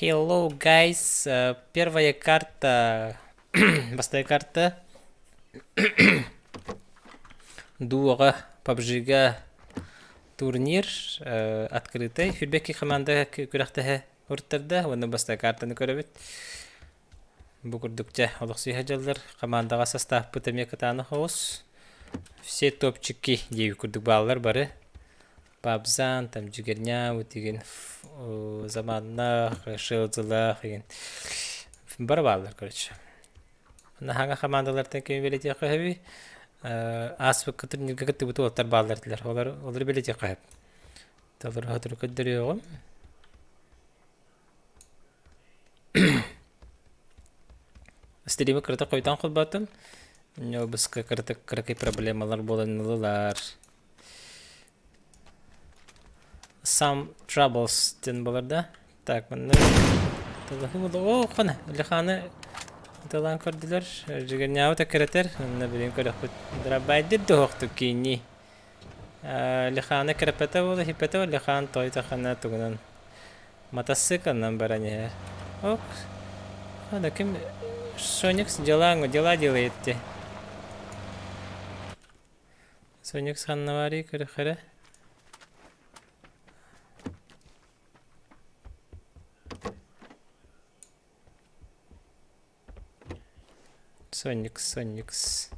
Hello, guys. Первая карта, бастакы карта Дуоҕа PUBG-га турнир открытый. Хүрбэкки команда күрэхтэһэ уруттарда уонна бастакы картаны көрөбүт. Бу курдук дьэ олохсуйа дьаллар командаҕа састааппыт эмиэ кытаанах оҕус. Все топчики диэби курдук бааллар бары. Пабзан, там Джигерняут игин Заманнах, Шелзылах игин бары бааллар короче. Наһаҥа хамаандалартан кими бэлиэтиэххэ сөбүй? Ааспыкка турнирга кыттыбыт уолаттар бааллар этилэр. Олор олору бэлиэтиэххэ сөп. Толору сотору көрдөрүөҕүм. Стримы кыратык хойутаан холбоотум. Ньобуска кыратык кыракый проблемалар буолан ыллылар. Some troubles диэн буолар да. Так, манна О, хана, Леханы тылаан көрдүлэр. Жигернябыт эккирэтэр. Онно билин көрөхпүт. Драбайдыр дуһуохтук киинни. Леханы кэрэппэтэ буола, хиппэтэ Лехан той-тахана тугунан матассыыканан баран иһэр. Ок, хана ким Соникс дела, дела делает те. Соникс ханна баарый көрөхөрө? Соникс, Соникс.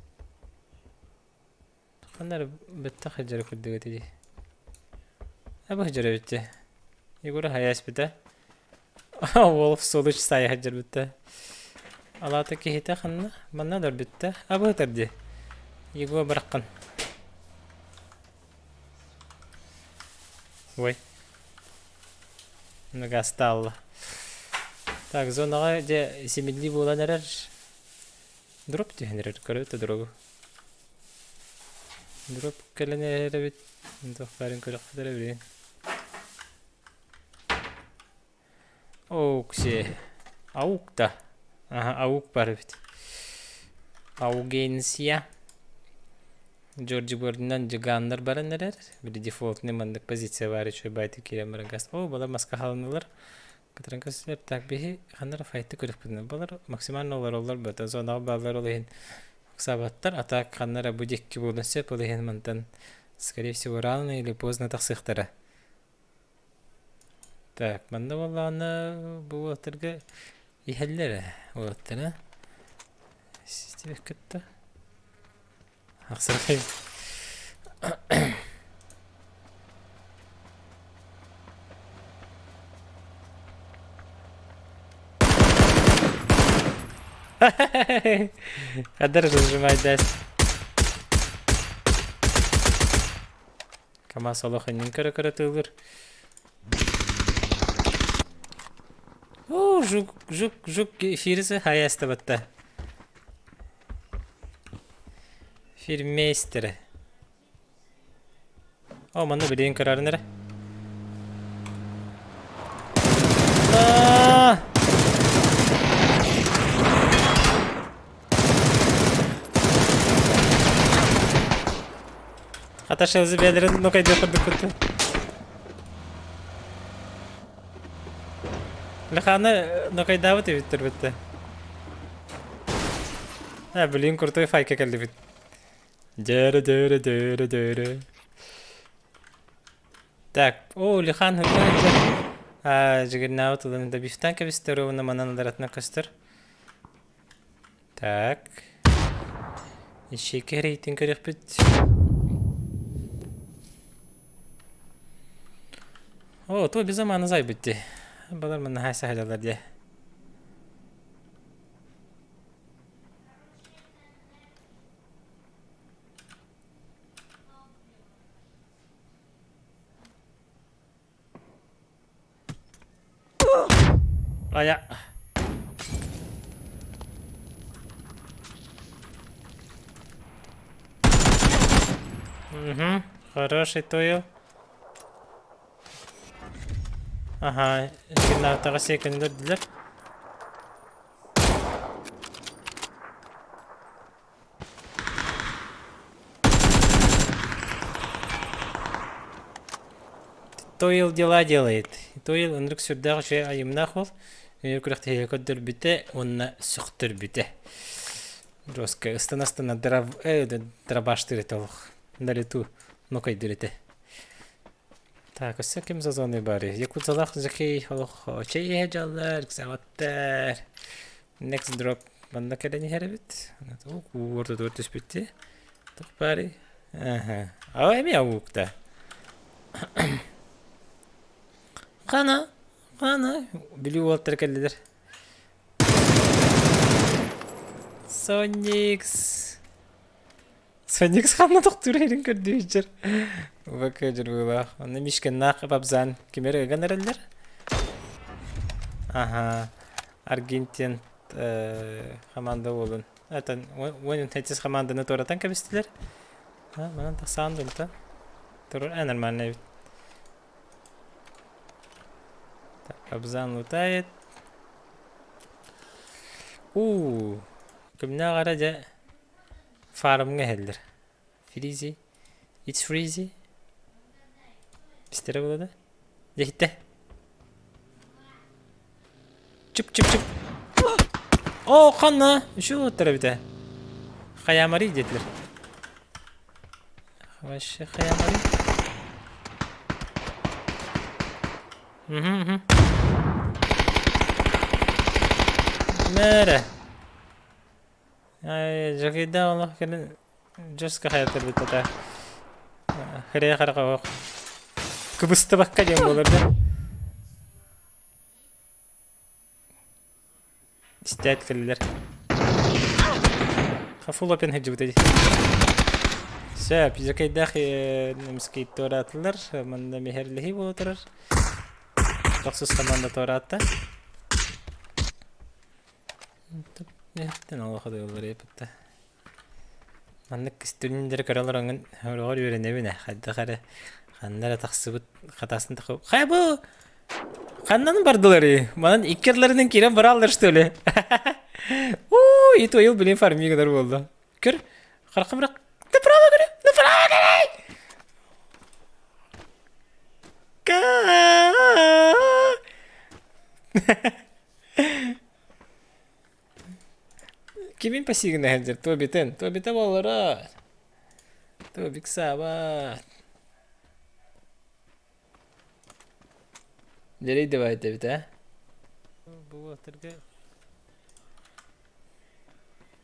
Ханна эрэ бэттэх сылдьара курдук этэ дии. Абы сылдьар эбит дии. Егор хайа испитэ. Волф Солыч сайа сылдьар бүттэ. Алаата киһитэ ханна? Манна олор бүттэ. Абы сытар дии. Егор бараххан. Ой. Нагастаалла. Так, зонаҕа дьэ симиллии буолан эрэр. Дроп түһэн эрэр, көрө да дробу. Дроп кэлэн эрэр эбит. Туох баарын көрөхпүт эрэ билигин. Оуксе. Аук да. Аха, аук бар эбит. Аугенсия. Джорджи Бордунан дьыгааннар баран эрэр. Били дефолтный маннык позиция баар үчүгэй баайдык киирэн баран газ. О, балар маска халынылар. Кытаран көстүлэр. Так, биһи ханна файты көрүөхпүтүнэ балар максимально олороллор бата зонаҕа бааллар ол иһин ыксаабаттар. А так ханна эрэ бу диэки буолуон сөп, ол иһин мантан скорее всего рано или поздно тахсыахтара. Так, манна буоллаҕына бу уолаттарга иһэллэр ээ уолаттара. Систибэккэ кытта. Ахсархай. Хадар зажимайдас. КамАЗ олох иннин көрө-көрө тыылыр. Оо, жук, жук, жук эфирисы хайастыбатта. Фирмейстере. О, манна билигин көрөрүн эрэ. Хата шелзи бээлэрин нукайдыах курдуккут. Леханы нукайдаабыт эбиттэр бүттэ. Э, блин, крутой файка кэллибит. Дөрө дөрө дөрө дөрө. Так, о, Лихан хыттан жигирнаабыт ылын да бифтан кэбистэр уонна манан аларатына көстөр. Так. Ищейка рейтинг көрүөхпүт. О, то безаманы зайбыт дии. Балар манна хайса саһылалар дии. Ая. Угу, хороший тойл. Ага, финалга секундердилер. Тойл дела делает. Тойл ынырык сүрдээх үчүгэй айымнаах уол. Өнөр күрэхтэһиигэ көрдөрбүтэ уонна сөхтөрбүтэ. Жестко ыстана-ыстана драбаштыыр этэ олох. На лету нокайдыр этэ. Так, өссө ким зазоны бары? Якутзалах Жакей олох чэй иһэ дьаллар, ыксаабаттар. Next drop манна кэлэн иһэр эбит. Ортотугар түспүттүү. Туох баарый? Аха. Аа эмиэ ауукта. Хана, хана. Бүлүү уолаттара кэллилэр. Соникс. Соникс ханна тохтуур иһин көрдүү сылдьар. ВК дьарбыылаах. Онно Мишкиннаах Бабзан ким эрэ ыган эрэллэр. Аха. Аргентин команда уолун. Этэн 10 команданы туоратан кэбистилэр. Манан тахсаан дунта. Турар э нормально эбит. Так, Абзан лутает. У, кимнээх эрэ дьэ фармҥа иһэллэр. Фризи. It's freezy. Истэрэ буолла да? Дьэ иһиттэ. Чып-чып-чып. Оо, ханна? Үчүгэй уоттар эбитэ. Хайаамарый диэтилэр. Вообще хайаамарый. Мгм, мгм. Мээрэ. Ай, Жакейда олох кэлин жестко хайатырбыт этэ. Хырыйа хараха ох. Кыбыстыбакка диэн буолар да. Истээт кэллилэр. Хафул опен сылдьыбыта дии. Сөп, Жакейдаах эмискэ туораатылар. Манна миһэрлэһии буола турар. Тохсус команда туораатта. Эттэн олох ыаллар эппитэ. Маннык көстүүннэри көрө олороҥҥун хороҕор үөрэнэбин ээ хайдах эрэ ханна эрэ тахсыбыт хатаастан тахсыбыт хайа бу ханнан бардыларый манан икки ардыларынан киирэн бараллар что ли уу и твою блин фармигдар буолла көр харахха бырах направо көрө направо көрөй Кимин пассивный сылдьар? Тобитын. Тобита буолара. Тобик саабат. Дьэрий давай этэбит ээ. Бу уолаттарга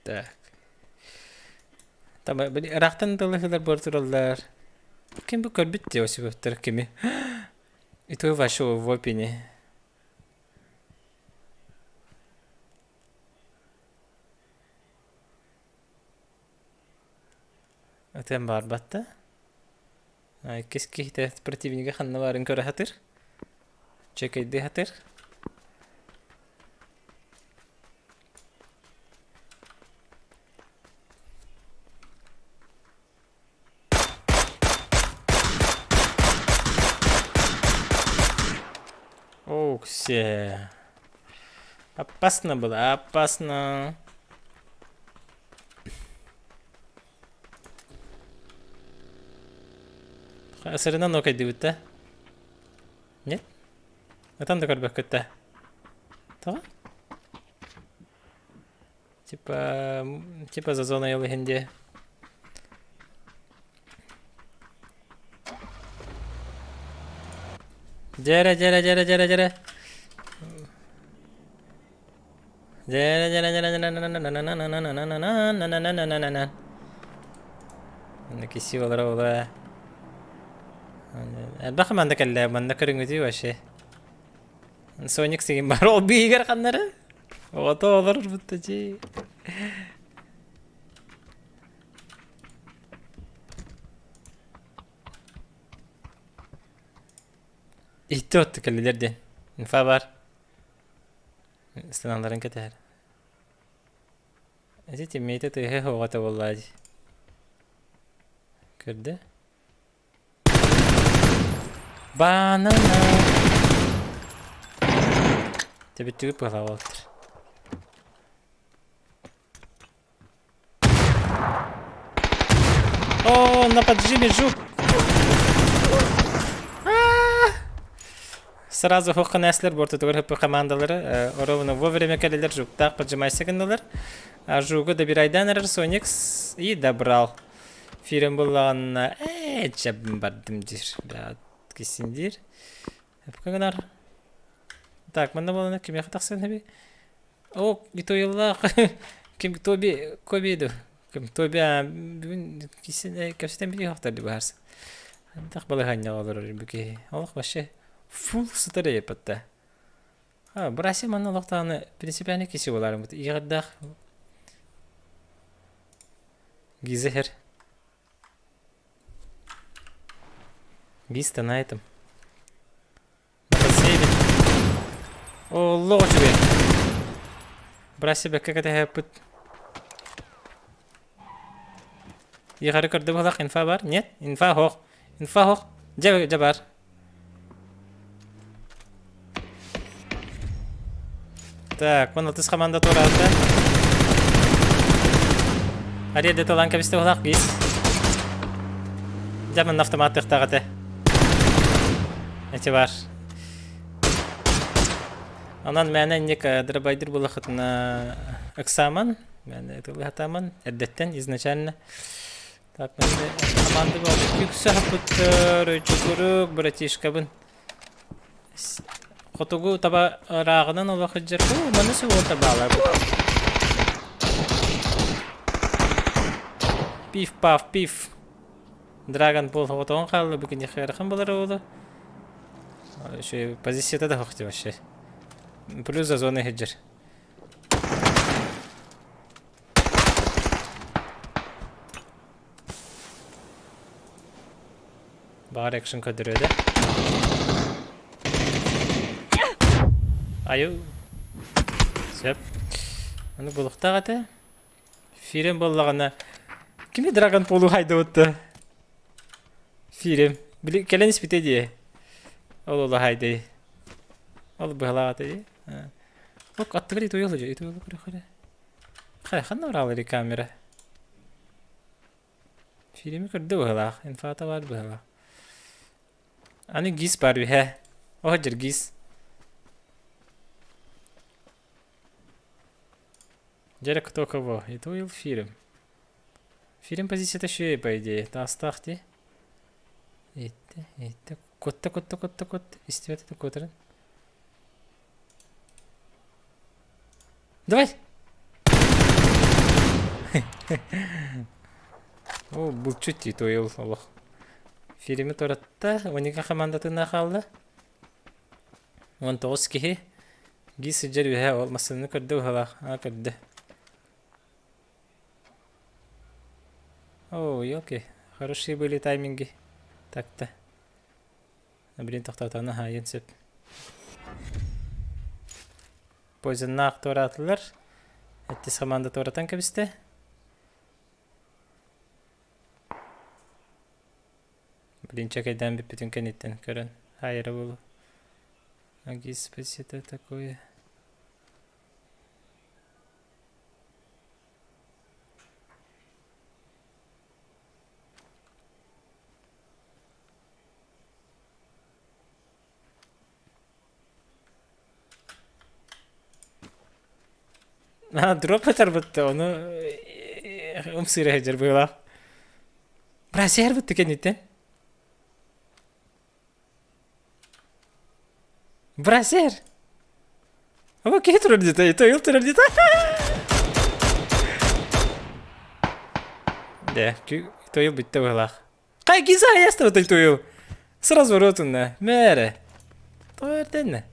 Так. Там били ыраахтан тылыһылар буор тураллар. Ким бу көрбүт диэ Осиповтар кими? И то вашего в опине. Ытыан баҕарбат да. Иккис киһитэ противнига ханна баарын көрө сатыыр. Чэкэйдии сатыыр. Оуксе. Опасно было, опасно. Сырынан окайдыбыт да? Нет? Ытан да көрбөккүт да? Тоҕо? Типа, типа за зоной ол иһин диэ. Дьэрэ, дьэрэ, дьэрэ, дьэрэ, дьэрэ. Дьэрэ, дьэрэ, дьэрэ, дьэрэ, на-на-на-на-на-на-на-на-на-на-на-на-на-на-на-на-на. Киси олоро буолуо. Элбэх манна кэллэ, манна көрүҥүтүй вообще. Соник сигин бар ол биһигэр ханнары? Оҕото олорбут да дии. Иһитти отtu кэллилэр диэн. Инфа бар. Ыстаналларын кэтэһэр. Эти тиммейте тыаһа оҕото буоллаа дии. Көрдө? Банана. Тэбиттигит быһалаабыттар. О, на поджиме жук. Сразу хохханааслар бортутугар хөппү командалары ровно вовремя кэлэлэр жуктаах поджимайся гыннылар. А жугу добирайдан эрэр Соникс и добрал. Фирем буллаҕына ээ чэбин бардым диир. Киссин диир. Эпка гынар. Так, манна буолана кимиэхэ тахсан эби? О, итойлаах ким Тоби Коби ду. Ким Тоби бүгүн киссин кэпсэтэн билии хохтар ди баарса. Антах балаһанньаҕа олорор бу киһи. Олох вообще фул сытар эйэппэтта. А, Браси манна олохтоҕуна принципиально киси буоларыммыт. Иэҕэрдээх Гизэхэр. Гиста на этом. Бассейн. Оллоҕо үчүгэй. Браси бэккэ кэтэһэппит. Иэҕэри көрдө буолах инфа бар? Нет? Инфа хоох. Инфа хоох. Дьэ, дьэ бар. Так, вон алтыс команда туораата. Ария талан кэбистэ улах гис. Дьэ манна автомат тыахтаах этэ. Эти бар. Онон мээнэ инник дробайдыр булахытына ыксааман, мээнэ ытылыхатааман, эрдэттэн изначально Так, команда буолбут. Үксэ хаппыттар, өйчүкүрүк, братишкабын. Хотугу таба ырааҕынан олох сылдьар. Оо, маны суолта баалар. Пиф-паф, пиф. Драгон Пол хотоҕун хаалла, бу киниэхэ ыарахан буолар оҕоло. Еще позицията да хохти вообще. Плюс за зоной сылдьар. Баҕар экшн көрдөрүөдэ. Айу. Сөп. Аны булуктаах этэ. Фирем буоллаҕына кими Драгон Полу хайдыбытты? Фирем. Били кэлэн испитэ дии. Ол ола хайдый. Ол быһалаах этэ дии. Ок, аттыгар итуйал же, итуйал көрө Хайа, ханна бараалар камера? Фильми көрдө быһалаах, инфата бар быһалаах. Аны гис бар үһэ. Оһо гис. Дьэрэ кто кого? Итуил фильм. Фильм позицията шея, по идее. Таастаах дии. Итте, итте. Котта, котта, котта, котта. Истибэт это котрын. Давай! О, булчут дии туойул олох. Фильми туратта, Оника хамаандатына хаалла. 19 киһи. Ги сылдьар үөһэ ол массыынаны көрдө быһалаах. А, көрдө. О, елки, хорошие были тайминги. Так-то. Блин, тохтотону хаайын сөп. Poisonнаах туораатылар. Эттис команда туоратан кэбистэ. Блин, чэкэйдээн бүппүтүн кэнниттэн көрөн хаайара буолуо. Агис, спасибо такое. Аа, дроп ытарбытта, ону ымсыыра сылдьар быһыылаах. Бразер бытты кэнниттэн. Бразер! Ама киһи турар диэтэ, итоил турар диэтэ. Дэ, итоил бүттэ быһыылаах. Хайгиза ястыбытай туйу. Сразу ротунна. Мээрэ. Тоэрдэннэ.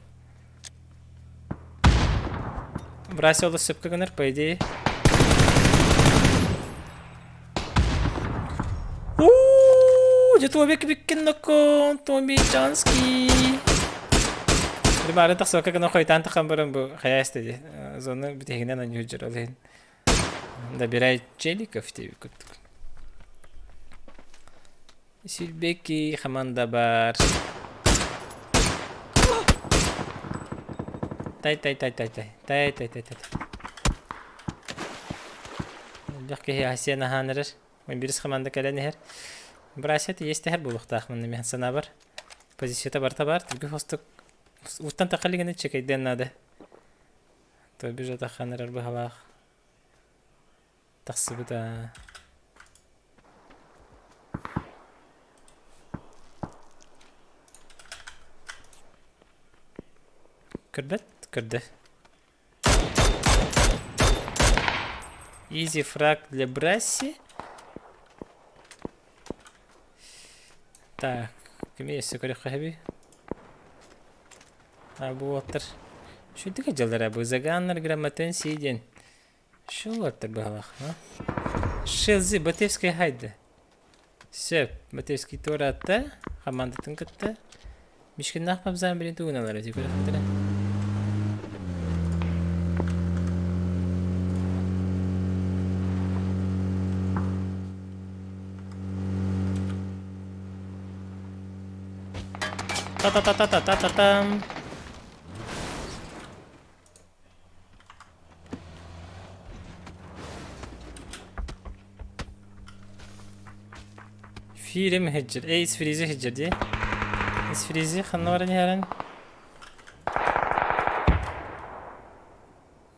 Брася олус сөпкө гынар, по идее. Уу, дьэ Тобик биккин ноккон, Тоби Чанский. Бары тахсыбакка гына хойтаан тахан баран бу хайа дии. Зону бүтэгинэн анньуу дьар ол иһин. Добирай челиков диэбит курдук. Силбеки хаманда бар. Тай тай тай тай тай тай тай тай тай. Элбэх киһи Асия наһаан эрэр. Бирис хаманда кэлэн иһэр. Брасия есть тэһэр буолуохтаах манна мин санаабар. Позицията барыта бар. Түргү хостук. Ууттан тахха илигинэ чэкэйдиэн наада. То бежа таххан эрэр быһалаах. Тахсыбыта. Көрбөт? Көрдө. Изи фраг для Брасси. Так, кими өссө көрүөххэ сөбүй? А бу уоттар Шүдүк дьаллара бу заганнар грамотен си диэн Шу уоттар быһалаах, а? Шелзи Батевская хайда. Сөп, Батевский туораатта, хамаандатын кытта. Мишкиннаах пабзаан билин тугуналар эти күрэхтэрэ. Та-та-та-та-та-та-та-там. Фири мөһөддьүр. Эй, исфризи һыдьыр дии. Исфризи ханна баран иһэрин?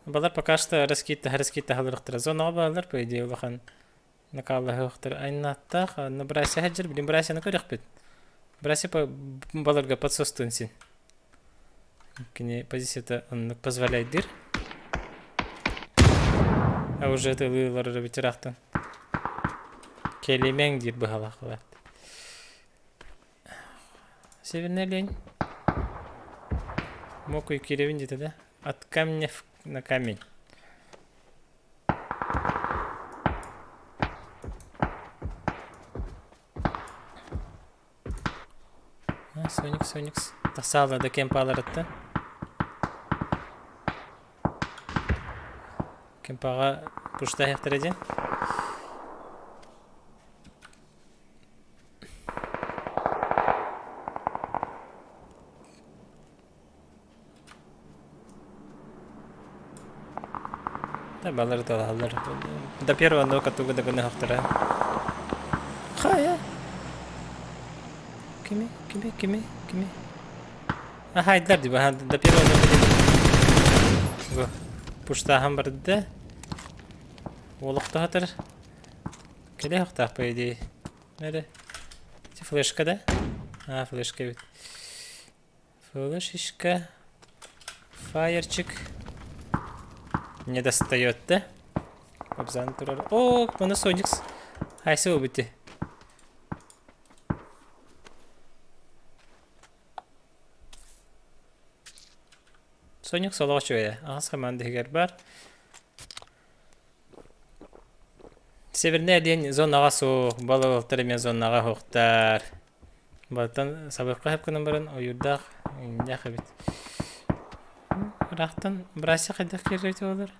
Балар пока что раскид раскид таһалырыктара. Зонаҕа бааллар, по идее, улахан накааллаһыахтар. Айнааттаах, на Брася һыдьыр, билин Брасяны көрүөхпүт. Брася баларга подсостуон син. Кини позицията оннук позволяйдыр. А уже ытылыылар эбит ыраахтан. Кэлимэҥ диир быһалаах баат. Северная лень. Мокуй киирэбин диэтэ да. От камня на камень. Соникс, Соникс. Тахсаалла да кемпаларыттан. Кемпаҕа пуштаһыахтара диэн. Да, балары талаһаллар. До первого нока тугу да гыныһахтара. Хайа? Кими? Кими? Кими? Кими? Ахайдар ди баха до первого нока Бу пуштааһын барда. Олохтоһотор. Кэлэ хохтаах по идее. Нere? Флешка да? А, флешка эбит. Флешечка. Фаерчик. Не достает, да? Абзан турар. О, маны Соникс. Хайсы убити. Соникс олох үчүгэйэ. Аҕыс команда иһигэр бар. Северная диэн зонаҕа суох, балыктар эмиэ зонаҕа суохтар. Балтан сабыахха сөп гынан баран ойуурдаах инньээх эбит. Ыраахтан братья хайдах киирэр буолар?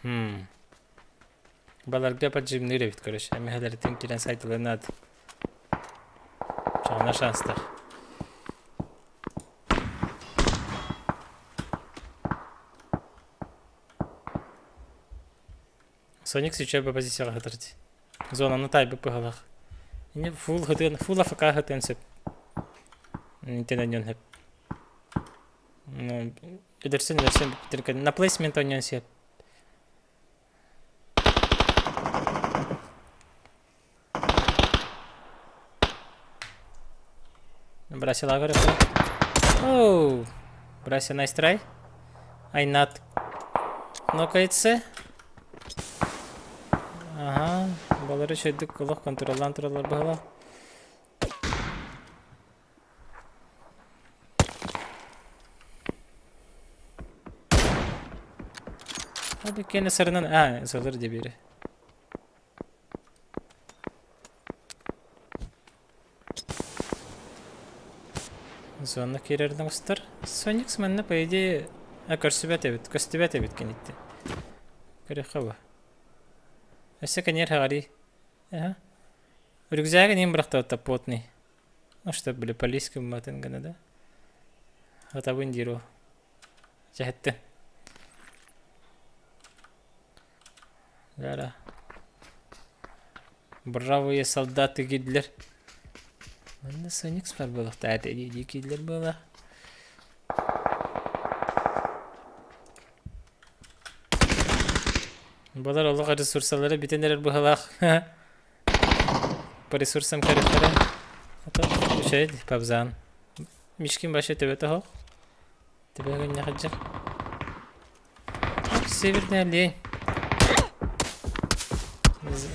Хм. Баларга поджимныыр эбит короче. Эмэһэлэриттэн киирэн сайтылыан наада. Чаҕына шанстар. Соник свечой по позицияҕа сытар дии. Зонаны таайбыт быһалаах. Ини фул хытыан, фул АФК хытыан сөп. Интен онньон сөп. Ну, өлөрсөн өлөрсөн бүттэр на плейсмент онньон сөп. Брася лагерь. Оу! Брася nice try. Айнат нокается. Ага, балары үчүгдүк олох контроллаан тураллар быһыылаах. Hadi кene сарынан а сылыр дебири. Зона киирэрин оҥостор. Соникс манна по идее а көрсүбэт эбит, көстүбэт эбит киниттэн. Көрүөххэ бу. Өссө кэньиэр хаҕарыы. Аха. Рюкзагын иин бырахтабыт потный. Ну что, били полис гымматын гына да. Атабын диир ол. Дьэһэттин. Гара. Бравые солдаты Гитлер. Манна Соникс баар буолуохтаах этэ дии кииллэр буола. Балар олох ресурсалара бүтэн эрэр быһалаах. По ресурсам көрүөхтэрэ. Ото үчүгэй пабзан. Мишкин вообще төбөтө оһох. Төбө гынньа сылдьар. Северная лень.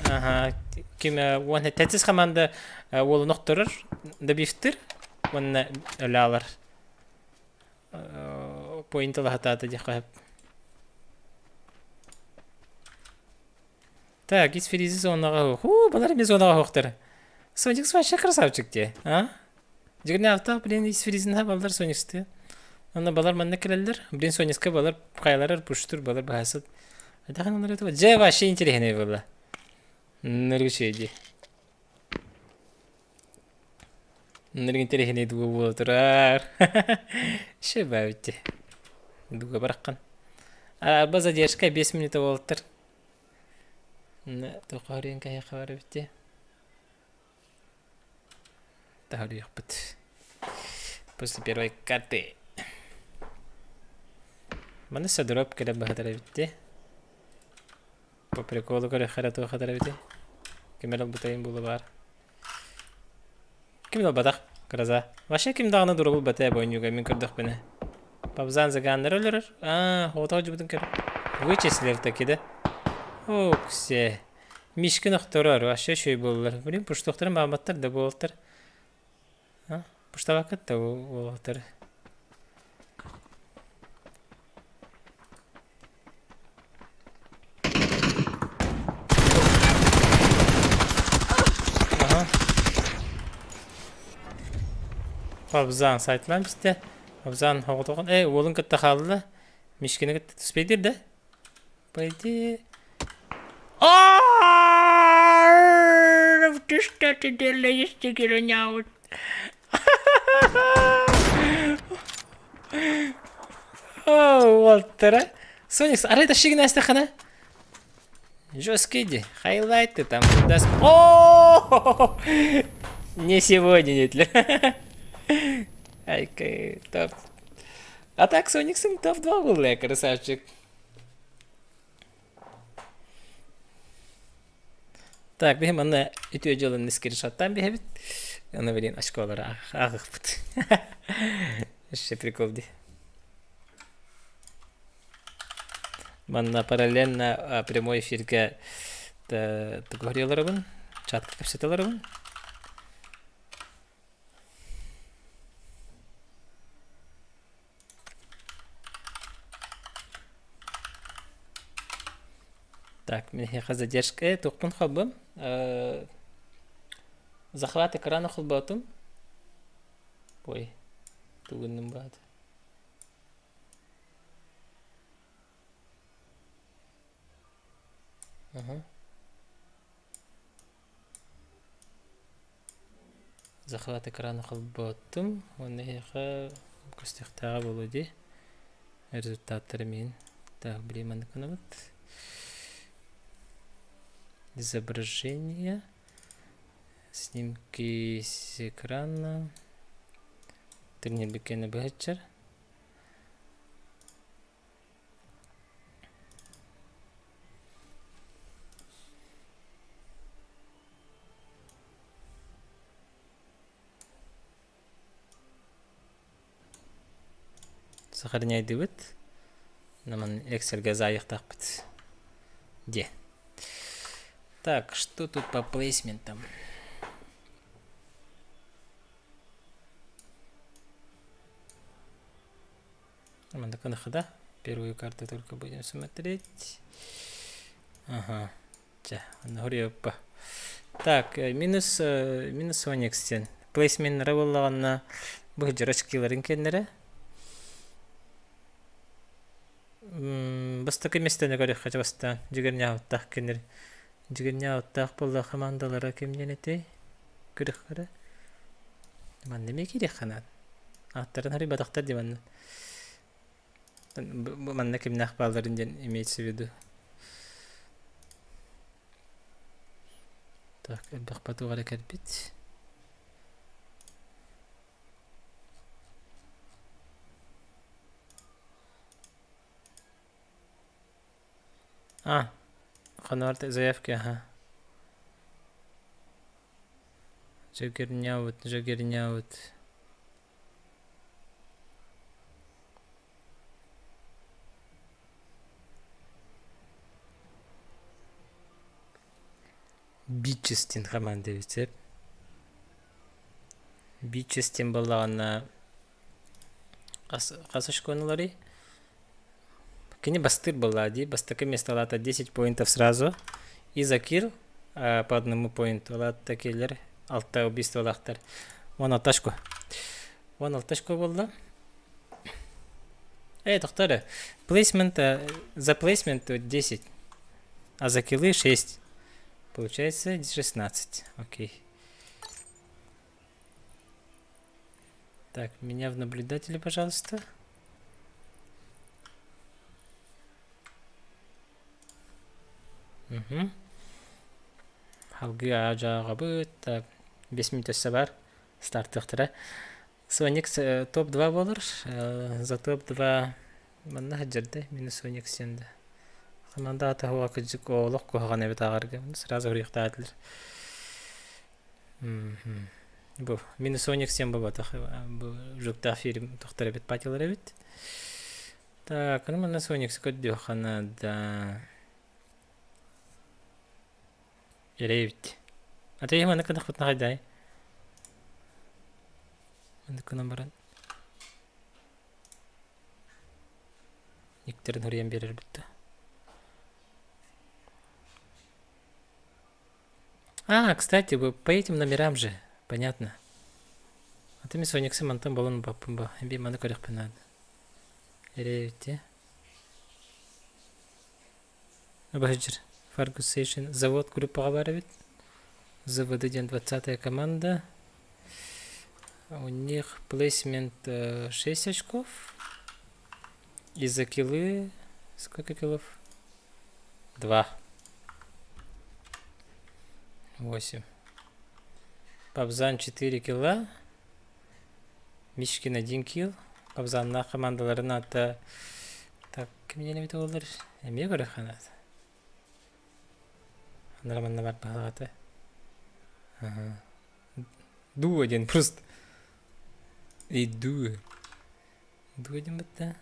Ага, ким уонна тэтис команда уолун охторор, добивтыр, уонна өлөалар. Поинт ылаһатаата диэххэ сөп. Так, из Фризи зонаҕа Хуу, балар эмиэ зонаҕа оһохтор. Соникс вообще красавчик дии, а? Дьигинэ блин, из Фризина баллар Сониксты. Онно балар манна кэлэллэр. Блин, Соникска балар хайаларар пуштур, балар баһасыт. Адахан олар это Дьэ, вообще интереснее было. Ныргычей дии. Нырг интересней дуга буола турар. Шебабити. Дуга бараххан. Арба задержка 5 минута буолтар. Туохха кэһиэхэ бар эбит дии. Таһырыахпыт. После первой карты. Маны содроп кэлэн баһатар эбит дии. По приколу көрүөххэ эрэ туох хатар эбитий? Ким эрэ ылбытайын буолуо баар. Ким ылбатах, гроза. Вообще ким даҕаны дура булбата ээ оонньууга мин көрдөхпүнэ. Пабзан заганнары өлөрөр. Аа, оҕото дьубутун көр. Вычислил таки да. Оксе. Мишкин охторор, вообще үчүгэй буоллар. Блин, пуштуохтарын баамматтар да буолтар. А, пуштабаккыт да уолаттар. Ага. Абзан сайтынан бистэ. Абзан оҕотоҕун э уолун кытта хаалла. Мишкини кытта түспэйдир да. По идее... Ты что ты делаешь, ты Уолтара. Соникс, арай тащигин астахана? Жесткий иди. Хайлайты там. О! Не сегодня, нет ли? Ай, топ. А так Сониксом топ-2 был, я красавчик. Так, биһи манна үтүө дьыаланы скриншоттаан биһэбит. Аны блин очколары ааҕыахпыт. Еще прикол дии. Манна параллельно прямой эфиргэ тугу чатка кэпсэтэ олоробун. Так, миэхэ задержка э, туохпун холбум. Э, захват экрана холботум. Ой, тугуннум баат. Ага. Захват экрана холботум. Уонна эһиэхэ көстүөхтээҕэ буолуо дии. Результаттары мин. Так, блин, маннык гынабыт. Изображение. Снимки с экрана. Тренербиккені быһаччар. Сохраняйдыбыт. Наман Excel-гэ заайыахтаахпыт. Де. Так, что тут по плейсментам? Да? Первую карту только будем смотреть. Ага. Чэ, онно Так, минус минус Оникс диэн. Плейсменнара буоллаҕына бу дьарачкиларын кэннэрэ. Бастакы миэстэни көрүөххэ бастаан дьигэрнээҕиттаах кинилэр дьигэрнээҕиттаах буолла хамаандалара кимнэн этэй көрүөххэ манна эмиэ киириэххэ наада ааттарын арыйбатахтар дии манна манна кимнээх баалларын диэн имеется в виду так элбэх батуох эрэ кэлбит. А, ханар заявки, ага. Джаггернаут, Джаггернаут. Бичестин команда эбит сөп. Бичестин буоллаҕына хас хас очкону ыларый? Кини бастыыр буоллаҕа дии. Бастакы миэстэлаата 10 поинтов сразу. И за килл по одному поинту. Ылаатта киллер алта убийстволаахтар. 16 очко. 16 очко буолла. Эй, тохтоо Плейсмент, за плейсмент 10, а за киллы 6. Получается 16. Окей. Так, меня в наблюдатели, пожалуйста. Угу. Салгыы аа-дьааҕабыт, так, 5 мүнүүтэ өссө баар, стартыахтара. Соникс топ-2 буолар. За топ-2 манна сылдьар минус Соникс диэн да. Хамаанда аата уоҕа кырдьык олох куһаҕан эбит ааҕарга. Сразу суруйуохтаах этилэр. Бу минус Соникс диэн буолбатах. Бу жуктаах фильм тохтор эбит патилар эбит. Так, ну манна Соникс көрдүөххэ наада. Эрэйбит. А ты маннык гынахпытына хайдай? Маннык гынан баран никтерин суруйан биэрэрбит да. А, кстати, вы по этим номерам же, понятно. А ты Сониксы мантан болон баппын ба. Би маны көрөхпүн наада. Эрэйбит Баһыдьыр Фаргусейшн завод группаҕа баар эбит. ЗВД диэн 20-я команда. У них плейсмент 6 очков. И за киллы сколько киллов? 2. 8. Пабзан 4 килла. Мишкин 1 килл. Пабзаннаах командаларын аата так ким диэн эбит буоллар эмиэ көрүөххэ наада. Анара манна бар баһылаата. Дуо диэн просто и дуо. Дуо диэн бытта.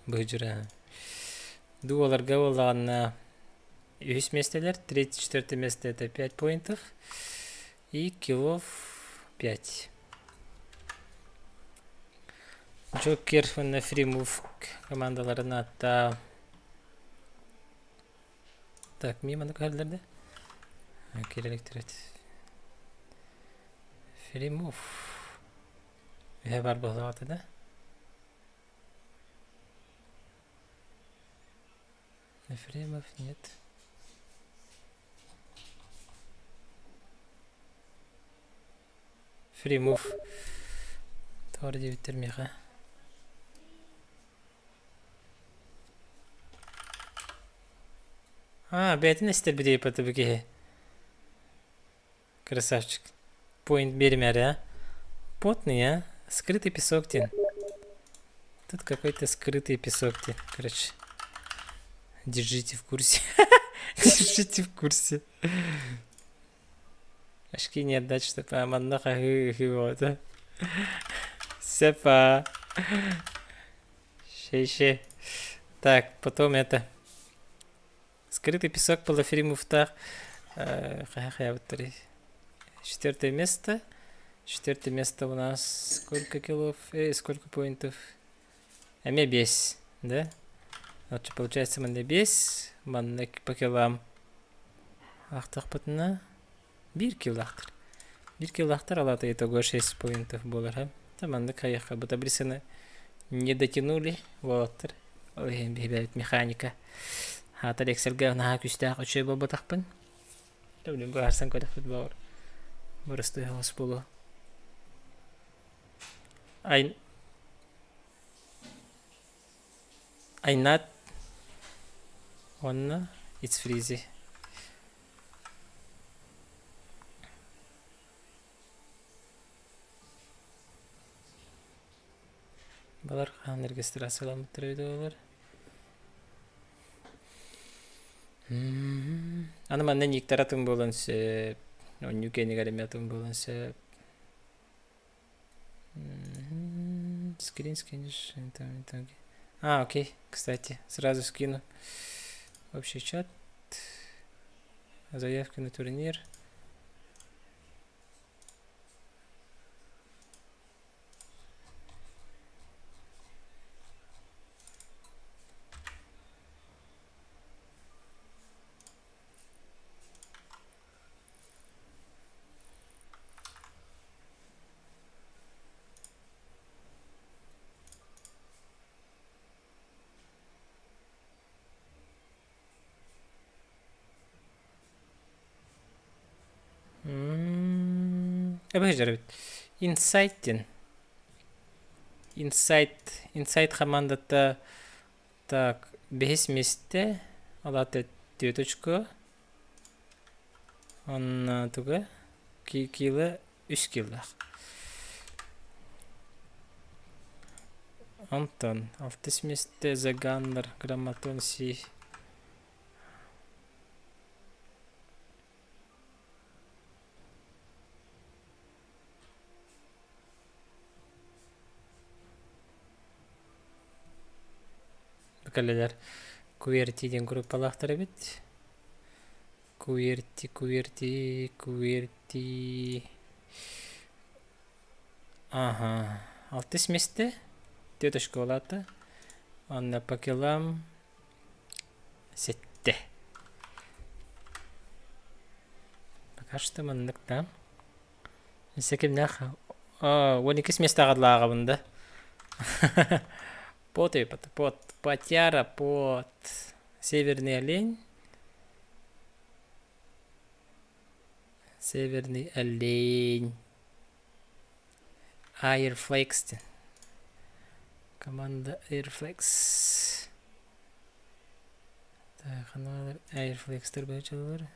Быдьыра. Дуоларга буоллаҕына үһүс миэстэлэр, третье, четвертое место это 5 поинтов и киллов 5. Джокер уонна Фримув командаларын аатта Так, мимо маны көһөллөр да? Киирэликтэрит. Фримув. Үһэ бар буоллаҕа да? Ефремов нет. Фримов. Тоҕо диэбиттэр миэхэ. А, бэйэтин эстэрбит диэбит киһи. Красавчик. Поинт биэримээри, а? Потный, а? Скрытый песок диэн. Тут какой-то скрытый песок диэн. Короче, держите в курсе. Держите в курсе. Очки не отдать, чтобы манна хаһыы вот. Сепа. Щи-щи. Так, потом это. Скрытый песок полофримуфтах. Четвертое место. Четвертое место у нас сколько киллов, э, сколько поинтов? Эмиэ биэс, да? Вот получается манна биэс, манна по килам. Ахтахпытына биир килахтар. Биир килахтар алата итого 6 поинтов буолар. Та маннык хайахха бу таблицаны не дотянули уолаттар. Ол иһин биһибэбит механика. Хаатар Эксельгэ наһаа күүстээх үчүгэй буолбатахпын. Билин быһаарсан көрөхпүт баар. Боростуой соҕус буолуо. Ай Айнат уонна It's Freezy. Балар хаһан регистрацияламмыттар эбитэ буолар. Аны манна никтэр атын буолан сөп. Оонньуу киэнигэр эмиэ атын буолан сөп. Скрин скинешь. А, окей, кстати, сразу скину. Общий чат. Заявки на турнир. Эбэһэ эбит. Инсайт диэн. Инсайт. Инсайт хамаандата так бэһис миэстэ, ол аата түөрт очко. Онно туга кило үс килолаах. Онтон алтыс миэстэ Заганнар Грамматон Си Кэллилэр QWERTY диэн группалаахтар эбит. QWERTY, QWERTY, QWERTY. Ага. Алтыс миэстэ. Түөрт оскуолата. Онно по килам сэттэ. Пока что маннык да. Өссө кимнээх 12 миэстэҕэ аҕабын да. Пот пот Потяра пот Северный олень Северный олень Airflex диэн команда Airflex так ханна Airflexтэр бачалар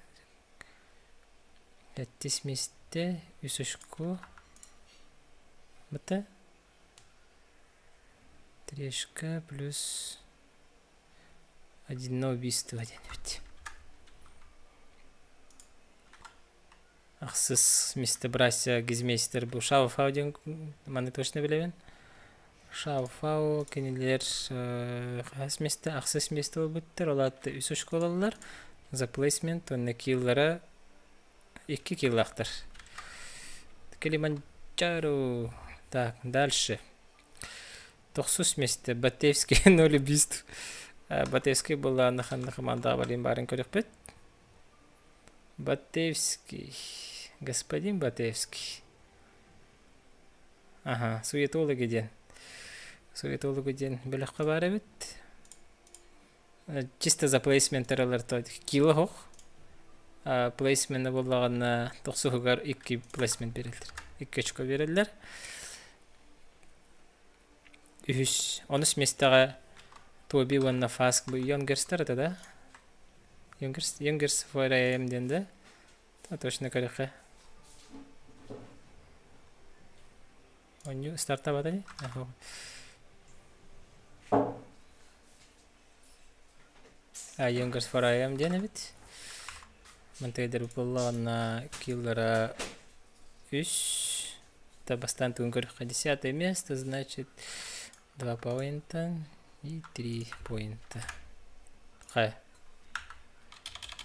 Сэттис миэстэ, үс очко. Быта Трешка плюс одно убийство диэн эбит. Ахсыс миэстэ братья Гизмейстер бу Шауфау диэн маны точно билэбин. Шауфау кинилэр хаһыс миэстэ ахсыс миэстэ ылбыттар, ол аата үс очко ылаллар. За плейсмент уонна киллара икки киллаахтар. Килиманджаро. Так, дальше. Тохсус миэстэ Батевский ноль убийств. Батевский была ханна хамаандаҕа барыын баарын көрүөхпүт. Батевский. Господин Батевский. Аха, суетологи диэн. Суетологи диэн бөлөххө баар эбит. Чисто за плейсменттэр ылар то кило оһох. Плейсмена буоллаҕына тохсуһугар икки плейсмент биэрэллэр. Икки очко биэрэллэр. Үһүс, онус миэстэҕэ Тоби уонна Фаск бу Йонгерстар это да? Йонгерс, Йонгерс 4AM диэн да? Точно көрүөххэ. Оонньуу стартабата дии. Youngers for I диэн эбит. Мантыйдар буоллаҕына киллара үс. Та бастаан тугун көрүөххэ. Десятое место, значит, два поинта и три поинта. Хай.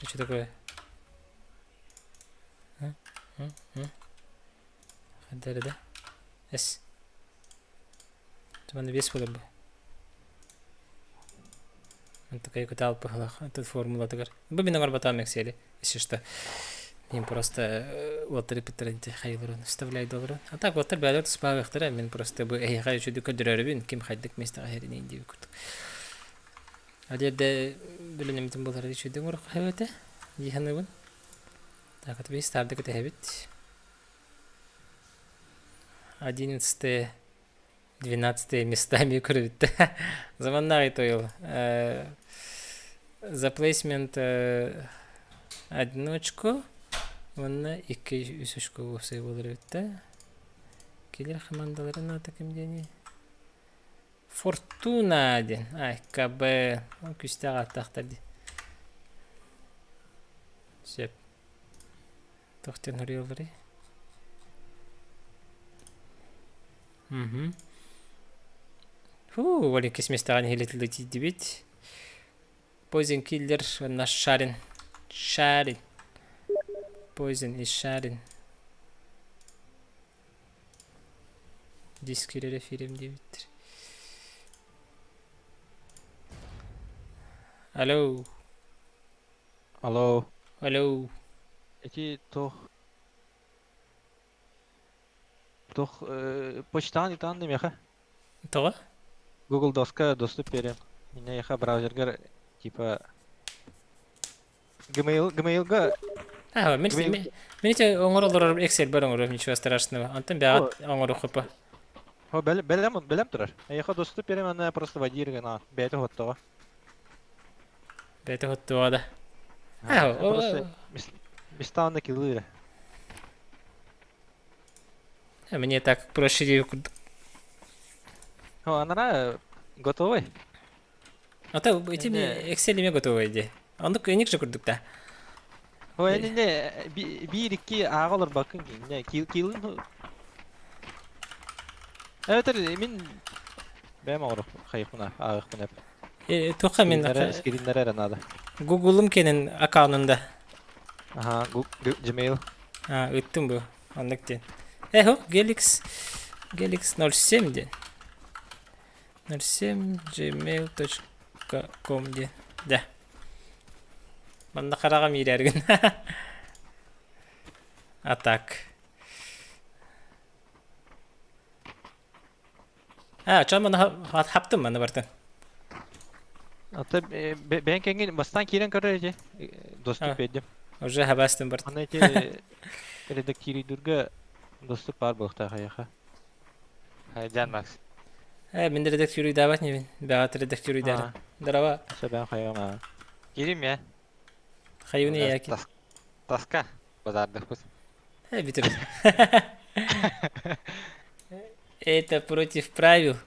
Что такое? Хайдары да? С. Манна биэс буолар бу. Такая кытаал пыһалах тут формулатыгар. Бу мин оҥорботоом Excel, если что. Мен просто уоттары питтэринти хайыларын вставляй долларын. А так уоттар бээлэр туспаабыахтара мин просто бу эһиэхэ үчүгэй көрдөрөрүбүн ким хайдык миэстэҕэ иһэринин диэбит курдук. Адиэрдэ билинэмитин булар үчүгэй оҥоруохха эбэтэ дии саныыбын. Так, это биһи старды кэтэһэбит. Одиннадцатое, двенадцатое местами көрөбүт. Заманнаҕай тойул. За плейсмент одну очко уонна икки үс очко уопсай буолар эбит да. Килер хамаандаларын аата ким диэний? Фортуна диэн. Ай, КБ. Күүстээх ааттаахтар дии. Сөп. Туох диэн суруйалларый? Мгм. Фу, 12 миэстэҕэ нэһилиэтиллэ тиийдибит. Poison Killer уонна Шарин. Шарин. Poison и Шарин. Диск киирэр эфирим диэбиттэр. Алло. Алло. Алло. Ити туох туох почтаҕын ыытаҕын да миэхэ? Тоҕо? Google Доска доступ биэриэм. Инньэ браузергар типа Gmail Gmailга А, мин Gmail мин ити оҥоро олорор Excel-бэр оҥоруом, ничего страшного. Онтон бэҕэт оҥоруоххупа. О, бэлэм бэлэм турар. Эйиэхэ доступ биэриэм аны просто войди гына бэйэтэ хоттоҕо. Бэйэтэ хоттуоҕа да. А, Просто местааны килыыра. Мне так проще диэбит курдук. О, анара готовый. А то ити Excel эмиэ готовый дии. Оннук эник же курдук да. Ой, не не биир икки ааҕа олорбаккын не килын Эбэтэр мин бэйэм оҥоруох хайыхпына ааҕыахпын эп. Туохха мин скриннэрэ эрэ наада. Гуглым кэнин аккаунтунда. Аха, Gmail. А, ыттым бу. Оннук диэн. Эхо, Gelix Gelix 07 диэн. 07 gmail.com диэн. Да. Манна хараҕым иирэргин. А так. А, чон маны хаптым маны бартын. Ата бэйэн кэҥин бастаан киирэн көрөр ити. Доступ бердим. Уже хабастым барт. Аны ити редактируйдурга доступ бар буолуохтаах эйиэхэ. Хайдьаан Макс. Э, мин редактируйдаабат небин. Бэҕэт редактируйдаары. Здорово. Сөбөөн хайыам аа. Кирим я. Хайуны яки. Таска базардыхпыт. Э, бүтүр. Это против правил.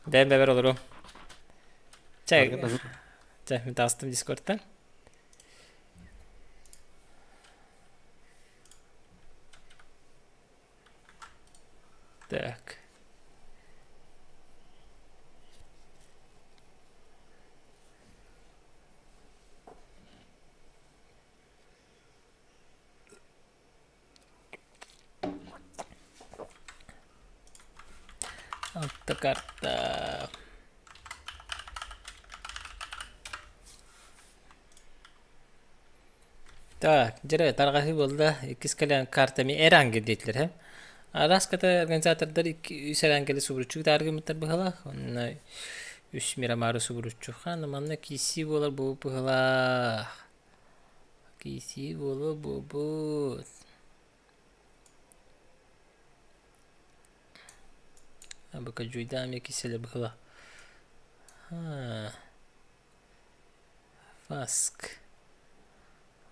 Бэм бэбэр олору. Чэ, чэ, мин таҕыстым дискордтан. Так. Автокарта. Так, дьэ тарҕаһыы буолла. Иккис кэлэн картами эранги диэтилэр һэ. Араас ката организатордар икки үс эрангели субуруччу тааргыммыттар быһалаах. Онно үс Мирамары субуруччу. Хаана манна киисии буолар бу быһалаах. Киисии буолуо буолбут. Абакадьуйдаам эмиэ киселэ быһыла. Фаск.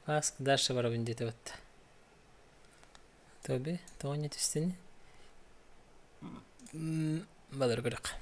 Фаск дальше барабын диэтэ батта. Тоби, тоҕо не түстүн? Балар көрөх.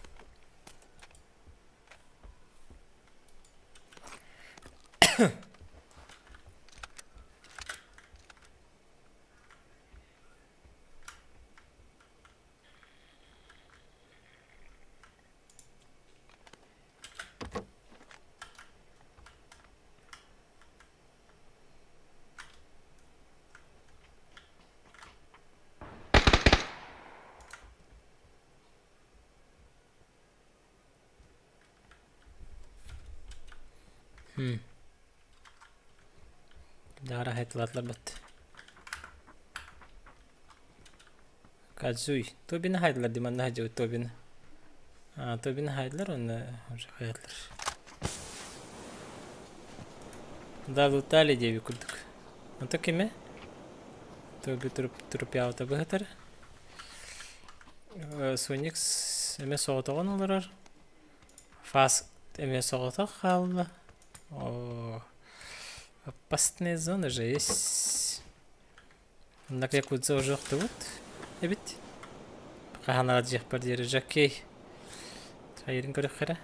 Даара хайдылаатылар Кадзуй. Тобины хайдылар дии манна сылдьыбыт Тобины. А, Тобины хайдылар уонна уже хайдылар. Залутали диэби курдук. Онто кимэ? Тоби трупьяута быһатар. Соникс эмэ соҕотоҕун олорор. Фас эмиэ соҕотох хаалла. О, опасная зона же есть. Онно якудза уже охтубут эбит. Хаһан аҕадьыахпар диэри жокей. Хайырын көрөххө эрэ.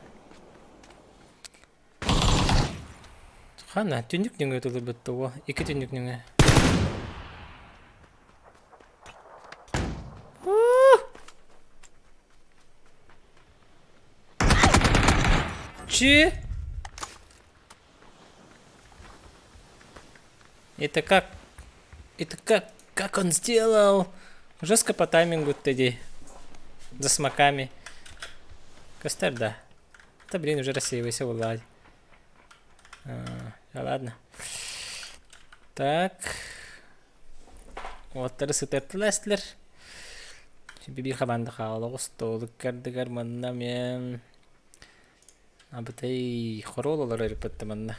Хана, түннүк нөҥүө тылырбыт дуо? Икки түннүк нөҥүө. Че? Это как? Это как? Как он сделал? Жестко по таймингу тоді. За смоками. Костер, да. Да блин, уже рассеивайся, владь. А, ладно. Так. Уоттары сытыартылар Биби хабанды хаала остуолук кардыгар манна мен абытай хоруол олорор эппэтте манна.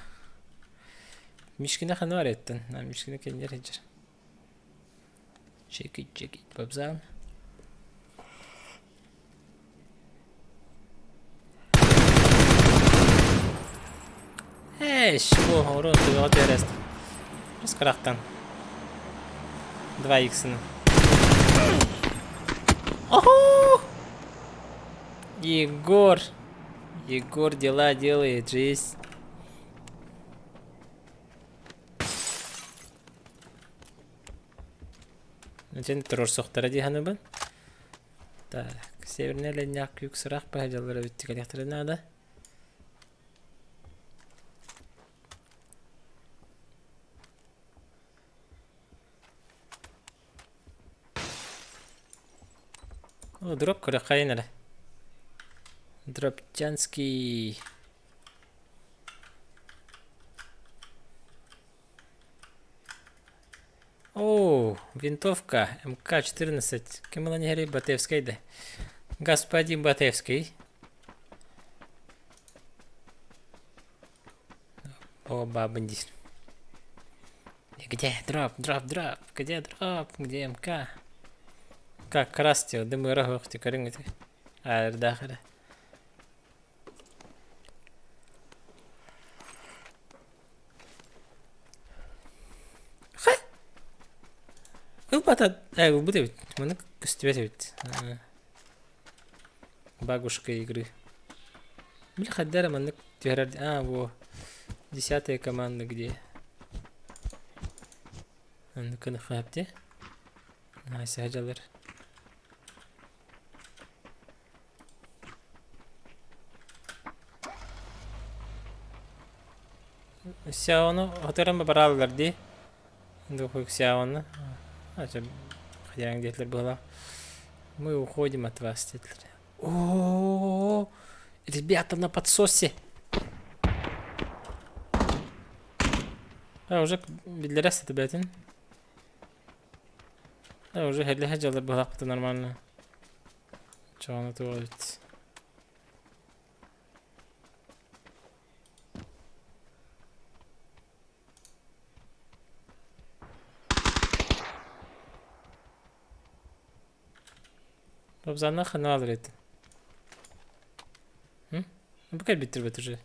Мишкина ханы бар эттен. Мишкина кеннер хеджер. Чекит чекит бабзан. Эш, бу орун тыга түһэрэст. Рас 2 х Охо! Егор! Егор дела делает, жизнь. Дьэн туруорсуохтара дии саныыбын. Так, севернэй Леннях күүк сыраах баһа дьаллара бүттү кэлиэхтэрэ наада. О, дроп көрөххайын эрэ. Дропчанский. О, винтовка МК-14. Ким ылан иһэрий Батевскай да. Господин Батевский. О, бабын диир. Где дроп, дроп, дроп? Где дроп? Где МК? Как раз те, дымыра хоох көрүҥ ити. Аардаах эрэ. Ылбата, ылбыт эбит. Маны көстүбэт эбит. Багушка игры. Били хайда эрэ маннык түһэрэр... А, во. Десятая команда где? Оннуккун хаапти. Саһадьалар. Сяону хотөрөн барааллар дии. Духук Сяону. Хадяң диэтилэр быһалаах. Мы уходим от вас диэтилэр. О, ребята на подсосе. А уже биллэрэ сытыбэтин. А уже хэллэһэ дьалар быһалаахпыта нормально. Чоҕону туох эбит. Бабзанна ханаалар этин. Бу кэлбиттэр уже.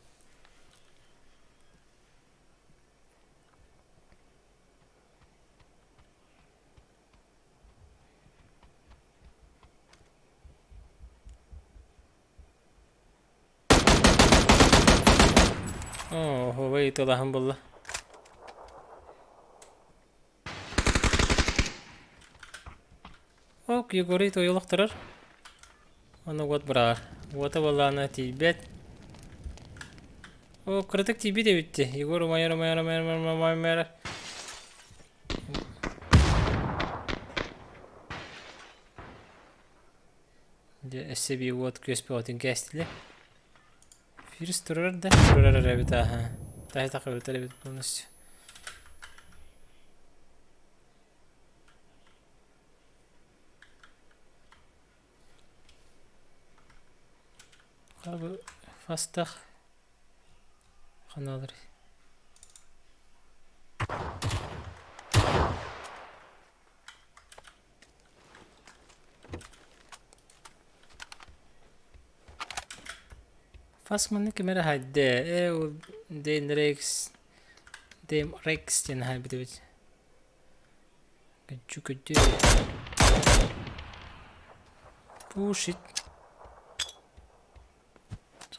Оо, оһуобай ытыалаһан буолла. Ок, Егорий туойулах турар. Ону уот быраҕар. Уота буоллаҕына тиийбэт. О, кыратык тиийбит эбит дии. Егор умайар, умайар, умайар, умайар, умайар. Дьэ, өссө эбии уот күөс бөҕөтүн кээстилэр. Фирс турар да, турар эрэ эбит ааһа. Таһы тахыбытар эбит полностью. Хабы фастах ханалар. Фас манна ким эрэ хайда ээ ол Дэйн Рекс Дэйм Рекс диэн хаайбыт эбит. Күччү күдү. Пушит.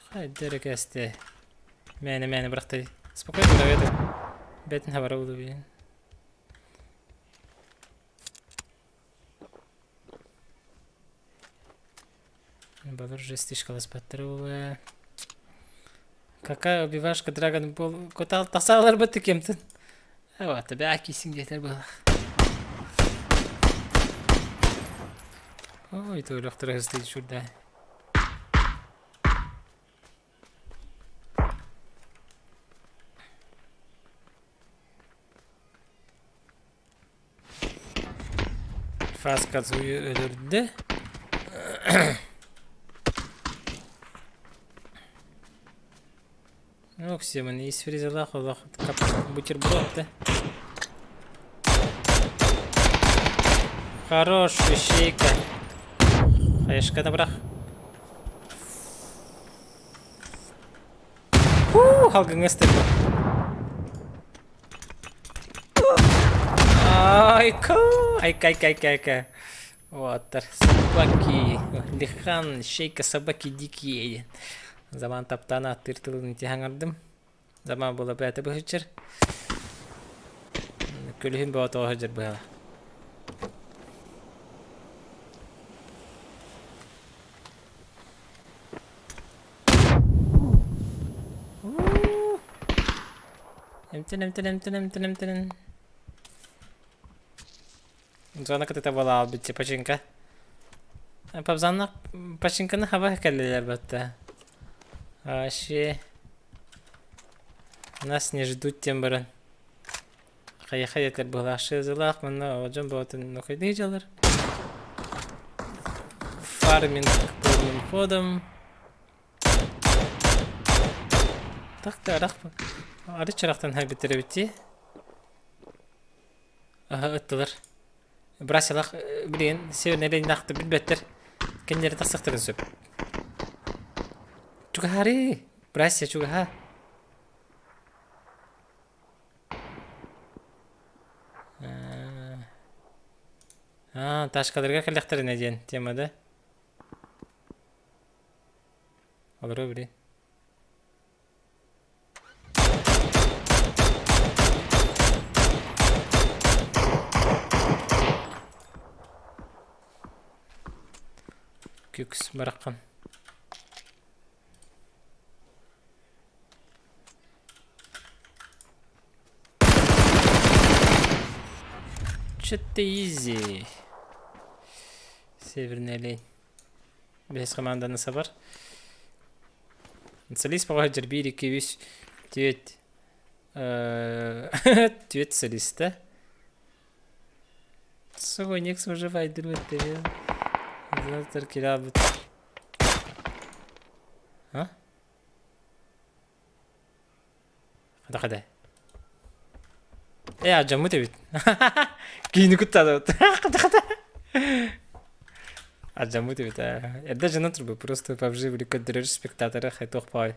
Хайда эрэ кээстэ. Мээнэ мээнэ бырахтай. Спокойно быраҕыа Бэтин хабара булубуйун. Балар уже стишкаласпаттара буолуо. Какая убивашка Dragon Ball Котал тасаалар бытты кемтин. Вот, бә кисин диэтер буолах. Ой, туйлохтара хыстый шурда. Фаска өлөрдө. Ох, Семен, ис фризалаах олох бутерброд да. Хорош, ищейка. Хаешканы бырах. Фу, халгыҥҥа ыстырда. Айка, айка, айка, айка, айка. Уоттар, собаки, лихан, шейка, собаки дикие диэн. Заман таптаан ааттыыр тылын ити хаҥардым. Заман буола бэйэтэ быһыччар. Күлүһүн бөҕө тоҕо сылдьар быһала. Эмтэн, эмтэн, эмтэн, эмтэн, эмтэн. Зона кытыта буола аалбычча починка. Пабзанна починканы хаба кэллилэр батта. Вообще нас не ждут тем баран. Хайаха диэтэр быһалаахшы ызылаах манна дьон бөҕөтүн нокойдыы дьалар. Фарминг полным ходом. Так арах ары чарахтан хайбиттеребитти. Аһа ыттылар. Брасилах билигин Северный Ленинахты билбэттэр. Кинилэри тахсахтарын сөп. Чугаһаары! Брасия чугаһа. Аа, ташкаларга кэллэхтэринэ диэн тема да? Олору били. Күкс бараххан. Что-то изи. Северный олень. Бэс команданы сабар. Солист поҕо дьэрбиир икки үс түөт түөт солиста. Соник уже вайдырбыт Завтра кирабыт. А? Хата хата. Э, адьаммыт эбит. Киһини куттаатыбыт. Хата хата. Адьаммыт эбит ээ. Эрдэ дьонун турбут просто PUBG били көрдөрөр спектаторы хайтох паай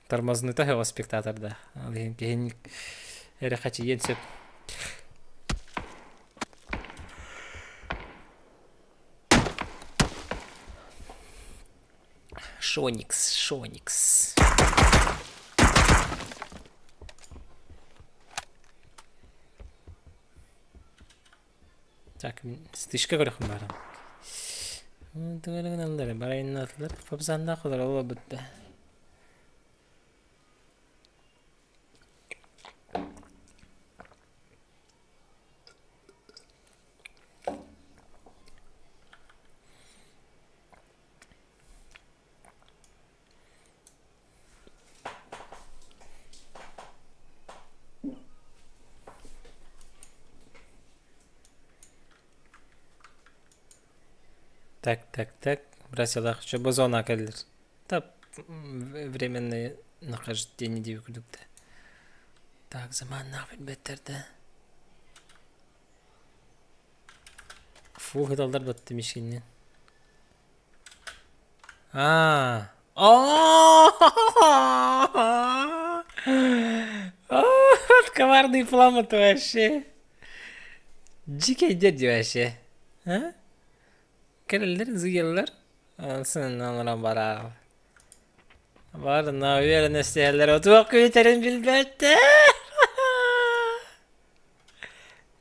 тормознута һөҕө спектаторда. Ол иһин киһини эрэ хачыйыан сөп. Шоникс, Шоникс. Так, стычка көрөхүм баарым. Барайыннатылар, фабзанна холор ол бутта. Так, так, так. Братьялаах чобо зона кэллэр. Тап временное нахождение диэби курдук да. Так, заманнаах билбэттэр да. Фу, ыталлар батты мишеннен. Аа. Коварный план это вообще. Дикий дядя вообще. А? Кэлэллэр, зыйаллар. Сын, бараа. Барына үөрэнэ истиһэллэр туох күүтэрин билбэттэр.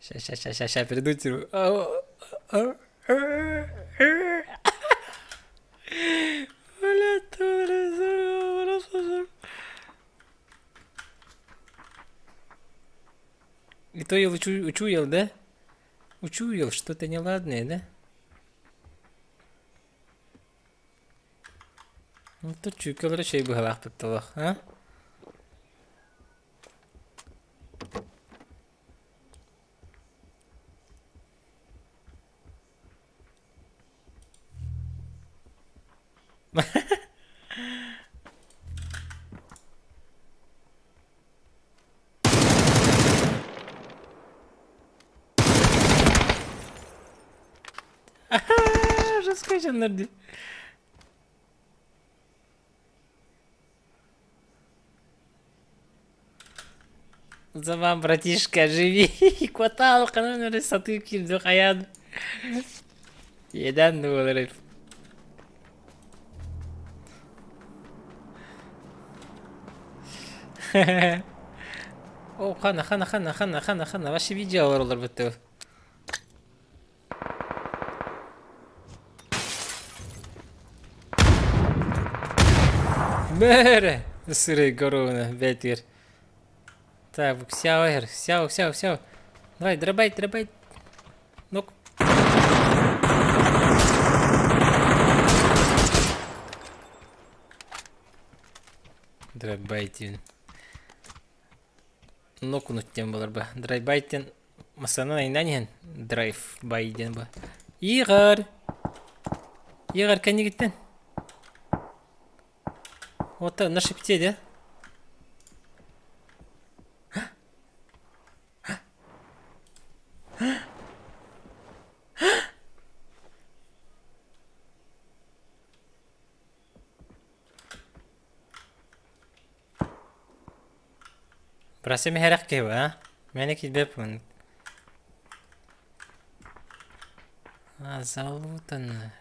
Ща, ща, ща, ща, ща, придут. И то я учуял, да? Учуял что-то неладное, да? Ну, тут чүүкэлэрэ чэй быһалаахпыт талах, а? Жестко дьоннор дии. Заман, братишка, живи! Квартал ханан эрэ сатыы киирдэ хайаан. Иэдээн да буолар О, хана, хана, хана, хана, хана, хана, вообще видео олороллор быттыы. Бэрэ! Сырый горуна, бэтир. Так, сяо, сяо, сяо, сяо. Давай, дробай, дробай. Ну Драйбайтин. Нокунут диэн буолар ба. Драйбайтин массыынанан айаннаан иһэн драйв бай диэн ба. Игорь! Игорь кэннигиттэн. Вот на шипте, да? Брасеми хэрэх киһи а? Мээнэ киирбэппин. А, залутано.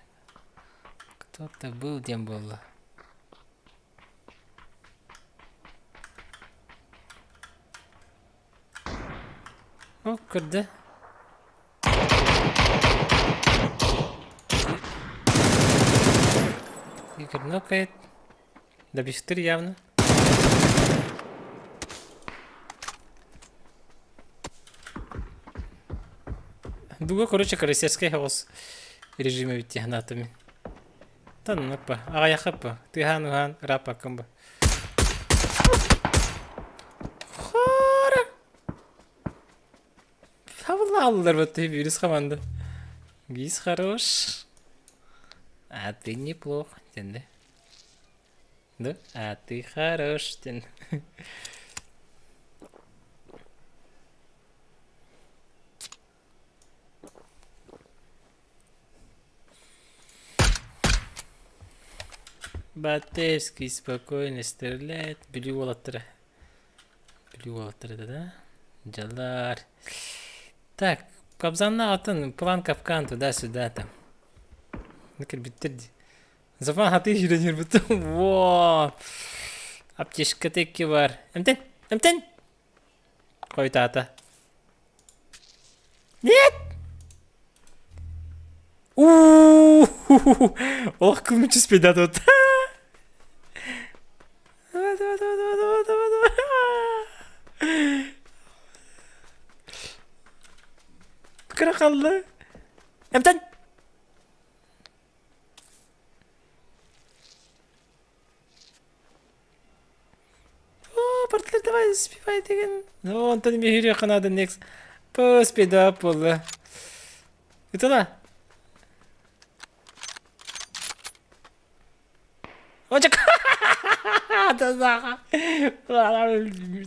Кто-то был диэн буолла. О, көрдө. Игорь нокает. Добивтыр явно. Дуга, короче, карусельскай хаос режиме битти анатоми. Таннаппа, аҕайахаппа, тыаһаан уһаан ырааппаккын ба. Хара! Хабыллааллар вот ты вирус команда. Гис хорош. А ты неплох, да? Да? А ты хорош, тен. Батевский спокойно стреляет. Бүлүү уолаттара. Бүлүү уолаттара да, да? Дьаллар. Так, Кобзанна атын план капкан туда-сюда там. Ну, кирбиттер дии. Запан хаты жүрөнөр Во! Аптечка текки бар. Эмтен! Эмтен! Хойутаата. Нет! У-у-у! Олох кылмычы спидат вот. Давай, давай, давай, давай, давай, давай, давай. Кыра хаалла. Эмтэн! О, партнер, давай, успевай деген. Ну, онтон эмиэ хүрүөххэ наада next. Успейдаап буолла. Ытала. Очок.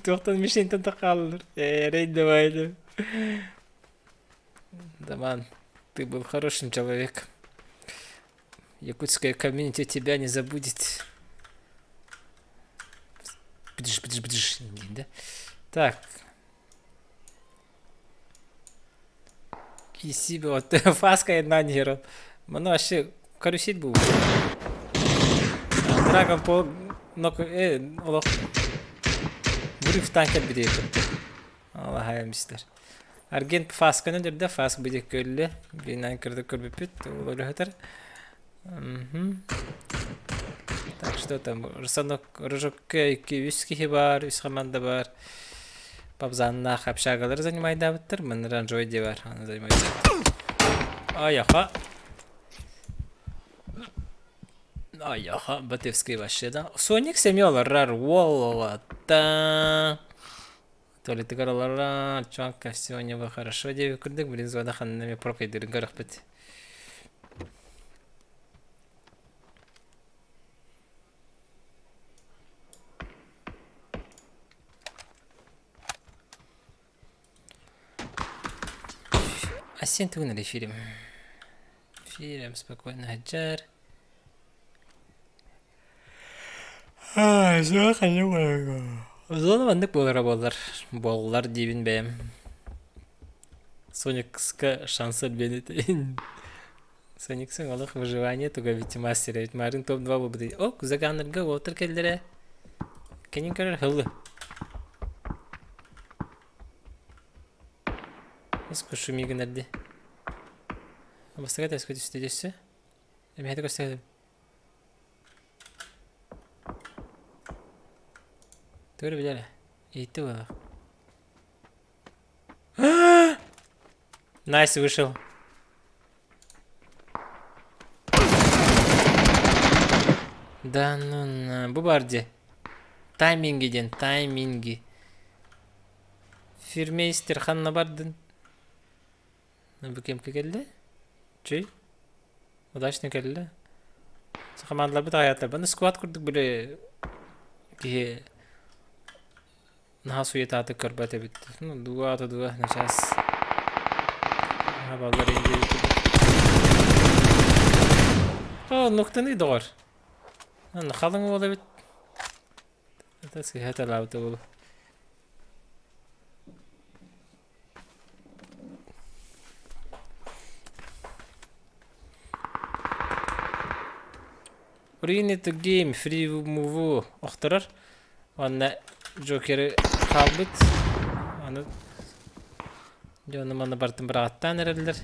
Туохтан мишентэн тахааллар. Эрэй давай. Даман, ты был хорошим человеком. Якутская комьюнити тебя не забудет. Бдыш, бдыш, бдыш, да? Так. Киси вот фаска одна геро. Мано вообще карусель был. Драгон пол... Нок э олох Врыв танкер битиэ кытта. Алаһайым истэр. Аргент фасканы дөрдө, фаск битиэ көллө. Бинан кырды көрбүппүт, ол өлөһөтөр. Так, что там? Рысанок, Рыжокка 2 үс киһи бар, үс команда бар. Пабзаннаах общагалары занимайдаабыттар. Манна Ранжой де бар, аны занимайдаабыттар. Аяха. Аяха, Батевский вообще, да? Соник семья олорор, уоллата. Туалетыгар олорор, чувакка все у него хорошо диэби курдук, блин, зона ханна эмэ прокайдырын көрөхпүт. Ассен тугун эрэ эфирим. Эфирим спокойно сылдьар. Зона маннык буолара буоллар. Буоллар диибин бэйэм. Соникска шанс элбиэн Сониксың олох выживание туга ведь мастер ведь Марын топ-2 буолбут. О, Заганнарга уолтар кэллэрэ. Кэнин көрөр хыллы. Искушу мигин эрди. Бастыга тэскэ түстэ дөссө. Эмиһэти көстө. Тугу билэр. Иитти буолар. Найс вышел. Да ну на. Бу бар дии. Тайминги диэн, тайминги. Фирмейстер ханна бардын? Бу кемке кэллэ? Чүй? Удачно кэллэ. Командаларбыт аҕыйаатылар. Баны сквад курдук били киһи Наһаа суетаатык көрбөт эбит. Ну, дуга дуга, начаас хабаллар диэбит. О, нуктаны доҕор. Аны халыҥ уол эбит. Это сыһа талаабыта буолу. Ruin the game, free move охторор. Уонна Джокеры хаалбыт. Аны дьону манна барытын быраҕаттаан эрэллэр.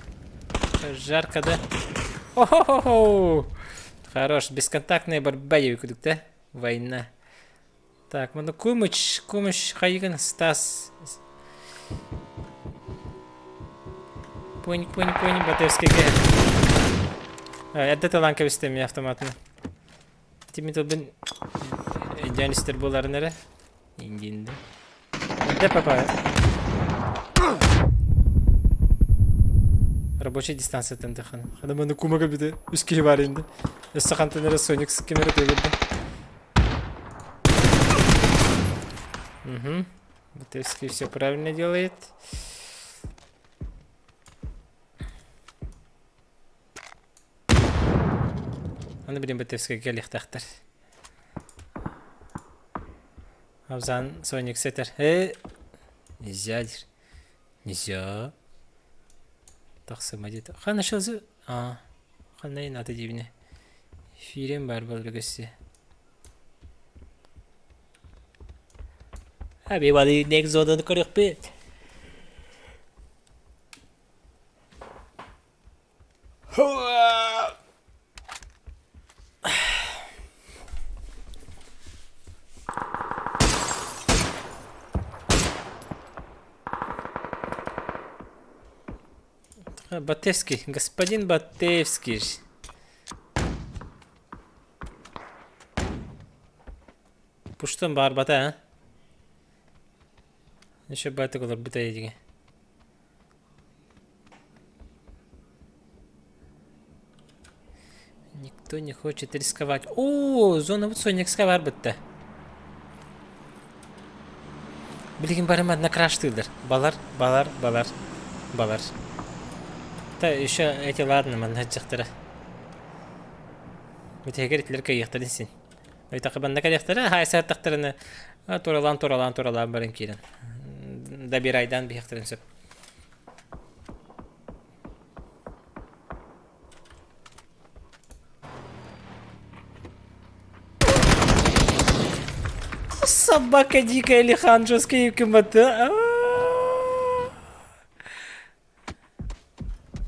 Жарко да. О-хо-хо-хо! Хорош, бесконтактная борьба диэбит да? Война. Так, маны Кумыч, Кумыч хайыгын Стас. Пунь, пунь, пунь, Батевскийге. Эрдэ талан кэбистим мин автоматын. Тими тылбын өйдөөн истэр буоларын эрэ. Индиинде. Эрдэ папа. Рабочий дистанцияттан тыхан. Хана маны кума кэлбитэ. Үс киһи бар инде. Өссө хантан эрэ Соник ким эрэ тыгырда. Угу. Батевский все правильно делает. Аны билин Батевскийга кэлиэхтээхтэр. Абзан Соник сэтэр. Э, нельзя диир. Нельзя. Тахсыма диэтэ. Ханна шылзы? А, ханна аты диибинэ. Эфирем баар буолла көссө. Everybody next зонаны көрүөхпүт. Батевский, господин Батевский. Пуштан баарбата, а? Еще байтык олорбута эдиге. Никто не хочет рисковать. О, зона вот Соникска барбытта. Билигин барым одна краштыылар. Балар, балар, балар, балар. Та еще эти ладно манна дьахтара. Бүтэһигэр итилэр кыайыахтарын син. Өйтөхө банна кэлиэхтэрэ, хаайсааттахтарына туралаан туралаан туралаан баран киирэн. Добирайдаан биһиэхтэрин сөп. Собака дикая Лихан жесткий кыматы.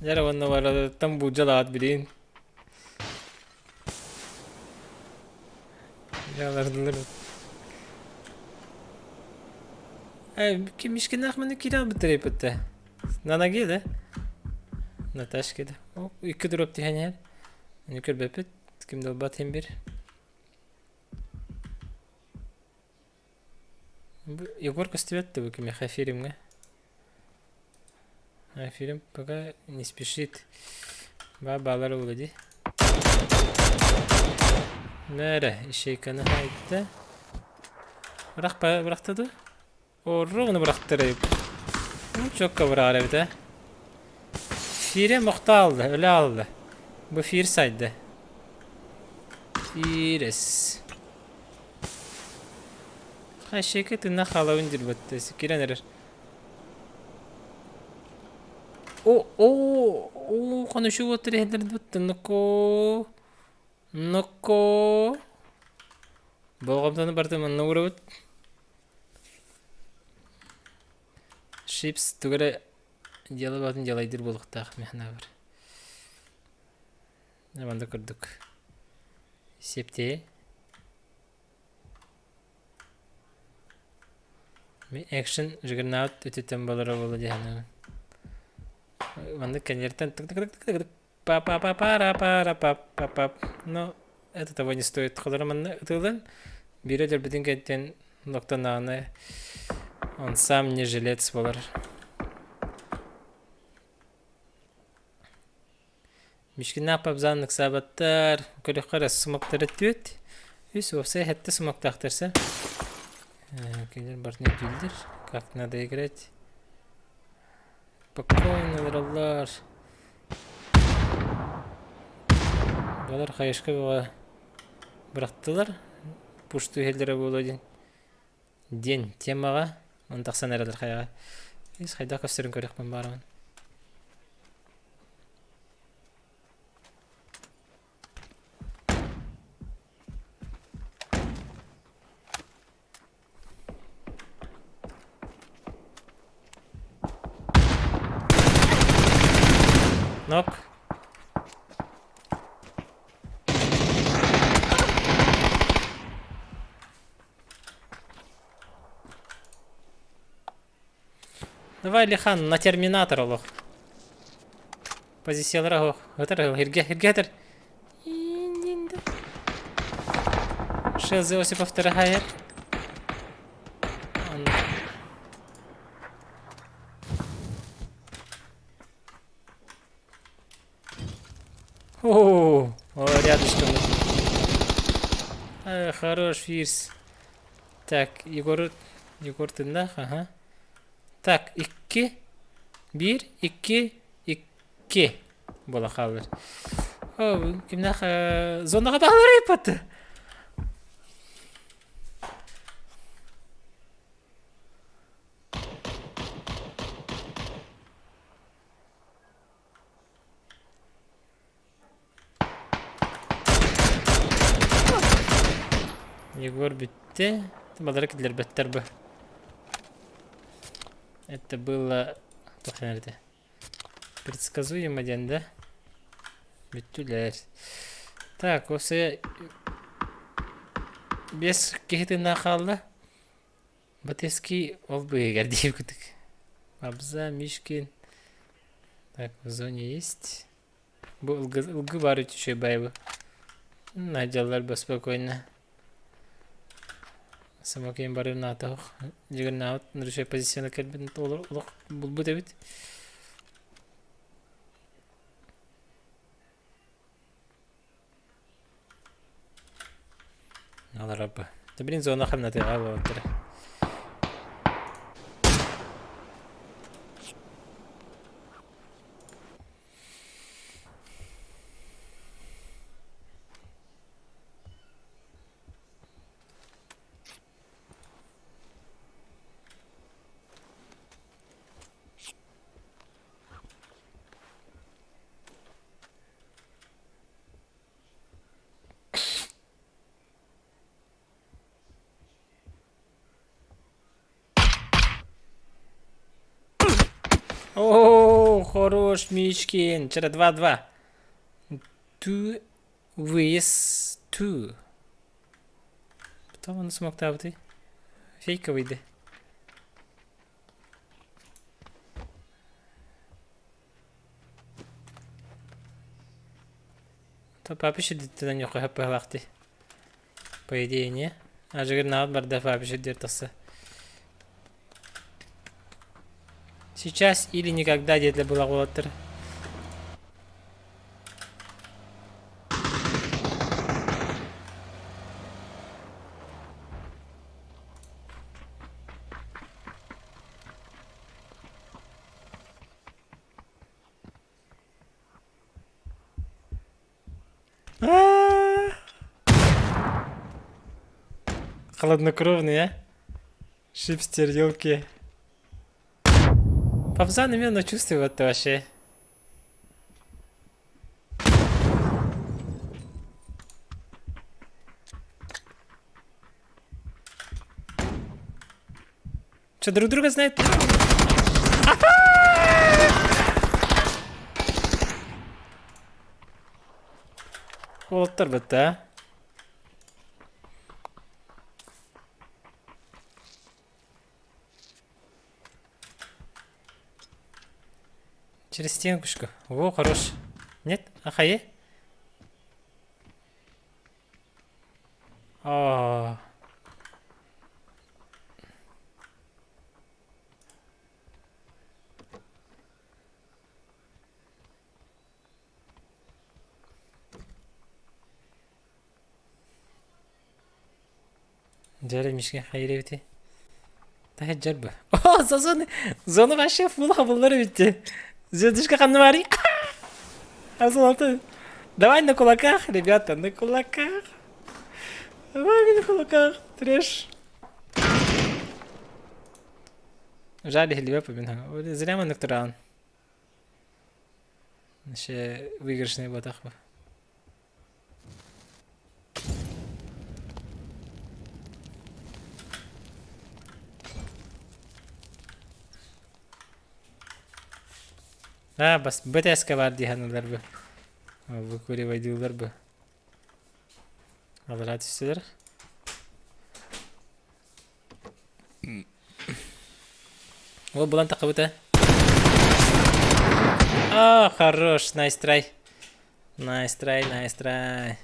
Дьэ уонна барытыттан буулдьалаат билигин. Дьалардылар. Кимишкинах маны киирэ бутта На ноге, да? На тачке, да. О, икки дроп түһэн иһэр. Аны көрбөппүт. Ким да ылбат иһин бир. Бу Егор көстүбэт да бу кимиэхэ фильмҥэ. А фильм пока не спешит. Ба баалар уола дии. Нэрэ, ищейканы хайта. Бырах бырахта дуо? Орругуну бырахтар Чокка быраҕар эбит ээ. Фире мохто алды, өлө алды. Бу фир сайды. Фирес. Хашеке тына халабын дирбатты. Кирен эрер. О, о, о, конушу вот Ноко. Ноко. Болҕомтону барытын манна уурабыт. Шипс тугу эрэ дьыала баатын дьалайдыыр буолуохтаах мин санаабар. Манна курдук. Септиэ. Экшен Джаггернаут өтүттэн буолара буолуо дии саныыбын. Маннык кэннилэриттэн тык-тык-тык-тык Па-па-па-пара-пара-па-па-па. Ну, это того не стоит. Холоро манна ытылын. Биирэ өлөрбүтүн кэнниттэн локтонааны он сам не жилец буолар. Мишкиннаах пабзаан ыксаабаттар. Көрөххө эрэ сумактары түөт. Үс уопсай сэттэ сумактаахтарса. Кинилэр барытын өйдүүллэр. Как надо играть. Спокойно олороллор. Балар хайышка бөҕө бырахтылар. Пушту иһэллэрэ буолуо диэн диэн темаҕа он тахсан эрэллэр хайаҕа. Ис хайдах көстөрүн көрүөхпүн баарабын. Нок. Давай, Лихан, на терминатор олох. Позициялара оһох. Ытар, иргэ, иргэ ытар. Шелзи Осипов вторая. О, о, рядышком. Э, хорош, Фирс. Так, Егор, Егор тыннах, ага. Так, икки, биир, икки, икки буола хаалар. О, кимнээх зонаҕа баалар ыйыппат. Егор бүттэ. Балары киллэрбэттэр бу. Это было туох это? Предсказуемо диэн да? Бүттүлэр. Так, осы биэс киһи тыыннаах хаалла. Батыский ол быыһыгар диир курдук. Абза, Мишкин. Так, в зоне есть. Бу ылгы, ылгы баар үчүгэй баайбы. Надьаллар бы спокойно. Самокейн барыр наата ох. Дьигэрнаабыт нырышай позицияны кэлбит олох булбут эбит. Аларабы. Да блин, зона хамнатыга буолтара. О, хорош, Мишкин. Вчера 2-2. Two vs two. Потом он смог табыты. Фейковый да. То папа шидиттен ньохо хаппыһалаахты. По идее не. Ажыгыр барда папа шиддер тахса. Сейчас или никогда диэтилэр былах уолаттар. Холоднокровный, а? Шипстер, елки. Попса именно чувствует вообще. Что, друг друга знают? Уолаттар бытта. Через стенкушку. Во, хорош. Нет? Ахае? А. Дьэ мишке хайребити. Таһырдьар бу. О, зону, зону вообще фул хабыллар эбитти. Звездочка ханна барый? Азолоты. Давай на кулаках, ребята, на кулаках. Давай на кулаках. Трэш. Жаль, иһиллибэт мин. Зря маннык тураҕын. Вообще выигрышный буотах бу. Аа, бас БТС-ка баар дии саныыллар бу. Выкуривайдыыллар бу. Аллараа түстүлэр. Ол булан таххыбыта. А, хорош, nice try. Nice try, nice try.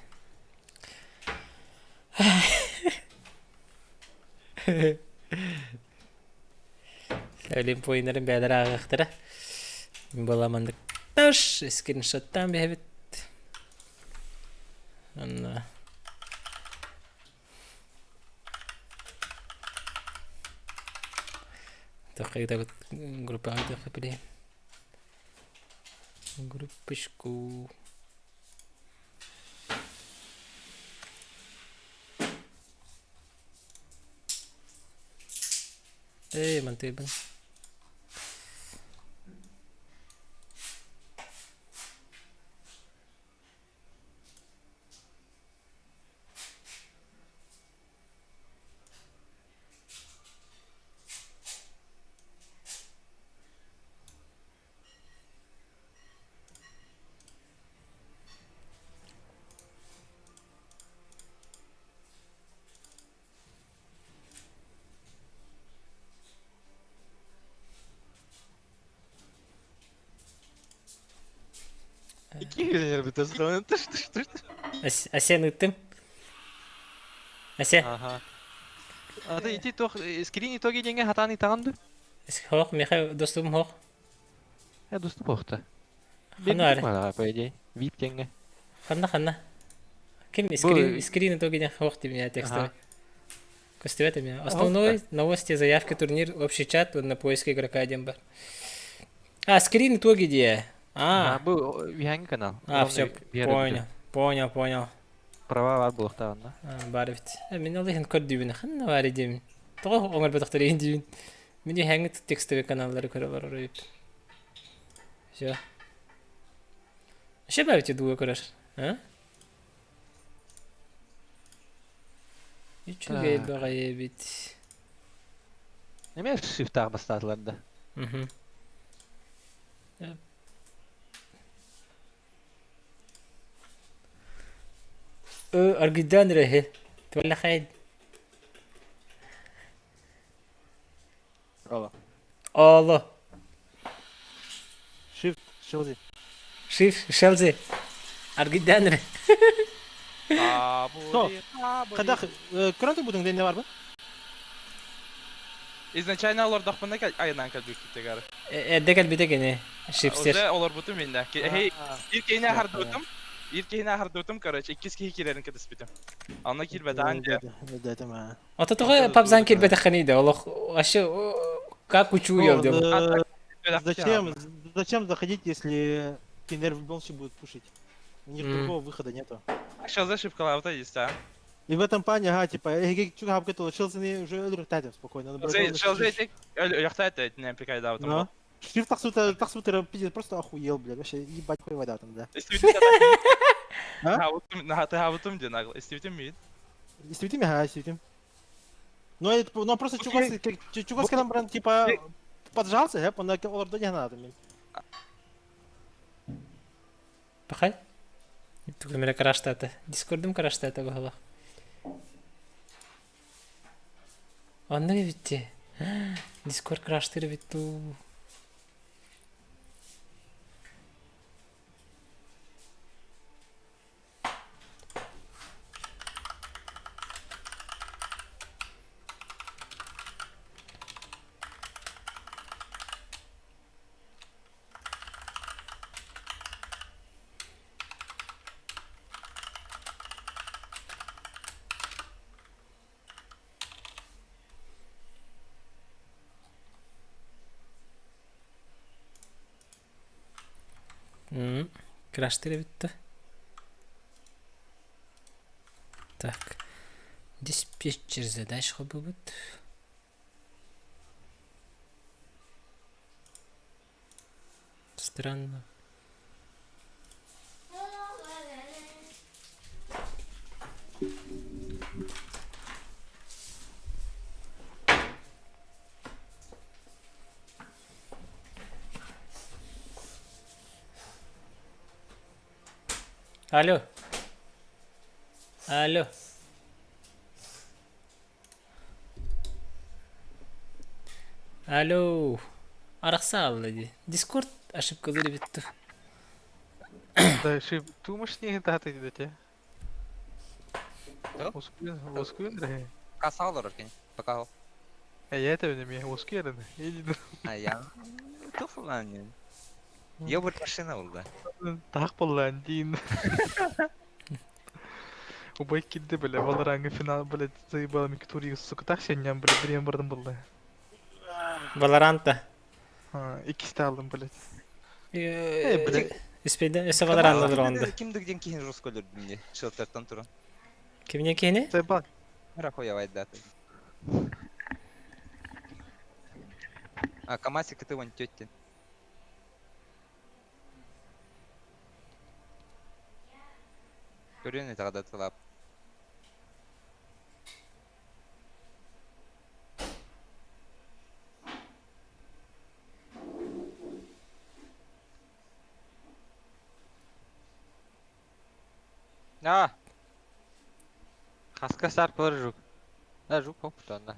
Олимп ойыннарын бэйэлэрэ ааҕыахтара. Буоламандык таш скриншоттаан биһэбит. Онно Тоххайдабыт группаҕа тахха билиһин. Группочку. Эй, мантыыбын. Икки бүтэ Тыш тыш тыш. Асен ыттым. Асе. Ага. А ты ити тох скрин итоги деньги хатан итаганды? Хоох, меха доступум хоох. Я доступ охта. Ханна аре. По идее. Вип деньги. Ханна ханна. Ким скрин скрин итоги деньги хоох ты меня текстовый. Көстүбэт эмиэ. Основной новости, заявки, турнир, общий чат, на поиск игрока один бар. А, скрин итоги где? А, А, бу үһәңги канал. а, все, понял, понял, понял. Права бар булуктаганда. Бар эбит. Мин ол иһин көрдүүбүн, ханна бар диибин. Тоҕо оҥорботохтор иһин диибин. Мин үһэҥҥи текстовый каналлары көрө олорор эбит. Все. Вообще баар дуга көрөр. А? Үчүгэй баҕайы эбит. Неме шифтаах бастаатылар да. Мгм. Аргыйдаан эрэ үһү. Туоллахайын. Алло. Алло. Shift, Шелзи. Shift, Шелзи. Аргыйдаан эрэ. Что? Когда көрөн турбутуң дэнне барбын? Изначально олордохпуна айынан кэлбиккитигэр. Эрдэ кэлбитэ кини. Шипстер. Уже олорбутум иннэ. Эй, ир киһини аһардыбытым. Ир киһини аһардыбытым, короче, иккис киһи киирэрин кытыспытым. Онно киирбэтэҕин дьэ. Дээтим аа. Ото тоҕо пабзан киирбэтэххиний да олох вообще как учуял деп. Зачем, зачем заходить, если кинер в любом случае будет пушить? У них другого выхода нету. Сейчас ошибка есть, а? И в этом плане, ага, типа, Челси уже өлүрүктаатым спокойно. Челси өлүрүктаат не пикайда. Но. Шрифт так пиздец, просто охуел, блядь, вообще ебать хуй вода там, да. Ты где нагло, Истивитим мид. Истивитим, ага, истивитим. Ну, это, ну просто чугас там, брат, типа, поджался, я, он олордо не надо, мен. Пахай. Тугумера караштата. Дискордум караштата бахала. Онно битти. Дискорд краштыры битту. Краштыры битти. Так. Диспетчер задач будет. Странно. Алло. Алло. Алло. Арахса дии. Дискорд ошибкалар эбит. Да, шип, думаешь, не даты дете? Оскуын, да. Касал олорор кини. Пока. Я это не мне, оскуын, или А я. Туфлан. Ёбурт машина булда. Так боллан дин. Убай килде, бля, Валорангы финал, блядь, заебала Микитурия, сука, так сегодня, блядь, время бардым булды. Валоранта. Иккисте алдым, блядь. Блядь. Испейден өсө Валоранта дронды. Кимдик ден кихин жестко өлөрдүм Шелтертан туран. Кимне кини? Заебал. Рахуя даты. А, Камасик ты вон тетя. Көрүн тогда тылап. А! Хаска сарпылар жук. Да, жук опытанна.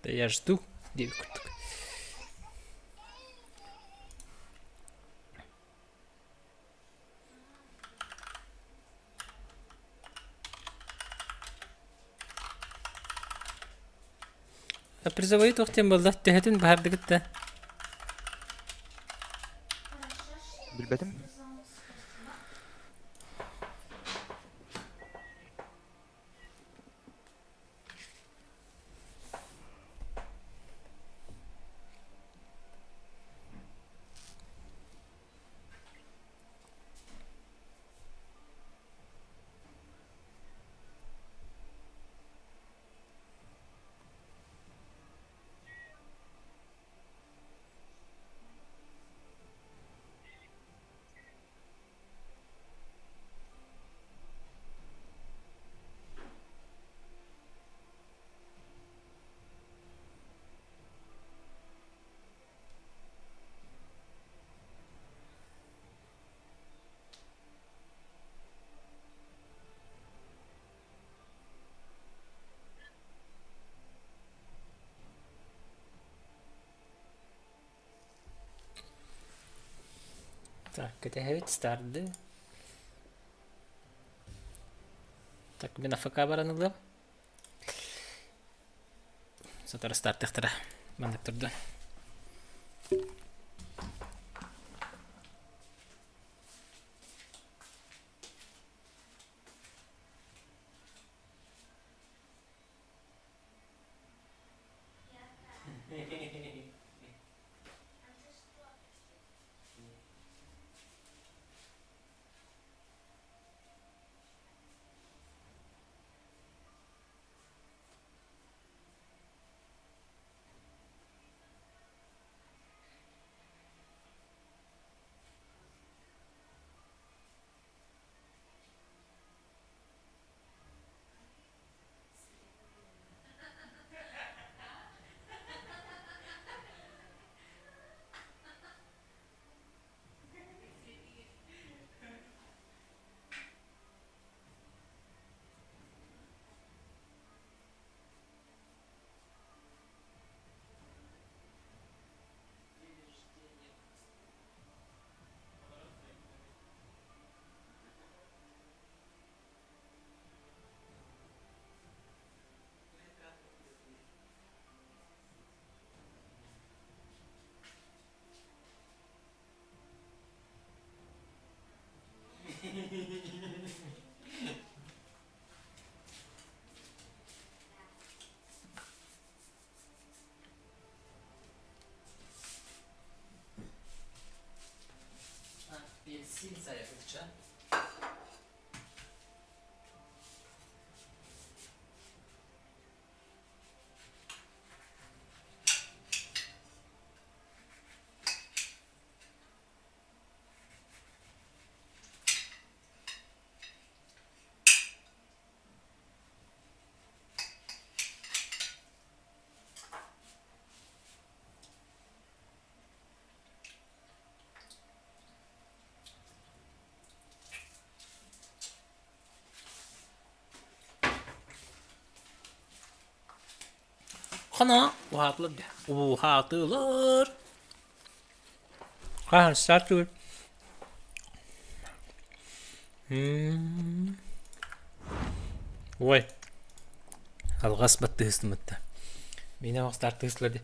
Да я жду. Девять куртук. Призовой туох буолла төһөтүн баһардыгыт да. Билбетим. Так, кэтэһэбит старды. Так, мин АФК баран ылыам. Сотору стартыахтара. Маннык турда. Апельсин сайыһычча. Хана уһаатылар дии. Уһаатылар. Хаһан стартыыр. Ой. Алҕас баттыһыстымытта. Миинэ ох стартыыстылар дии.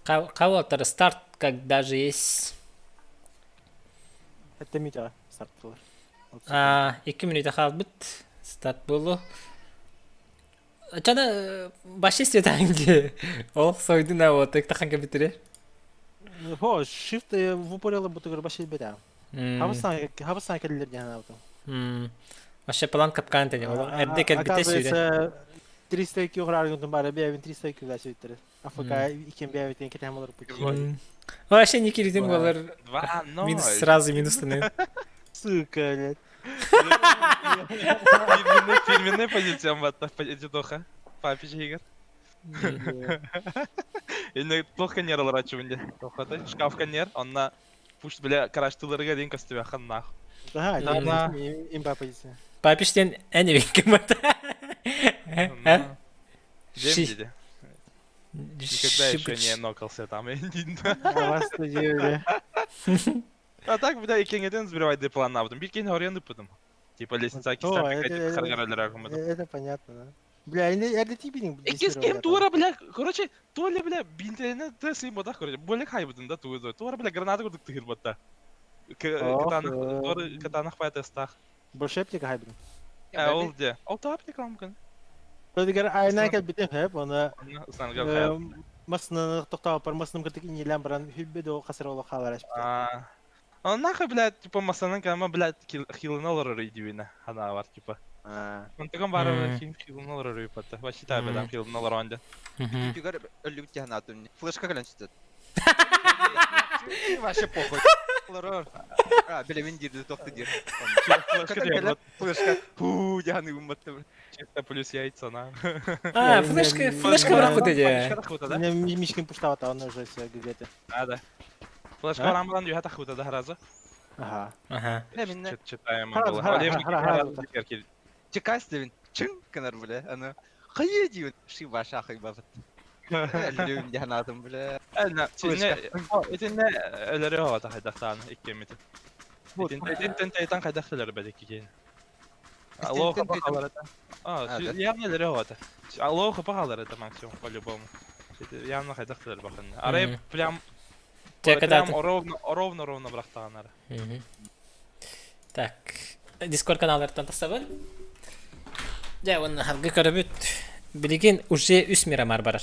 Кого-то старт, как даже есть. Это Митя старт буолар. А, 2 минута хаалбыт. Старт буолу. Чана баши светанги. Ол сойдун а вот тахан кабитире. Хо, shift в упорела бутыгар баши бетя. Хабасан келлер диэн аабытым. Вообще план капкан тени. Ол эрде кэлбите сүүрэ. 300 килограмм бары бэйэбин 300 кило сүйтэрэ. АФК иккен бэйэбитин кэтэһэн олорбут. Вообще не киритин болар. Минус сразу минус таны. Сука, блядь. Фирменная позиция батта дедоха. Папич Игорь. Инне плохо нер аларачы Тохата шкафка нер, онна пусть бля караштыларга ден костюме ханнах. Да, имба позиция. Папиштен әне кем бата. Дем диди. Никогда еще не нокался там. А так, бля, икеңеден сбривайды план абдым. Бир кейин оренды пыдым. Типа лестница Это понятно, да. Бля, это типа Иккис кем тура, бля, короче, то ли, бля, бинтене тесим бода, короче, более хайбыдын да тугы. Тура, бля, граната курдук тыгыр батта. Катанах, катанах пайтестах. Больше аптека хайбыдын. А, ол де. Ол та аптека мүмкін. Төгөр айна кэлбитим хэп, оны масына тоқтап бар, масыным кыртык инелен баран хүббе до касыр оло халар ашпыта. А нахуй, блядь, типа масанан кама, блядь, хилын алар дивина. Хана бар, типа. Онтогон бары хилын алар рыпата. Вообще та бедам хилын алар онда. Түгөр өлүп тиһанаатым. Флешка кэлэн сүтөт. Вообще похуй. А, билемин диир, тохты диир. Флешка. Фу, дьаһаны гымматты. Чисто плюс яйца, на. А, флешка, флешка барахпыт эде. Мишкин пуштавата, он уже все где-то. А, да. Флешка барамбаран юхата хута да харазы. Ага. Ага. Читаем. Чекас девин. Чын кынар бля. Аны. Хайы дивин. Ши баша хай бабат. Өллүм диэн аатым бля. Итиннэ өлөрү оҕото хайдахтаан иккиэммитин. Итинтэн тэйтэн хайдах өлөрбөт иккиэн. Алло хапа халарата. А, явно өлөрү оҕото. Алло хапа халарата максимум по-любому. Явно хайдах өлөрбөхүн. Арай прям прям ровно ровно ровно бырахтаҕанара. Так, Дискорд каналлартан тахсабын. Дьэ, уонна харгы көрөбүт. Билигин уже үс мирамар барар.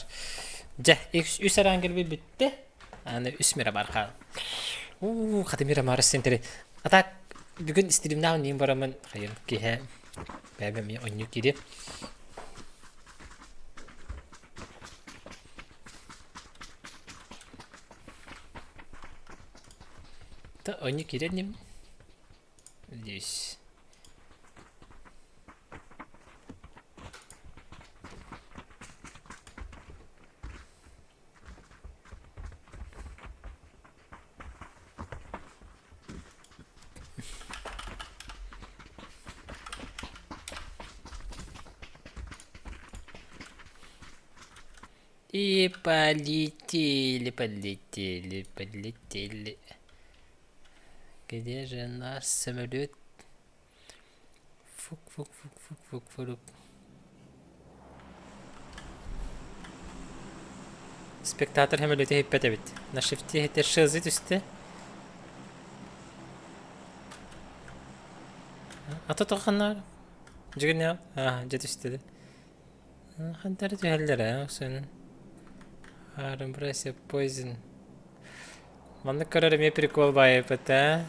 Дьэ, үс араан кэлбит бүттэ. Аны үс мирамар хаал. Уу, хаты мирамар сентери. А так, бүгүн стримнаан ним барамын хайым киһэ бэбэм онньу кири. Да, онньу киирэн ним. Здесь. И полетели, полетели, полетели. Где же наш самолет? Фук, фук, фук, фук, фук, фук. Спектатор самолеты иһиппэт эбит. На шифте иһитэр шезы түстэ. Ата тоққаннар. Дьигинэ, аа, дьэ түстэ. Хантары түһэллэр ээ, охсон. Армбресе poison. Маннык көрөр эмиэ прикол баайыппыт ээ.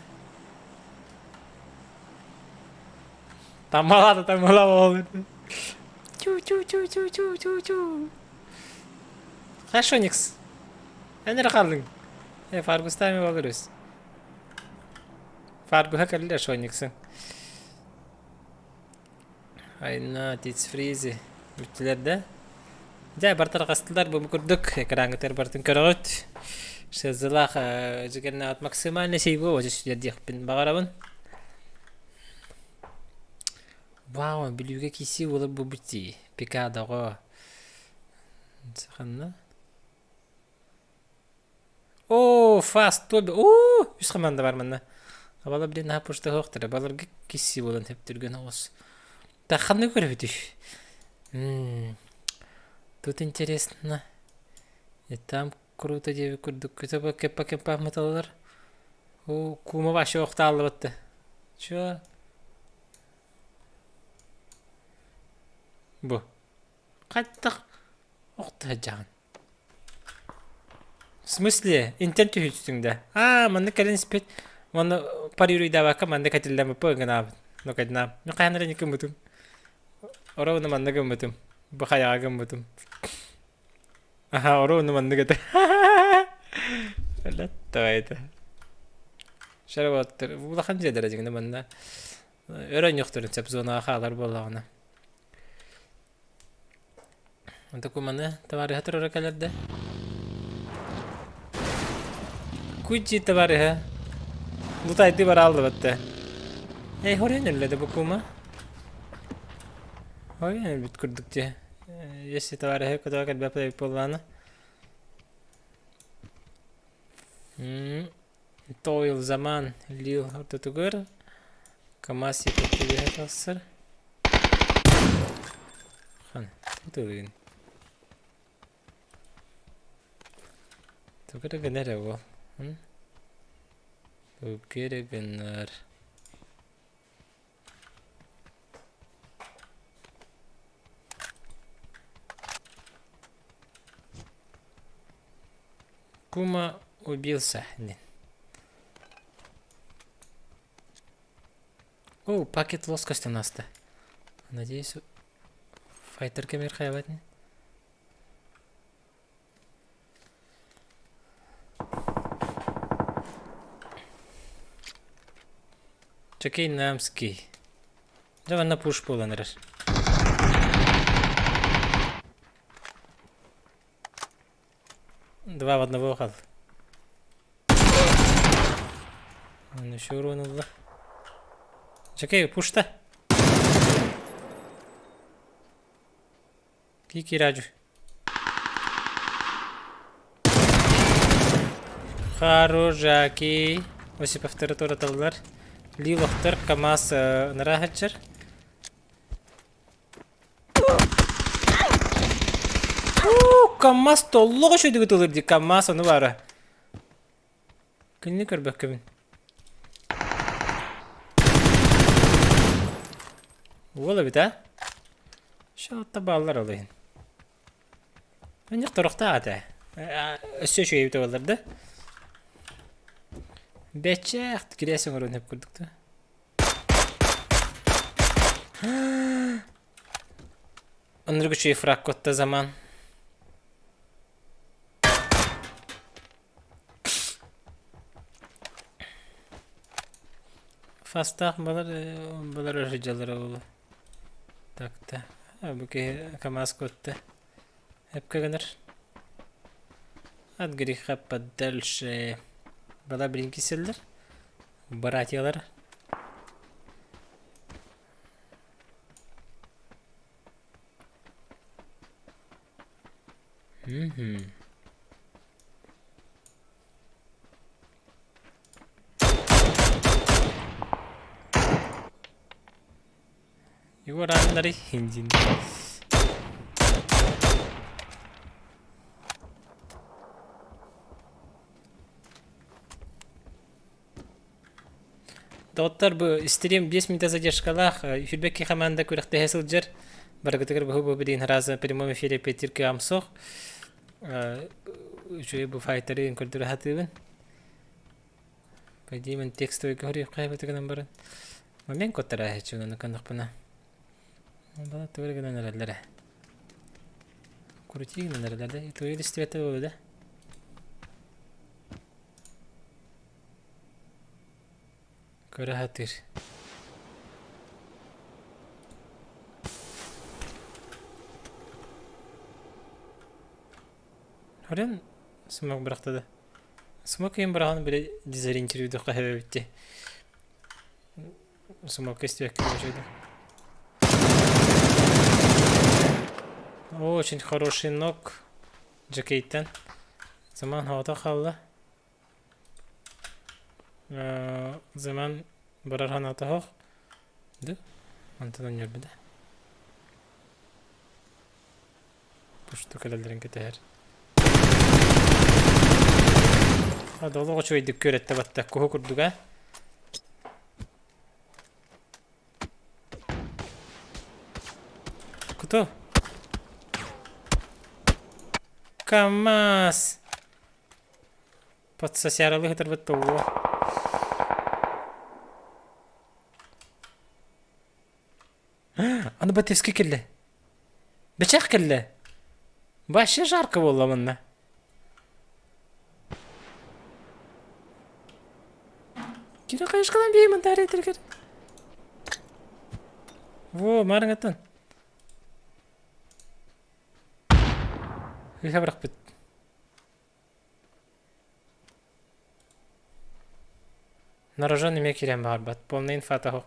Тамалаата тамала буолбут. Чу-чу-чу-чу-чу-чу-чу. Хорошо, Никс. Эн эрэ хааллыҥ. Э, Фаргустаами болорус. Фаргуһа кэллэ Шониксың. Айна, Тиц Фризи бүттүлэр да. Дьэ, бар тарҕастылар бу курдук экраҥҥытыгар барытын көрөҕүт. Шезлах дьигэрнэҕит максимально сейвы отүстүлэр диэхпин баҕарабын. Вау, Бүлүүгэ киирсии буолар буолбут дии. Пикадаҕа. Ханна? Оо, фаст Тоби. Оо, үс команда бар манна. Абала блин наһаа пушта суохтара. Баларга кисси буолан сөптүргэн оҕус. Так ханна көрөбүтүй? Тут интересно. И там круто диэби курдук көтө кеппа кеппа мыталар. О, кума вообще охтааллыбатты. Чё? Бу. Хайдах охто сылдьаҕын? В смысле? Интэн түһүстүҥ да? Аа, маннык кэлэн испит. Уонна парируйдаабакка маннык этиллэммиппэ гынаабыт. Ну кайдынаам. Мин хаһан эрэ гыммытым. Оруобуна маннык гыммытым. Бу хайаҕа гыммытым. Аха, оруобуна маннык этэ. Давай это. Шароваттар. Улахан дьиэлэрэ дьиҥинэ манна. Өрө онньохторун сөп зонаҕа хаалар буоллаҕына. Докуманы табаарыһа турара кэлэр да? Куйджи табаарыһа. Лутайды барааллыбат да. Эй, хорен өллө да бу кума. Хорен өлбүт курдук дии. Если табаарыһа көтөҕө кэлбэт эбит буоллаҕына. Тойл заман лил ортотугар КамАЗ түбэһэ тахсар. Хан, тутулугун. Тугу эрэ гынар ээ уол. Тугу эрэ гынар. Кума убился диэн. О, пакет плоскостен аста. Надеюсь, файтер кэмэр хайабат ини. Чекей Намский. Дьэ манна пуш буолан эрэр. Два в одного хал. Он еще урон ылла. Чекей, пушта. Кики Раджу. Харужаки Осиповтары туораталлар. Лиловтар КамАЗ ыныраа сылдьар. Уу, КамАЗ толлоҕо үчүгэй тылыр дии КамАЗ ону баара. Кинини көрбөккөбүн. Уол эбит а? Шалта бааллар ол иһин. Манньык торохтоох этэ. Өссө үчүгэй эбитэ буоллар да. Бэчээх кирээс оҥоруон сөп курдук да. Оннук үчүгэй фраг куотта заман. Фастаах балар балар өрүдьалара буолуо. Так да бу киһи КамАЗ куотта. Эпкэ гынар. От греха подальше. Бала билин киселлэр. Братьялар. Мгм. Егор аннары хиндин. Доҕоттор, бу стрим 5 минута задержкалаах Үһүрбэкки хамаанда күрэхтэһэ сылдьар. Барыгытыгар бу бу билигин раза прямом эфире Петирка Амсох. Үчүгэй бу файтары көрдөрө сатыыбын. По идее, мен текстовый көрүөххэ эбэтигинэн баран. Момент коттарааһыччы ону канахпына. Бала тугу гынан эрэллэрэ. Крути гынан эрэллэр да. Тугу истибэтэ буолуо да. Көрө сатыыр. Хорен смок бырахта да. Смок иһин быраҕан били дезориентируйдухха сөбөбүт дии. Смок истибэккэ үчүгэй. Очень хороший нок Джекейтен. Заман хаҕата хаалла. Заман барар санаата суох. Ды, онтон өнньөрбүтэ. Пушту кэлэллэрин кэтэһэр. Олох үчүгэйдик күөрэттэ батта куһу курдуга. Кто? КамАЗ! Подсосяралы ытырбыт тугу? Аны Батевский кэллэ. Бэчэх кэллэ. Вообще жарко буолла манна. Кире хайышкадан беймін тәрі тіргер. Во, марыңаттан. Ыха бырахпыт. Нарожон эмиэ киирэн баҕарбат. Полный инфата суох.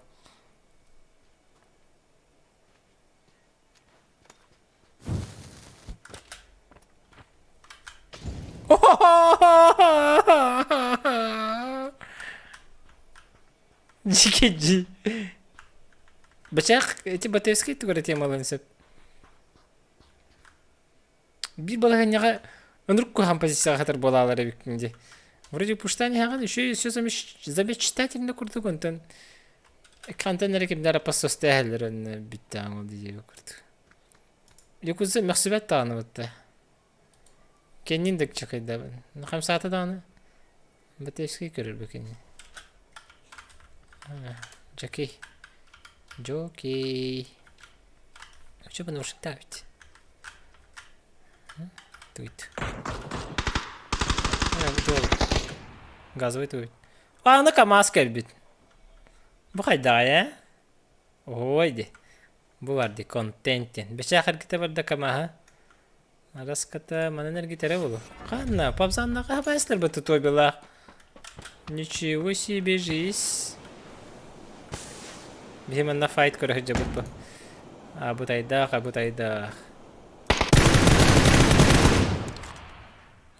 Дьикэдьи. Бачаах эти Батыевскай тугара темаларын сөп. Биир балаһыанньаҕа ынырык куһаҕан позицияҕа сытар буолаалар эбиккин дии. Вроде пуштан иһэҕин еще все замечательно курдук онтон хантан эрэ кимнэр аппассостээһэллэр онно бүттэҕиҥ ол диэби курдук. Якутса мөхсүбэт даҕаны бутта. Кэннин да чакайдабын. Хамсаата даҕаны. Батыевский көрөр бу кини. Джокей. Джокей. Вообще бы наушник Туит. Газовый туит. А, аны КамАЗ кэлбит. Бу хайдаҕай ээ? Ой ди. Бу бар ди контентин. Бэчээх эргитэ барда КамАЗа. Араската манан эргитэрэ буолуо. Ханна, папзаннаха хапайстар бы тутой Ничего себе жизнь. Биһи манна файт көрө сылдьабыт бу. Абытайдаах, абытайдаах.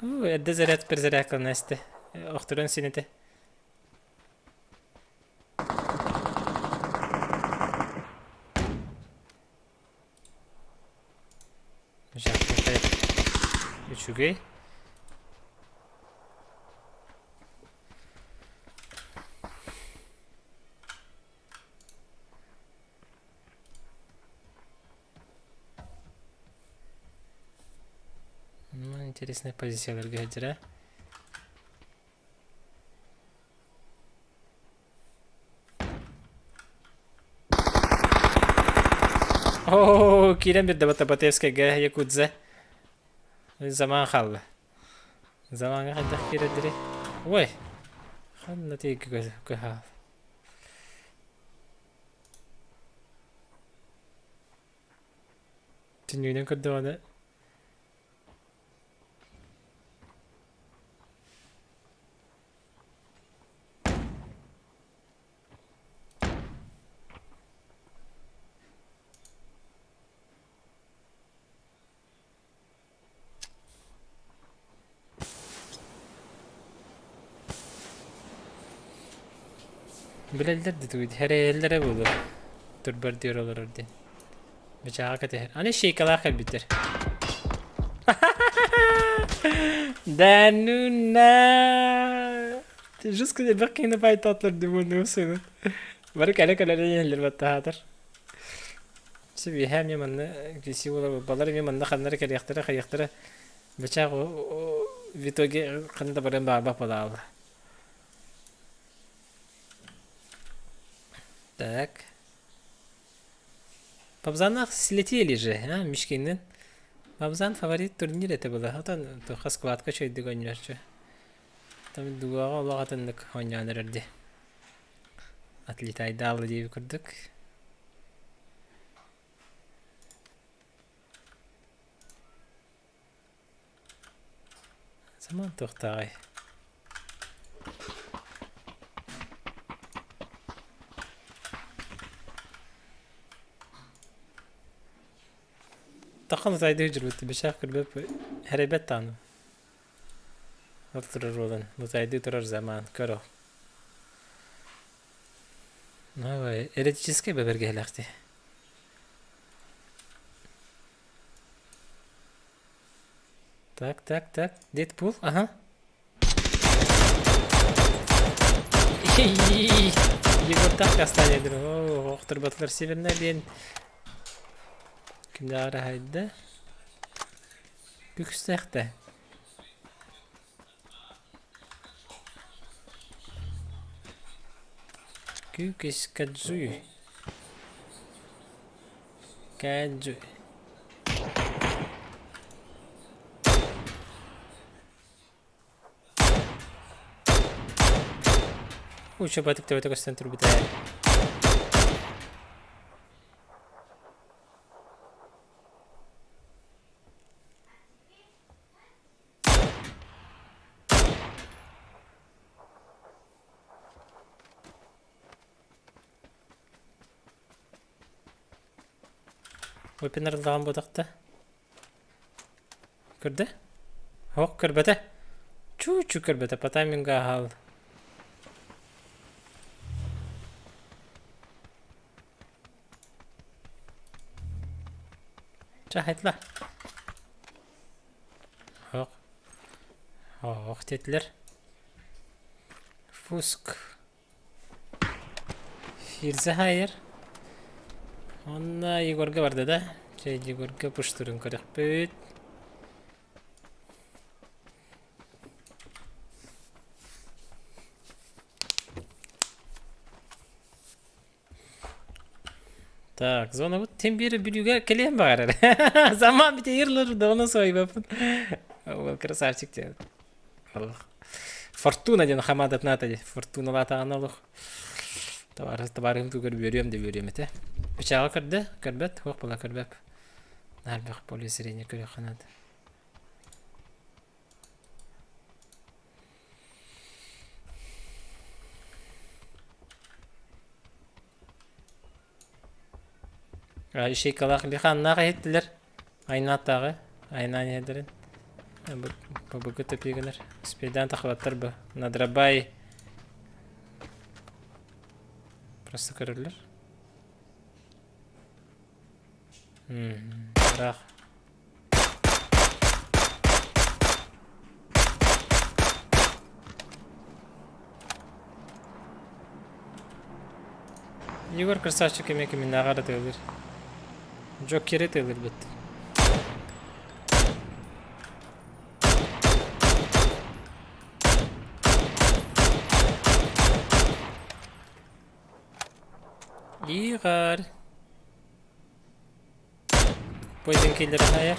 Эрдэ заряд перезарядкалана истэ. Охторон син этэ. Үчүгэй. Ну, интересная позицияларга сылдьара. Оо, киирэн биэрдэ Батабатевскайга Якудза. Заман хаалла. Замаҥҥа хайдах киирэрдэрий? Ой, ханна тиийгэ көһаал. Түннүгүнэн көрдөҕүнэ Билэллэр да тугуй, эрэйэллэрэ буолуо. Турбар диэр олорор диэн. Бычааҕа кэтэһэр. Аны шейкалаах кэлбиттэр. Да ну на! Жестко элбэх киһини байтаатылар дии сыны. Бары кэлэ-кэлэ иһэллэр баттаһаатар. Сибиэһэ эмиэ манна киси буола балар эмиэ манна ханна эрэ кэлиэхтэрэ хайыахтара бачаах в итоге ханна да барыан баҕарбат буолаалла. Так. Бабзанах слетели же, а, Мишкиннин. Бабзан фаворит турнир это было. Отон туха складка чөйдүк оонньооччу. Там дугаҕа олох атыннык оонньоон эрэрди. Отлетайдаалы диэби курдук. Саман туохтааҕый? Таххан утайдыы дьүрбүт бишах көрбөп хэрэйбэт даҕаны. Ол турар уолан утайдыы турар заман көр ол. Ой, эротическай бэбэргэһэлэхти. Так, так, так. Дэдпул, ага. Егор так останет. О, охторботлар северная диэн кимнээҕэр аһайда. Күкстэхтэ. Күүкүс Кадзуй. Кадзуй. Уча батык төбөтө көстөн турбута. Вебинардаан буотахта. Көрдө? Ох, көрбөтө. Чу-чу көрбөтө, по таймингу аһаал. Чэ, хайдла. Ох. Ох диэтилэр. Фуск. Фирза хайыр. Онно Егорга барда да. Чэ, Егорга пуштурун көрөхпүт. Так, зонабыт тем биэри бүлүүгэ кэлиэн баҕарар. Заман бите ырлыр да сойбаппын. Ол красавчик диэн. Олох. Фортуна диэн хамаадатынаата дии. Фортуналаатаҕына олох. Табаарыс табаарыһым тугар үөрүөм да үөрүөм этэ. Бычааҕа көрдө, көрбөт, хуох була көрбөп. Наһаа поле зрения көрүөххэ наада. Ищейкалаах лиханнаах иһиттилэр. Айнааттааҕы, айнаан иһэллэрин. Бабыгы топигынар. Спейдан тахыбаттар бу. Надрабай просто көрөллөр. Ыраах. Егор красавчик эмиэ киминээҕэр ытыалыыр. Джокеры ытыалыыр бит. Игорь. Poison killer хайар.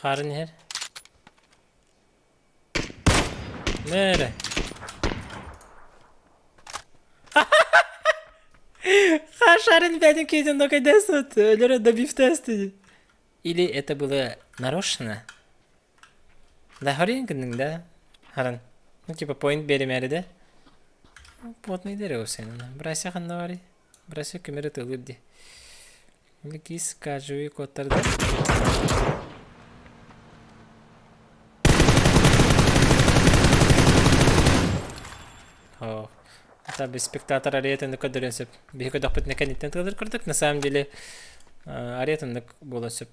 Харын иһэр. Нэрэ. Хашарын бәдин кейден докайдасыт. Өлөрө добив тесты. Или это было нарочно? Да харин гынның да. Харан. Ну типа point беремәри да. Плотный дерево сен. Брася ханна бари. Брася көмөрө тылыр ди. Кис кажуи коттарды. О, это без спектатор ариетинды көрдөрүөн сөп. Биһи көрдөхпүтүнэ кэнниттэн тылыр курдук. На самом деле ариетинды буолуон сөп.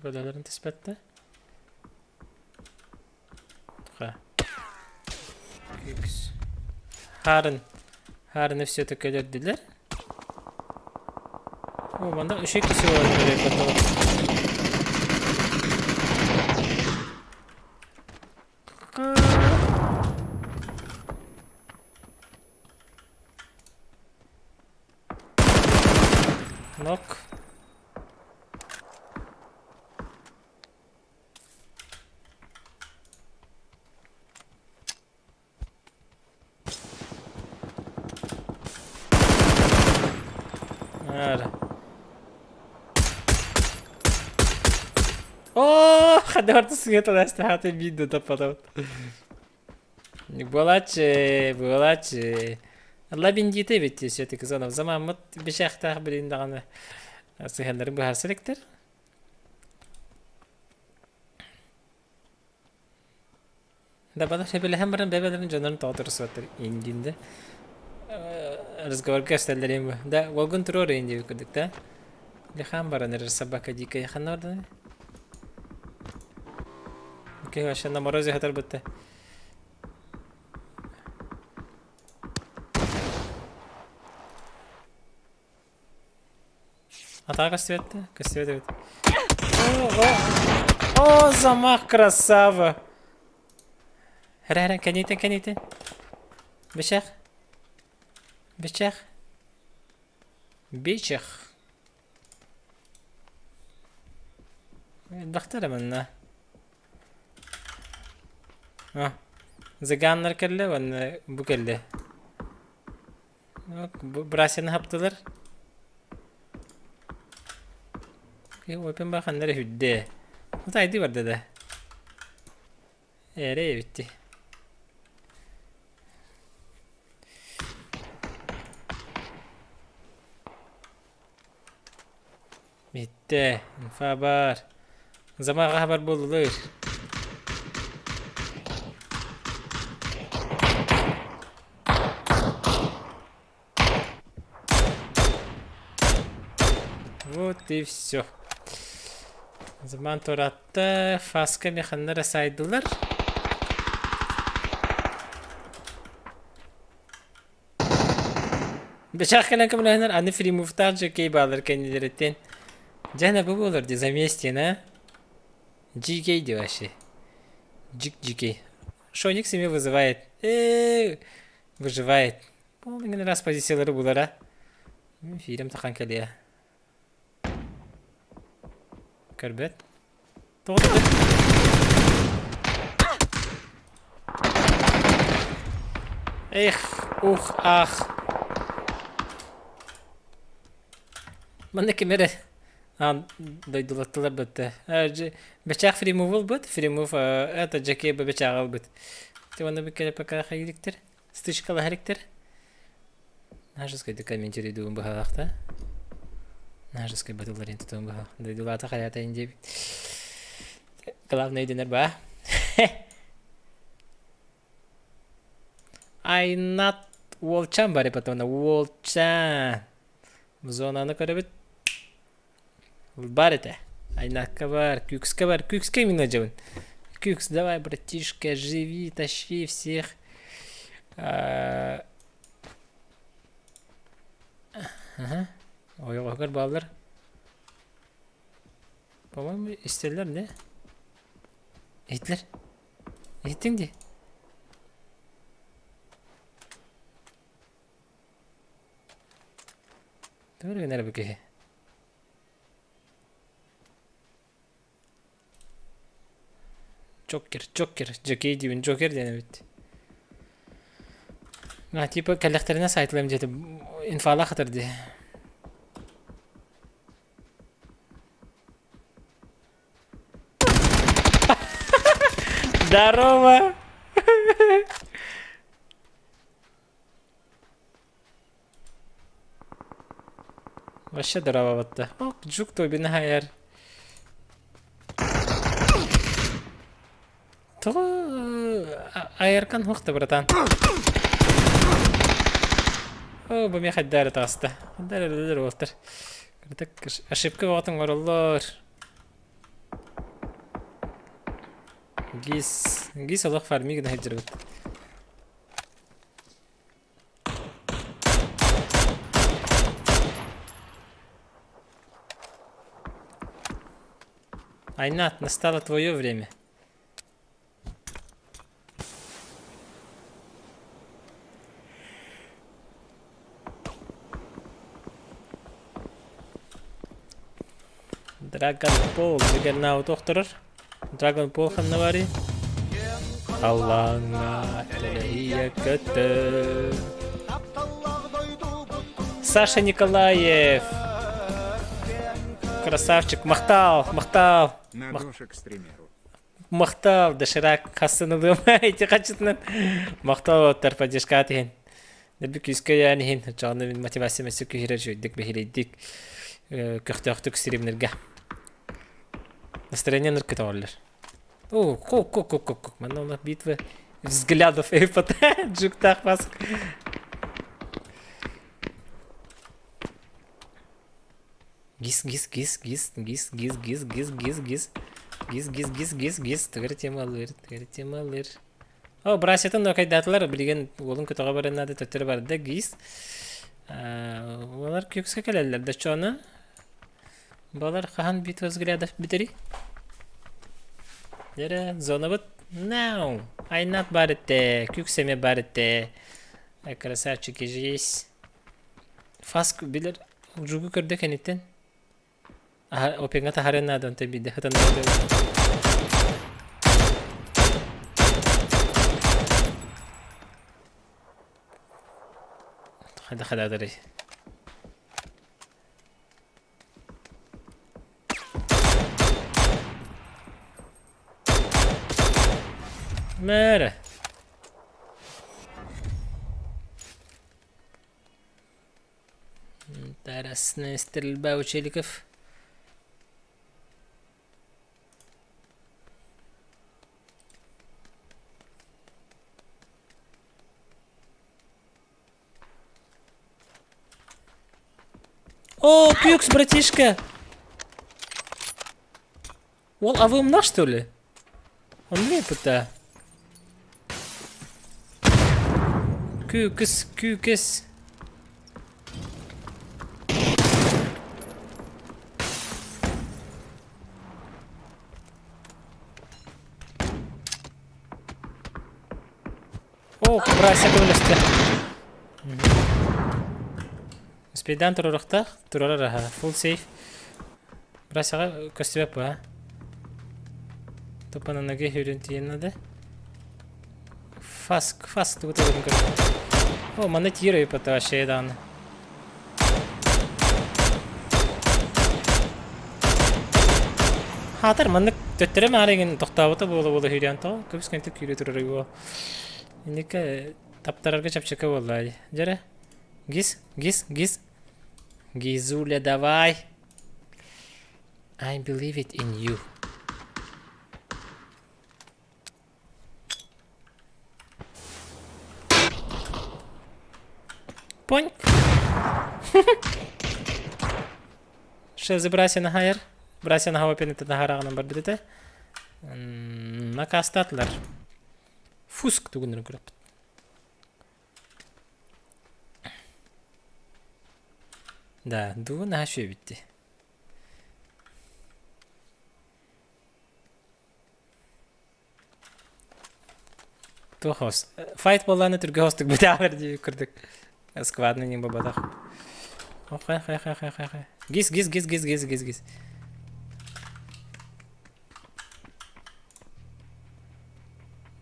Көрдөлөрүн түспэттэ. Ха. Икс. Харын. Харыны все-таки өлөрдүлэр. О, манда үчүгэй киһи буолан эрэр готово. Нок. Ара. О, хадыгар сыгыталас тахаты видно таппатабыт. Буолааччы, буолааччы. Лабиндиты эбит все-таки зонов. Замаммыт бешэхтээх билин даҕаны сыһыаннарын быһаарса иликтэр. Да бада сөбүлэһэн баран бэбэлэрин дьоннорун тоҕо турсубаттар индиинде. Разговорга өстөллөрүн бу. Да, уолгун туруор индии курдук да. Лихан баран эрэр собака дикая ханна бардан? Окей, вообще на морозе хатар бытта. Атака көстүбэттэ? Көстүбэт эбит. О, о, о, замах красава! Хара хара кэнитен кэнитен. Бычах. Бычах. Бичах. Элбэхтэр манна. А, Зыганнар кэллэ уонна бу кэллэ. Брасины хаптылар. Опен баханнар үрдэ. Айды барда да. Эрэ эбитти. Бүттэ. Инфа бар. Замаға хабар буоллулар. Вот и все. Заман туратта фаска механнара сайдылар. Бечах кэлэн көмөлөһөнөр аны фримуфтаах дьэкэй баалар кэннилэриттэн. Дьэ бу буолар ди заместье на. Дикей ди вообще. Дик дикей. Шоник себе вызывает. Э, выживает. Полный раз позициялары булара. Фильм тахан кэлиэ. Көрбөт. Тоҕо Эх, ух, ах. Манна ким эрэ аан дойдулаттылар бытта. Бэчээх фримув ылбыт, фримув это Джеки бэчээҕи ылбыт. Ти уонна биккere пока хайыликтер, стычкалаһарыктер. Нажескайды комментируйдуун быһалаахта. Наһаа батылларын тутуон быһа. Дойдулаата хайаатайын диэбит. Главное өйдөнөр баа. Айнат уолчаан бары потом уолчаан. Зонаны көрөбүт. Бар этэ. Айнакка бар, Күкскэ бар. Күкскэ именно дьабын. Күкс, давай, братишка, живи, тащи всех. Ага. Ойоҕоһугар бааллар. По-моему, истэллэр, не? Иһиттилэр. Иһиттиҥ дии. Тугу эрэ гынар бу киһи? Джокер, Джокер, Джокей диибин, Джокер диэн эбит. А, типа кэллэхтэринэ сайтылыам диэтэ инфалаах хатар дии. Здорово! Вообще здорово батта. Ок, жук тобин хайар. Тоҕо айаркан хуохта братан. О, бу миэхэ хайдары таҕыста. Хайдары өлөлөр уолтар. Кырдык ошибка оҕотун оҥороллор. Гис, гис олох фарми гына сылдьарбыт. Айнат, настало твое время. Dragon Ball Juggernaut охторор. Dragon Ball ханна барый? Халлааҥҥа тэлэһийэ көтөр. Саша Николаев! Красавчик! Махтал! Махтал! На дошик стримеру. Махтал, доширак хассын ылыам ити хачытынан. Махтал оттар поддержкаат иһин. Нөбү күүскэ өйөөн иһин, оччоҕуна мин мотивация өссө күүһүрэр үчүгэйдик бэһиэлэйдик, көхтөөхтүк стримнэргэ. Настроение ныр көтөҕөллөр. О, ку ку ку ку ку. Манна олох битва взглядов эпот. Джуктах бас. Гис, гис, гис, гис, гис, гис, гис, гис, гис, гис. Гис, гис, гис, гис, гис. Тыгыр темалыр, тыгыр темалыр. О, брасятын нокайдаатылар, билигин уолун көтөҕө баран наада төттөрү барда гис. Олар күкскэ кэлэллэр да чону. Балар хаһан битва взглядов бүтэрий? Дьэрэ, зонабыт now. Айнат бар этэ, күкс эмэ бар этэ. Красавчики же есть. Фаск билэр жугу көрдө кэнниттэн. Опеҥҥа таһаарыан наада онтон биирдэ хатан Хайдах хададарый? Мээрэ. Интересная стрельба у челиков. О, Пьюкс, братишка! Ол а вы умна, что ли? Он лепота. Күүкүс, күүкүс. О, Брася көмөлөстө. Спейдан туруорахтаах, турарар аха. Full safe. Брасяҕа көстүбэт бу, а? Тупа ноги хүрүн тиийэн надо. Фаск, фаск тугу турарын көр. О, манна тиир өйпөтө вообще даҕаны. Хаатар маннык төттөрө маарыгын тохтообута буола-буола сүүрэн тоҕо көбүс көнтүк күүрэ турар уол. Инникке таптарарга чэпчэки буолла дьэрэ. Гис, гис, гис. Гизуля, давай. I believe it in you. Поньк! Шелзи Брасина хайар. Брасина хауапин наһараҕынан барбыт этэ. Накастаатылар. Фуск тугуннарын көрөппүт. Да, дуу наһаа үчүгэй Туох хос? Файт буоллаҕына түргэн хостук бүтээҕэр дии курдук. Сквадный не буолбатах. Хай хай хай хай хай хай. Гис гис гис гис гис гис гис.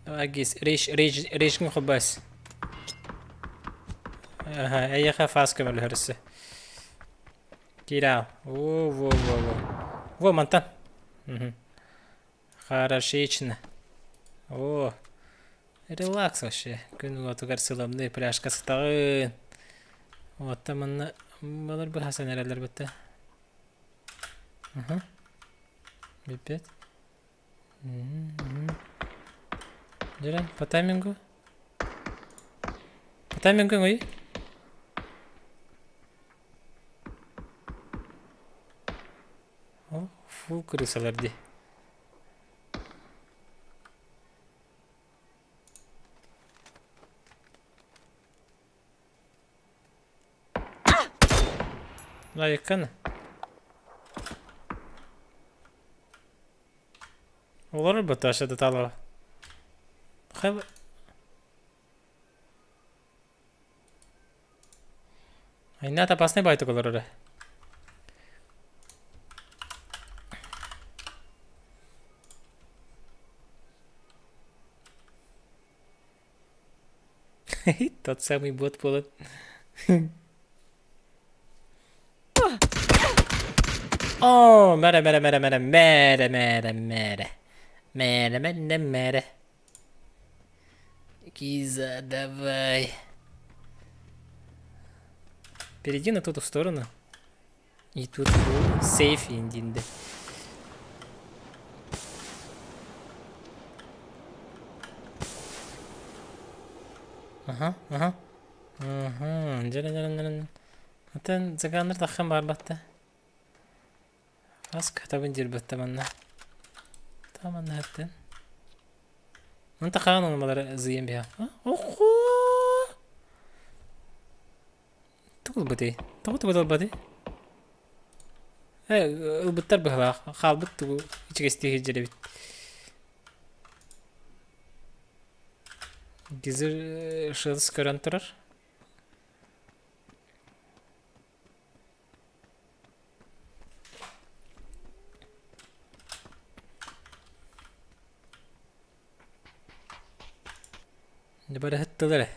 Давай гис. Рейш рейш рейшкин хобас. Ага, эйэхэ фас көмөлөһөрүсү. Киирээ. Во во во во. Во мантан. Мгм. Хорошечно. О, релакс вообще. Күн уотугар сыламныы пляжка сытаҕын. Уотта манна балар быһасан эрэллэр бытта. Аха. Бүппэт. Дьэ, по таймингу. По таймингу ой. О, фу, крысалар дии. Лайыккан. Олорор бата талава. Хай Айнаат опасный байтык олорор Тот самый бот буолан. О, мэрэ, мэрэ, мэрэ, мэрэ, мэрэ, мэрэ, мэрэ. Мэрэ, мэрэ, мэрэ. Киза, давай. Перейди на ту сторону. И тут сейф индинде. Ага, ага. Ага, дьэрэ дьэрэ дьэрэ. Атын заганнар таххан баарбатта. Хас катабын дьирбэтте манна. Та манна хэттен. Манта хаан онумалары зыйын биһа. Охо! Тугул бытый? Тоҕо тугу ылбатый? Э, ылбыттар быһалаах. Хаалбыт тугу ичигэстии сылдьар эбит. Гизер шылс көрөн турар. Барыһыттылар ээ.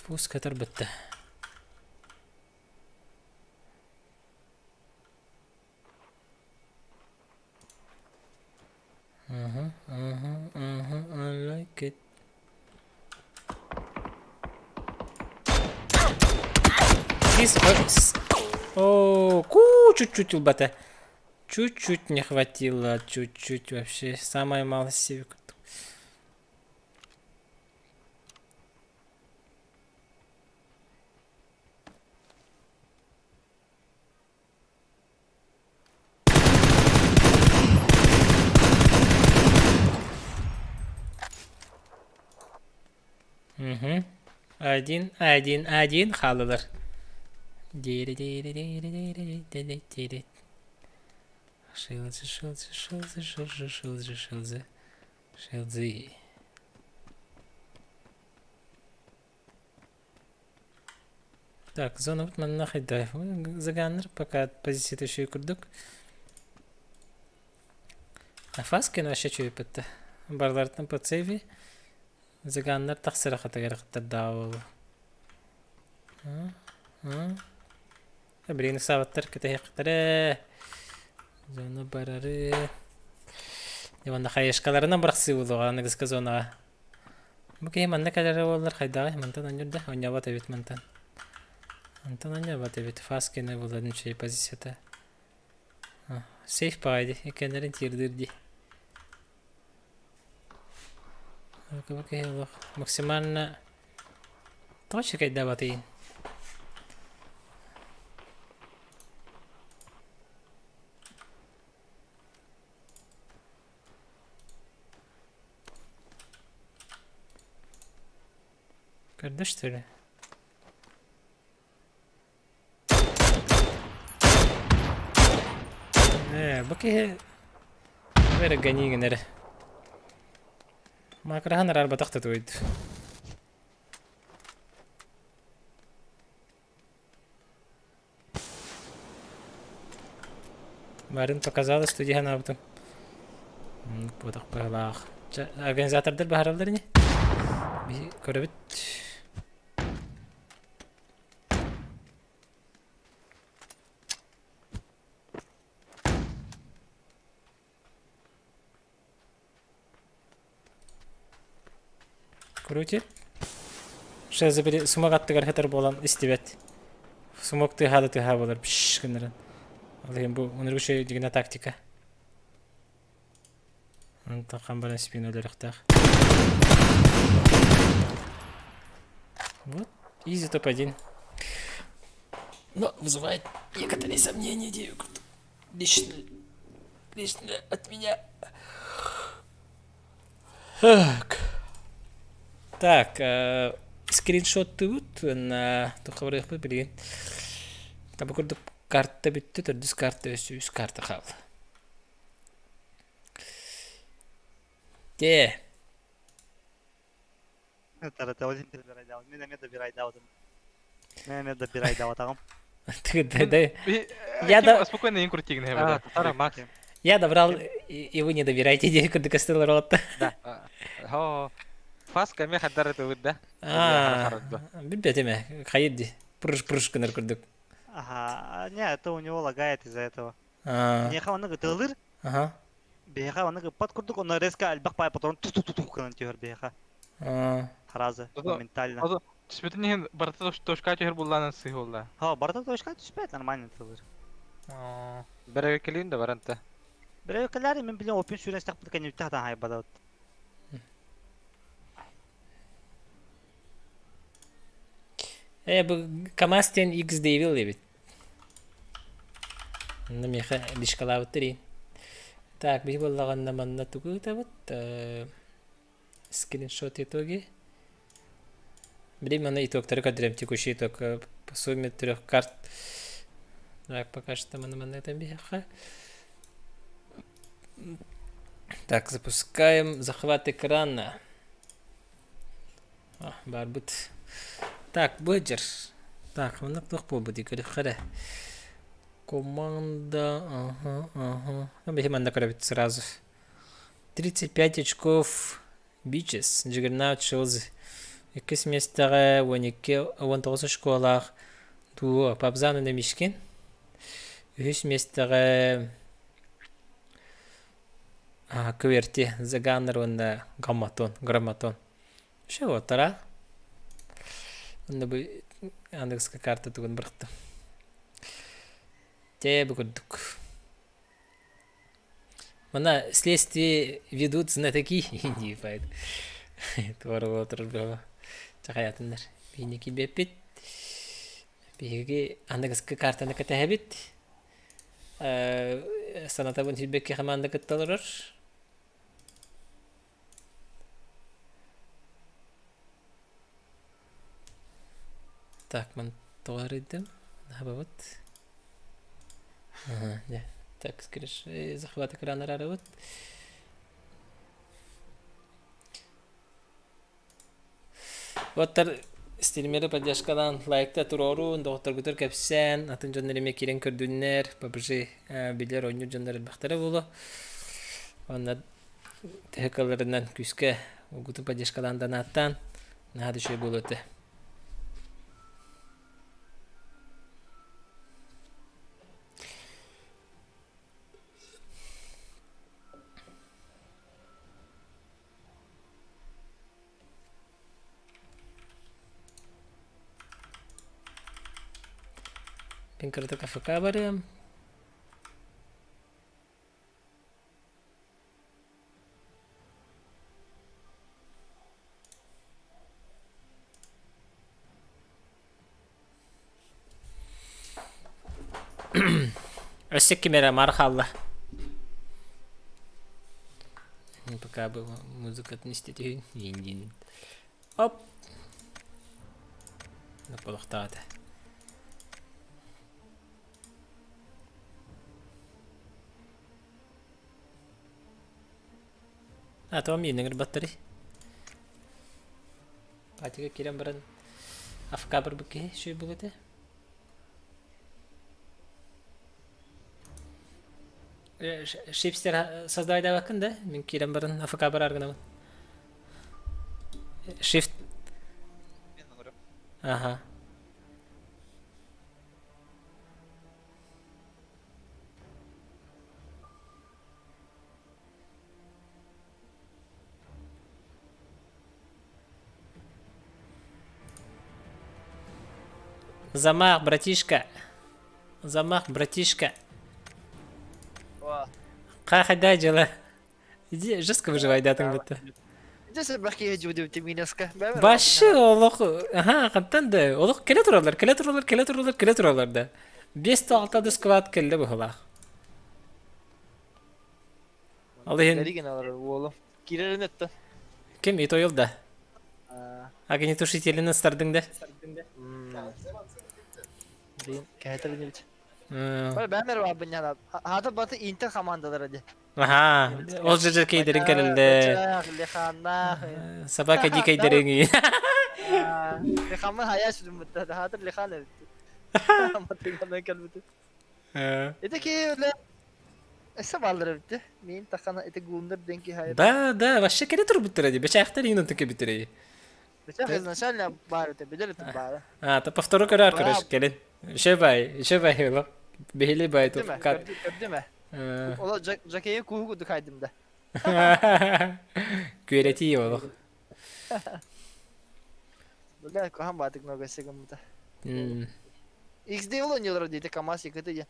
Пусть көтөр бүттэ. Uh-huh, uh-huh, uh-huh, I like it. This О, ку чуть-чуть ылбата. Чуть-чуть не хватило, чуть-чуть вообще. Самая малость севик. Мгм. Один, один, один хааллылар. Дири дири дири дири дири дири. Шилзы, шилзы, шилзы, шилзы, шилзы, шилзы. Шилзы. Так, зона вот манна хайда. Заганнар пока позиция еще курдук. А Фаскин вообще чуйпетте. Барлартан по цеви. Заганнар тахсыра хатагар хаттардаабыл. Билигин ыксаабаттар кэтэһиэхтэрэ. Зона барары. Уонна хайышкаларынан бырахсыы буолуоҕа аныгыска зонаҕа. Бу киһи манна кэлэрэ буоллар хайдаҕый? Мантан оонньуур да? Оонньообот эбит мантан. Антон анньабат эбит, фаскины булан үчүгэй позицията. Сейф баҕайы дии, иккиэннэрин тиэрдиир дии. Максимально тоҕо чэкэйдээбатыйын? Көрдө что ли? Ээ, бу киһи эрэ гонигин эрэ. Макроһан араарбатах да туойд. Барын показалось, что дии санаабытым. Буотах быһалаах. Чэ, организатордар баһараллар ини. Биһи көрөбүт. Крутит. Шеза били сумак аттыгар хатар буолан истибэт. Сумок тыаһаа да тыаһаа буолар пш гыннаран. Ол иһин бу унургу шей дигинэ тактика. Онтон баран спину өлөрөхтөөх. Вот, изи топ-1. Но вызывает некоторые сомнения, лично, лично от меня. Так. Так, э, скриншоттуубут уонна туххабарыахпыт билигин. Таба курдук карта бүттэ, төрдүс карта өссө үс карта хаалла. Те. Мен эмиэ добирайдаабытым. Мен эмиэ добирайдаабатаҕым. Я да... Спокойно ең крутигин Татара Макс. Я добрал, и вы не добираете идею курдук астылар Да. Хо. Фаска эмиэ хаддар ытылыр да. Билбэтим ээ. Хайыр ди. Пырыш-пырыш гынар курдук. Ага, не, это у него лагает из-за этого. Миэхэ оннук ытылыр. Ага. Биһиэхэ оннук ыппат курдук, онно резко элбэх пай патрон ту-ту-ту гынан түһэр биһиэхэ. Сразу, моментально. Түспүтүн иһин барыта точка түһэр буллаанан сыһы буолла. Ха, барыта точка түспэт, нормально ытылыр. Бэрэбеккелиин да баранта. Бэрэбеккелер мен билен опин сүүрэн истэхпит кэнниттэн хатан хайбадабыт. Э, бу КамАЗ диэн X Devil эбит. Онно миэхэ лишкалаабыттар иин. Так, биһи буоллаҕына манна тугу ыытабыт? Скриншот итоги. Билим манна итогтары көрдөрөм текущий итог по сумме трех карт. Так, пока что манна манна этэн биһиэхэ. Так, запускаем захват экрана. Барбыт. Так, быдьар. Так, маннык туох буолбут көрүөххэ эрэ. Команда, ага, ага. Ну, биһи манна көрөбүт сразу. 35 очков Бичес, Джиггернаут Шилз. Иккис миэстэҕэ 12, 19 очколаах Дуо, Пабзан Мишкин. Үһүс миэстэҕэ Кверти, Заганнер уонна Гамматон, Грамматон. Все вот, Онно бу аныгыска карта тугун бырахтым. Те бу курдук. Мана следствие ведут знатоки не поэт. Туора отырыр бөҕө. Чахаятыннар. Биһиники бэппит. Биһиги аныгыскы картаны кэтэһэбит. Санатабын сүүрбэкки хамаанда кытта олорор. Так, ман тоҕо арыйдым? Хабабыт. Ага, дьэ. Так, скриш, захват экрана арабыт. Уоттар стримеры поддержкалаан лайкта туруорун, доҕотторгутугар кэпсээн, атын дьоннор эмиэ киирэн көрдүннэр, PUBG билэр оонньуур дьоннор элбэхтэрэ буолуо. Уонна төһө кыалларынан күүскэ угутун поддержкалаан донааттаан наһаа да үчүгэй буолуо этэ. Мин кырата кафека барыам. Өссө ким эрэ маар хаалла. Пока бы музыкатын истэтиһин иин Оп. Олохтоото. А то миин ыҥырбаттарый. Патига киирэн баран АФК барбыт киһи сүүйбүт этэ. Шипстер создавайдаабаккын да? Мин киирэн баран АФК барар гынабын. Shift. Ага. Замах, братишка. Замах, братишка. Ха-ха, дела. Иди, жестко выживай, да, там где-то. Башы олох, аха, хантан да, олох келе туралар, келе туралар, келе туралар, келе туралар да. 5 6 да сквад келде быһылаах. Ал иһин Бэригин алар уолу. Кирерин этте. Ким итойл да? Огнетушителин ыстардың да? Блин, кәһәтер бит. Бәмер бар быняна. Хата баты Интер командалары ди. Аха, ол жердер кейдерин кэлэллэ. Леханна. Собака дикейдерин. Леханмын хая сүдүм бутта. Хатыр лехан эбит. Матыгандан кэлбит. Это ки Эссе баллар эбит. Мин тахана эти гуннар денки хайда. Да, да, вообще келе турбуттар ди. Бечахтар иин онтуке бүтүрей. Бечах изначально бар это, билер это бар. А, то повтору көрөр көрөш келин. Еще бай, еще бай ло. Бихили бай тут. Көрдүмө. Ола Жакея куһу кудук хайдым да. Күөрэтии олох. Бля, кахан батык много сегымыта. XD олоньолор дейте КамАЗ екіті де.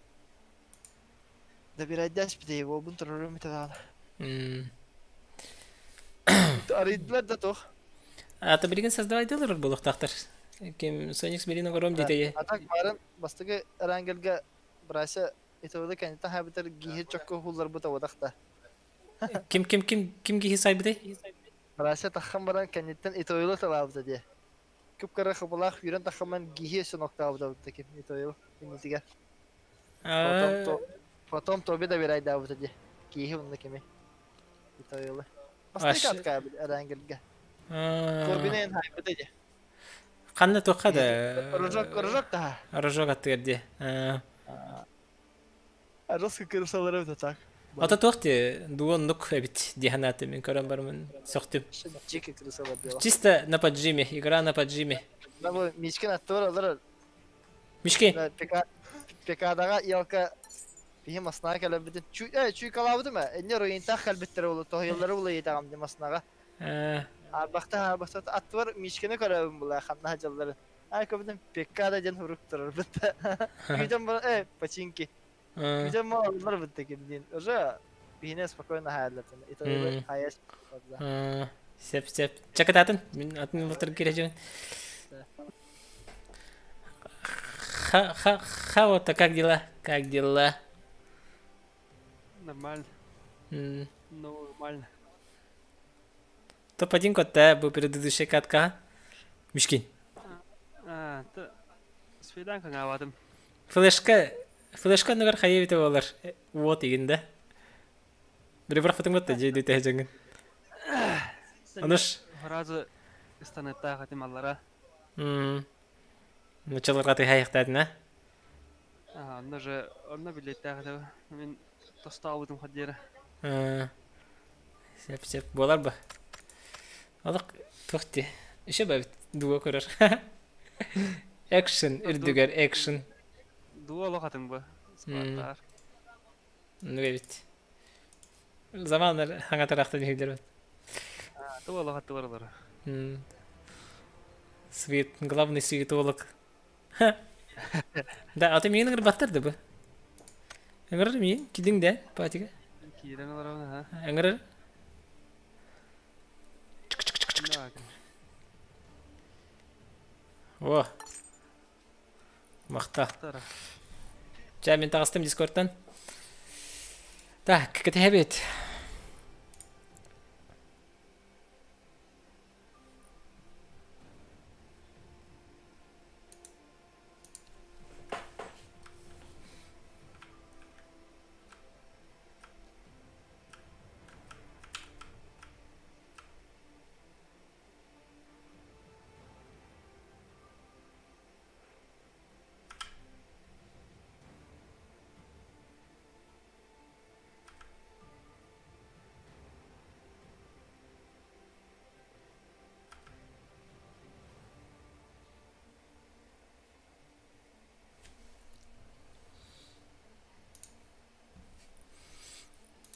Добирайдаш бите его бун турурум ите даҕаны. Арыйдылар да тох. Ата билигин создавайдылар буолуохтаахтар. Ким Соникс билин огором дитэйэ. А так барын бастакы Рангельга Брася итода кэнниттэн хайбытар гиһи чокко хулларбыта бодахта. Ким ким ким ким гиһи сайбытай? Брася таххан баран кэнниттэн итойлы талаабыта диэ. Күп-кыра хыбылаах үүрэн таххаман гиһи өссө ноктаабыта ким итойл иннитигэр. Потом то потом тобе доверайдаабыта диэ. Киһи онно кими итойлы. Бастакы аткаабыт Рангельга. Корбинен хайбыта диэ. Ханна туохха да? Рожок, рожок таха. Рожок аттыгар диэ. Жестко кырсалар эбит так. Ата туох ти дуоннук эбит диһанааты мин көрөн бармын сөхтүм. Дикий крысалар дело. Чисто на поджиме, игра на поджиме. Да бу Мичкин аттыбар олорор. Мишки. Пекадаға елка биһи маснаға кэлбитин чүй э чуйкалаабытым ээ энне руинтах кэлбиттэрэ улу тоһуйаллары улу ыйытаҕым ди маснаға арбахта арбахта аттыбар Мишкини көрөбүн була ханна дьалларын ай көбүтүн Пеккада диэн хурук турарбыт күүтэн бар э починки күүтэн бар бытта кимдиин уже биһине спокойно хааллатын итойлы хаяс Сеп сеп. Чакататын. Мин атын былтыр кирежин. Ха ха ха вот как дела? Как дела? Нормально. Нормально. Топ-1 котта бу предыдущая катка. Мишкин. А, свиданка ngаватым. Флешка флешка нагар хайы болар. Вот игинде. Бири бір фотоң батта жейді тәжеңін. Аныш. Фразы станетта хатим аллара. Началарға ты хайықтадын, а? А, онно же, онно билеттэ хатым. Мен тостаабытым хаддера. Сеп сеп болар ба. Олық тухти. Еще ба дуо көрөр. Экшен, үрдүгер экшен. Дуо олох атын бу. Скваттар. Ну бит. Заманнар хаңатарахтан хүлдер бит. Дуо олох аты бар Свет, главный суетолог. Да, аты миигин ыҥырбаттар да бу. Ыҥырар миигин, кидиҥ да, патига. Киирэн олоробун аха. Ыҥырар. О. Махта. Чэ, мин таҕыстым дискордтан. Так, кэтэһэбит.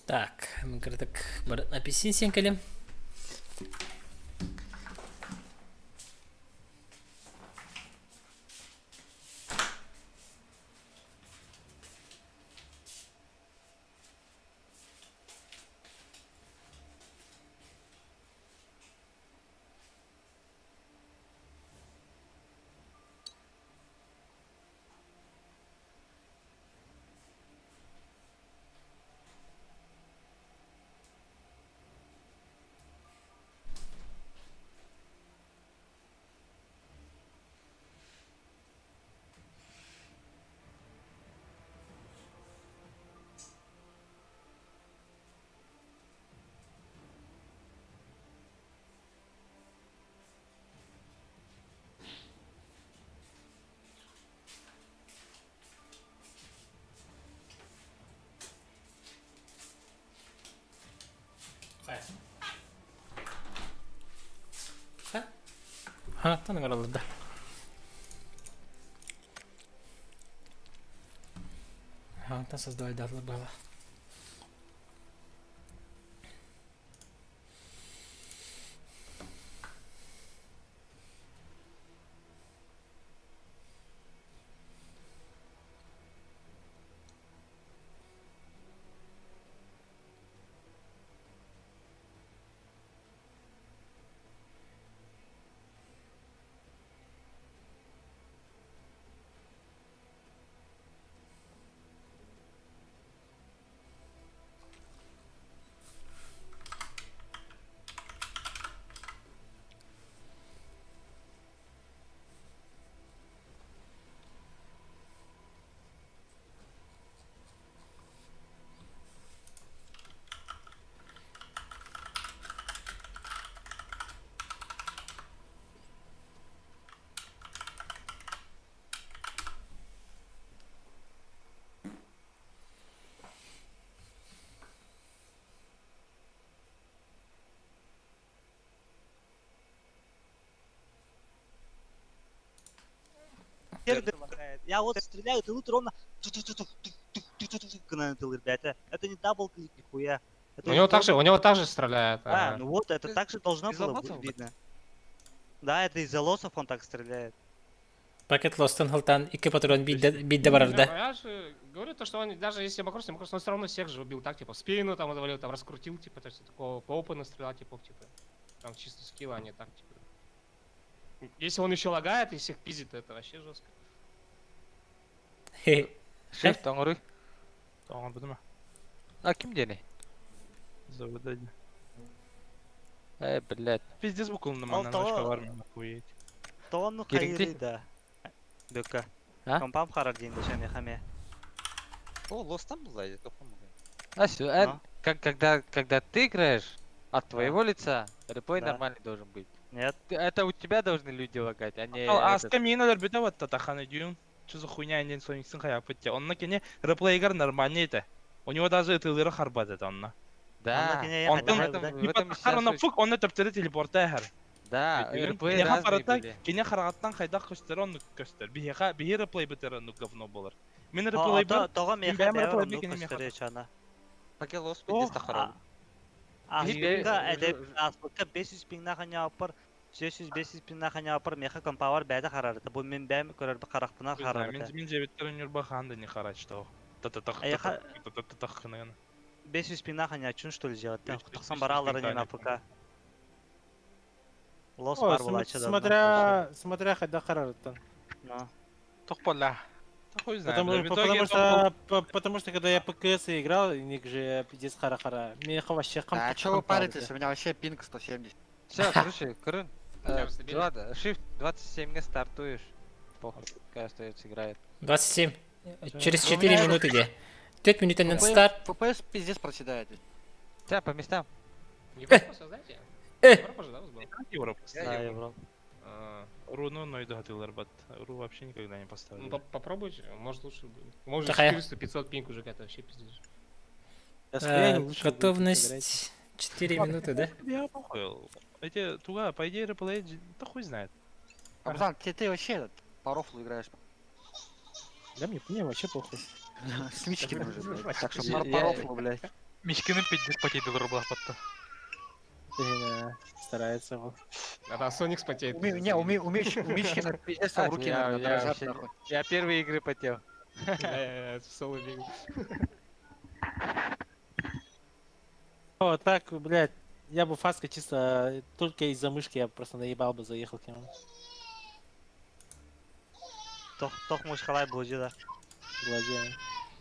Так, мин кыратык бары апельсин сиэн кэлим. Ханаттан ыҥыраллар да. Ханаттан создавайдаатылар быһалаах. Я вот стреляю, ты тут ровно гынан ребята. Это не дабл клик, нихуя. Это у него также, у него также стреляет. А, ну вот, это также должно было быть видно. Да, это из-за лосов он так стреляет. Пакет лостан халтан, икки патрон бидде барар да. Я же говорю то, что он даже если обокросил, он все равно всех же убил так, типа, в спину там завалил, там раскрутил, типа, то есть такого по опену стрелял, типа, типа. Там чисто скилл, а не так, типа. Если он еще лагает и всех пиздит, это вообще жестко. Шеф, тоҥоруй. Тоҥорбутум. А ким диэний? Заводадь. Э, блядь. Пиздец букулна манна ночка бар мен охуеть. Тону Кириҥти. хайырый да. Бөкө. А? Компам харар диэн дэшэми хаме. О, лостан была, тохон А всё, Но. как, когда, когда ты играешь от твоего лица, реплей Да. нормальный должен быть. Нет. Ты- это у тебя должны люди лагать, а не Ал этот. аска миин өлөрбүтэ батта тахан өдүүн. Что за хуйня инен сониксын хаяппыт те. Онно кини реплейгар нормальный это. У него даже ытылыры харбат это онно. Да. Онтон в этом, в Типа этом и тахар вся онно суть. фук онно төптөрү телепорта эхэр. Да, реплей Кинеха разные барата были. кине харагаттан хайдах көстөр оннук көстөр. Биһиэхэ биһи реплей бытыр оннук говно болар. Мин реплей бар. Тоҕо Мин миэхэ бэйэм бэйэм реплей оннук кини миэхэ. көстөрү чана. Паке лос пиздец тахарабы. Аспыкка Бе- эдеп аспыкка 500 пиңна ханяаппар. 400-500 пиннаах аньаапар миэхэ компауэр бэйэтэ харарыта. Бу мин бэйэм көрөрбү харахпынан Не знаю, харарыта. Мин мин дьиэбиттэр Ньурба хаан да не харачтоо. Та-та-тах, Эйиэхэ та-та-тах гынан. 500 пиннаах аньааччын что ли дьиэҕиттэн тахсан 500 барааллара пиннаах диэн АПК. Лос О, баар буолааччы да онно. смотря, смотря хайда харарыттан. Но. Тох болла. Да хуй знает, Потому, бля, в итоге потому это что, потому что когда я ПКС играл, ник же пиздец хара-хара. Мне вообще хам Да, чё вы паритесь? У меня вообще пинг 170. Все, короче, Крын. Я стабильно. Ладно, Shift 27 стартуешь. Похуй, какая остается играет. 27. Через У 4 меня минуты где? 4 минуты на старт. FPS пиздец проседает. Тебя по местам. Европа, всё знаете? Э! Европа же, да, у вас была? Европа. Да, Европа. А, Руну нойду бат. Ру вообще никогда не Ну, поставили. попробуйте, может лучше будет. Может Такая. 400-500 пинг уже какая-то вообще пиздец. Готовность 4 минуты, да? Я похуй. Эти туга, по идее, реплей, да хуй знает. Абзан, ты, ты вообще этот, по рофлу играешь. Да мне, мне вообще похуй. С Мичкиным уже, блядь. Так что Я- по рофлу, блядь. Мичкины пиздец потейдылар булапатта. Э, Старается он. А да, Соник спотеет. У, Ми- не, у, Ми- у, Мич- у Мичкина пиздец там руки, Я- наверное, я дрожат, вообще- нахуй. Я первые игры потел. Да, я в соло бегал. О, так, блядь, я бы фаска чисто только из-за мышки я просто наебал бы, заехал к нему. Тох, тох мышкалай буолдьу да. Владею.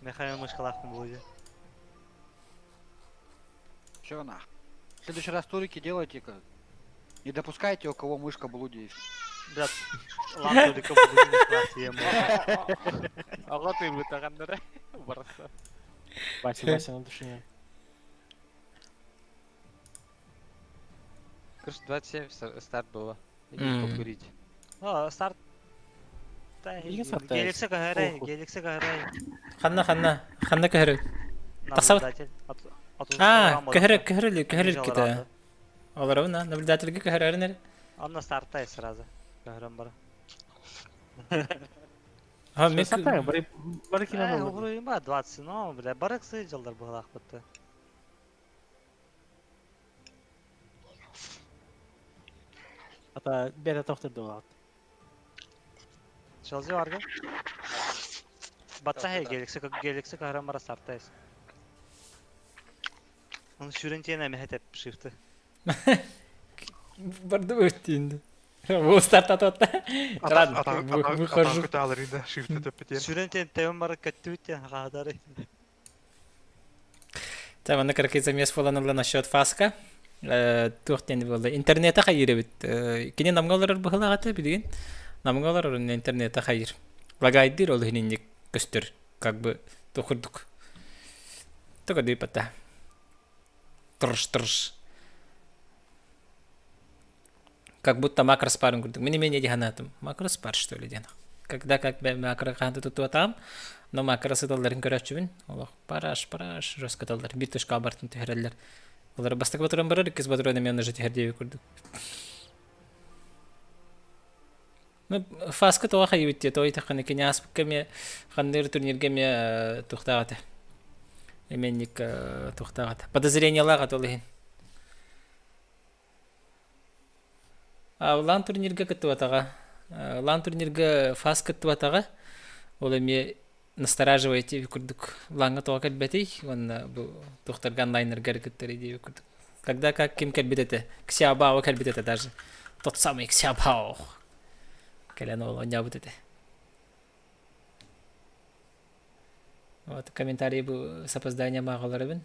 Михаил мышкалаахпын буолдьу. Чё нах? В следующий раз турики делайте-ка. Не допускайте, у кого мышка блудит. Брат, лампа турика буолдьу мышкалаах ем. Ага ты бутаганнара. Барса. Вася, Вася на душе. Короче, 27 старт было. Иди Мгм. покурить. О, старт. Билген старт Геликсе каһарай, Похуй. геликсе каһарай. Ханна, ханна, ханна көһөрү. Тахсабыт. Наблюдатель. А, көһөрү, көһөрү, көһөрү ките. Олоровна, наблюдательге көһөрөрүнер. Онно стартай сразу. Көһөрөн бара. Ха, мен Сатайм, барыкина Э, было. угруйма 20, но, бля, барык сыдьаллар быһалаахпытты. Ата бәрі тоқтырды болады. Шалзи барга. Батса хэ геликсе геликсе көһөрөн бара стартайс. Оны сүрен тиэн эмэхэ тэп шифты. барды өттүндү. Бу старт атат. Ладно, выхожу. Атаку да, шифты төппетер. Сүрен тиэн тэбэн бара көттүбүт тиэн хаадары. Там аны кыркый замес болан насчет фаска. Туох диэн буолла. Интернета хайыр эбит. Кини намга олорор быһылаҕата билигин. Намга олорор интернета хайыр. Лагайдыр ол иһининник көстөр. Как бы тухурдук. Только дыпата. Тырш тырш. Как будто макроспарым курдук. Мин менее диханатым. Макроспар что ли диэн. Когда как бы макро ханты тутуатам, но макро сыталларын көрөчүбүн. Олох параш параш жестко таллар. Бир точка абартын түһэрэллэр. Олар бастакы батыран барар, иккис батыран эми же түһэр курдук. Ну, фаска тоға хайыбыт те, той таққаны кене аспыққа ме қандыр турнирге ме тухтағаты. Эменник тухтағаты. Подозренияларға толы А лан турнирге кыттыбатаға. Лан турнирге фас кыттыбатаға. Ол эми настораживаете курдук. Ланга тоға кэлбэтий, онна бу тухтарга онлайнерге кыттыр дии курдук. Когда как ким кэлбит Ксябао кэлбит даже. Тот самый Ксябао. Кэлэн ол оннябыт этэ. Вот комментарий бу с опозданием ааҕаларыбын.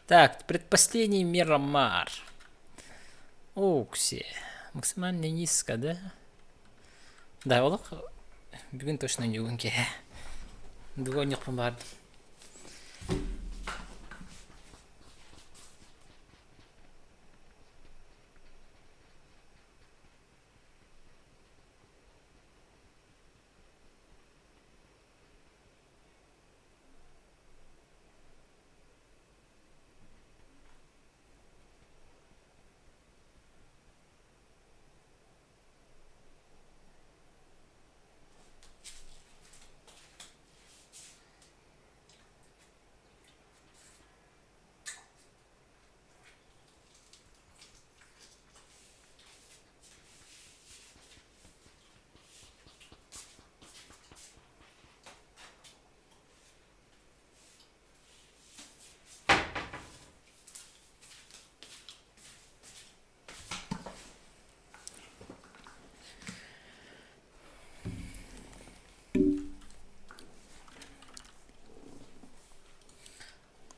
Так, предпоследний Мирамар. Окси. Максимально низко, да? Да, олох. Бүгүн точно не үгүн ке. Бүгүн барды.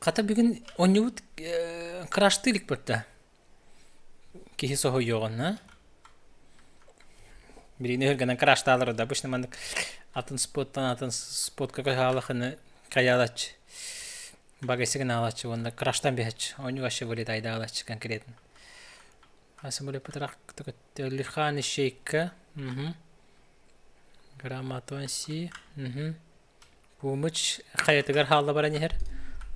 Хата бүгүн оонньуубут краштыы илик барда. Киһи соһуйуоҕун, а? Билигин өһүргэнэн краштаалар да обычно маннык атын споттан атын спотка көһаалахыны хайаалач багайсыгын аалаччы уонна краштан биһэч оонньуу вообще вылетайдаалач конкретно. Асамбыле пытарах Лихан ищейка. Угу. Грамотон си. Угу. Кумыч хайатыгар хаалла баран иһэр.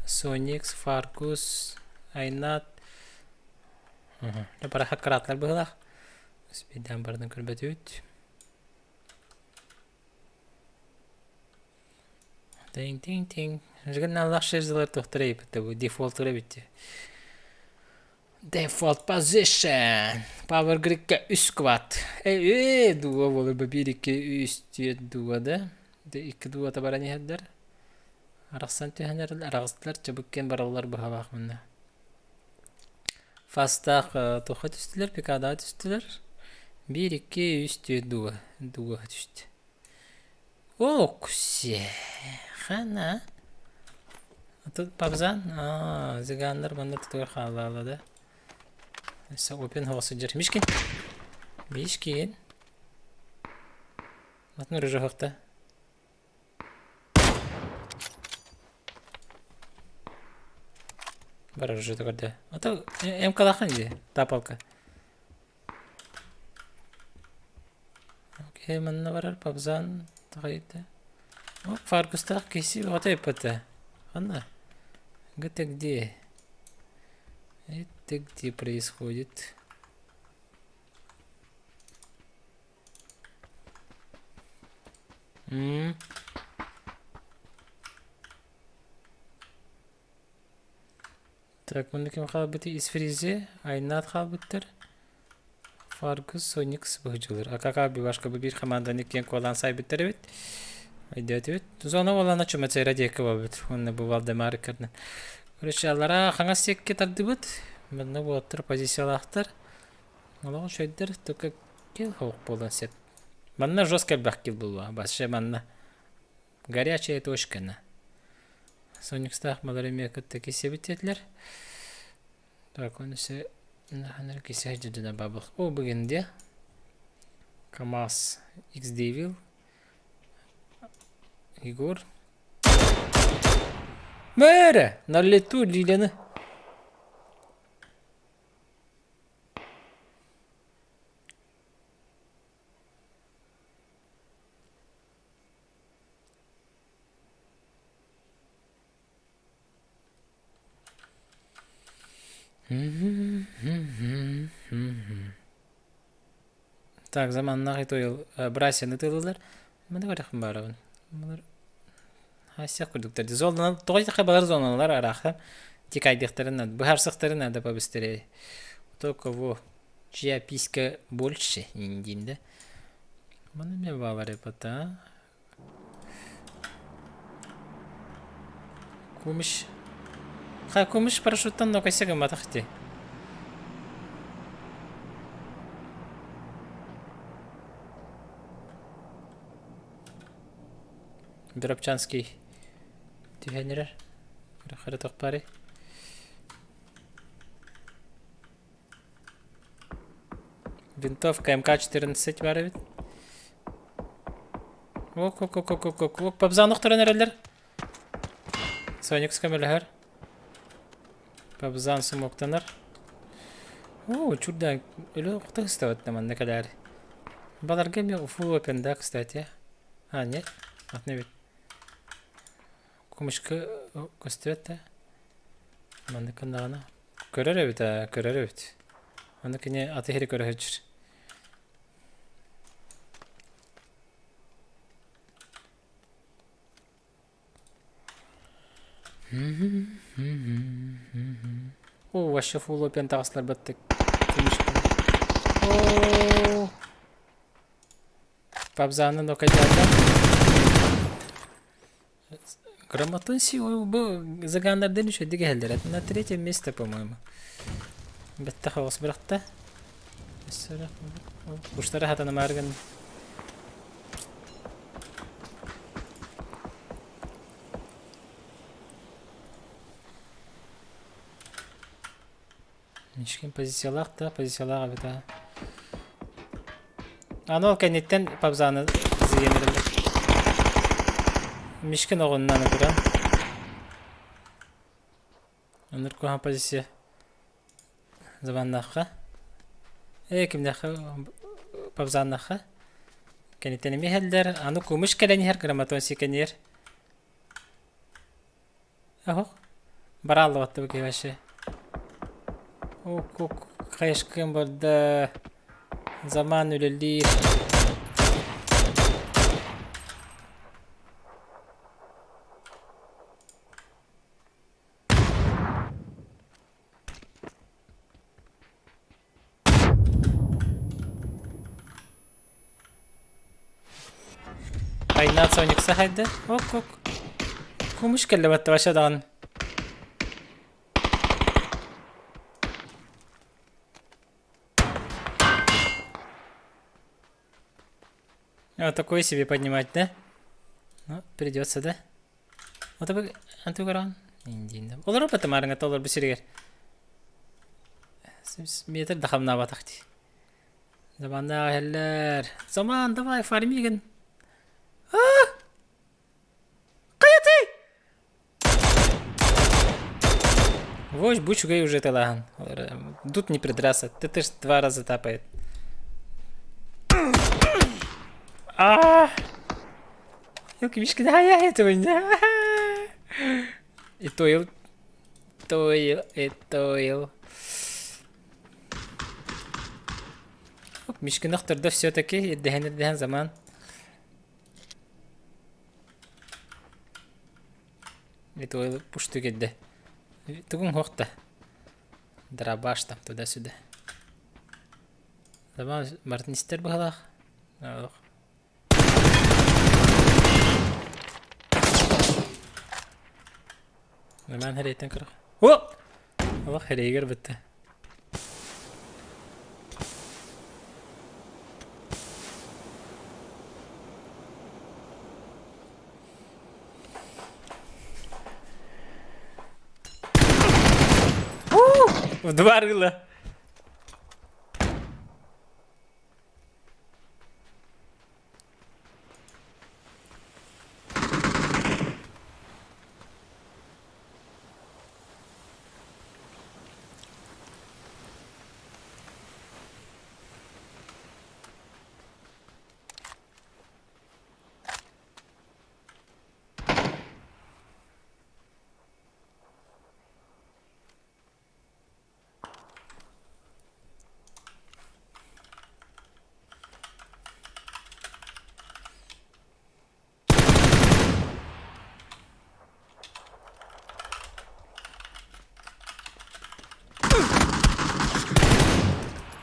Соникс, Фаркус, Айнат. Угу. Бара хаккаратлар быһылаах. Спиддан бардан көрбөтүбүт. Тиҥ-тиҥ-тиҥ. Жигналлах шерзилар туохтара эбит бу дефолтура эбит. Default position. Power Grid'ке үс квад. Э, дуо болur бу 1 2 3 4 дуо да. Де 2 дуота баран иһэрдэр. Арахсан түһэнэр араҕыстылар чыбыккен бараллар быһалаах мунна. Фастаах туха түстүлэр, пикадаға түстүлэр. 1 2 3 4 дуо. Дуо түстү. Ок-сиэ, хана? Тут Пабзан? Аа, зиганнар манна тутугар хааллаала да. Өссө опен хоҕо сылдьар. Мишкин! Мишкин! Атын рыжахта. Бар рыжы көрдө. Ата МК-лахан дии, тапалка. Окей, манна барар Пабзан тахайда. О, Фаргустаах киси бөҕөтө эппэтэ. Ханна? Это где? Это где происходит? М? Так, манна ким хаалбытый? Из фризи, Айнат хаалбыттар. Фаргус, Соникс быһыдьылар. АКК башка бу биир команданы киэн куолаан сайбыттар эбит. Өйдөөтүбүт. Зона буолана чумацера диэки буолбут. Уонна бу Валдемар кырны. Короче, аллара хаҥас сиэкки тардыбыт. Манна буолаттар позициялаахтар. Олоҕу үчүгэйдэр, только кил хоох буолан сеп. Манна жестко элбэх кил булуа. Вообще манна горячая точка на. Соникстаах малар эмиэ кытта кисэбит диэтилэр. Так, он өссө ханар кисе дьыдына бабых. О, бүгүн де КамАЗ X-Devil Егор. Мэрэ! На лету Лиляны. Так, заманнаах итойл Брасияны тылылар. Маны көрөхпүн баарабын. Булар Асия курдуктар. Золнан тоҕо диэтэххэ балар зоналар араахтан тикайдыахтарын надо, быһаарсыахтарын надо побыстрее. То кого чья писька больше, диим да. Маны мен баалар эпата. Кумыш. Ха, кумыш парашюттан нокайса гымматах дии. Биробчанский түһэн эрэр. Хара тохпари. Винтовка МК-14 бар эбит. Ок, ок, ок, ок, ок, ок, ок, Пабзан охторон эрэллэр. Соникс көмөлөһөр. Пабзан сумоктанар. О, чурда өлө охто ыстабат манна кэлээр. Баларга эмиэ full open да, кстати. А, нет, атын эбит. Кумышка көстүбэт да. Маннык гыннаҕына. Көрөр эбит ээ, көрөр эбит. Аны кини аты иһири көрө сылдьар. О, вообще full open таҕыстылар баттык. О, Пабзаны нокайдаата. Грамотон бу Заганнардын үчүгэйдик иһэллэр. На третьем месте, по-моему. Бэттэх оҕус бырахта. Уштара хатанамаар гын. Мишкин позициялаах да, позициялаах эбит аа. Аны ол кэнниттэн пабзаны зыйан эрэллэр. Мишкин оҕунна аны туран. Оннук куһаҕан позиция. Забаннаахха. Ээ кимнээххэ пабзаннаахха. Кэнниттэн эмиэ иһэллэр. Аны кумыш кэлэн иһэр грамматон сикэнир. Оһох. Барааллыбатта бу киһи вообще. Ок, хайышкын барда. Заман үлэлиир. Айнаат Соникса хайда? Ок, ок. Кумуш кэллэ батта вообще даҕаны. А, такой себе поднимать, да? Ну, придется, да? Вот антугаран. Индин. Олар опытымарыңа толор бу сиригер. Метр да хамнаабатах дии. Заманнаах иһэллэр. Заман, давай, фармигин. А! Хайатый! Вось будь үчүгэй уже талаһан. Тут не придраться. Ты, ты ж два раза тапает. А! Мишка, да, я этого не. И тоил. Тоил, и тоил. Мишкин охтордо все-таки ирдэһэн ирдэһэн заман. И тоил пушту кэллэ. Тугуҥ суох да. Дробаш там туда-сюда. Заман барытын истэр быһалаах. Олох. Заман хэрэйтэн көрөх. О! Олох хэрэйгэр бүттэ. В два рыла.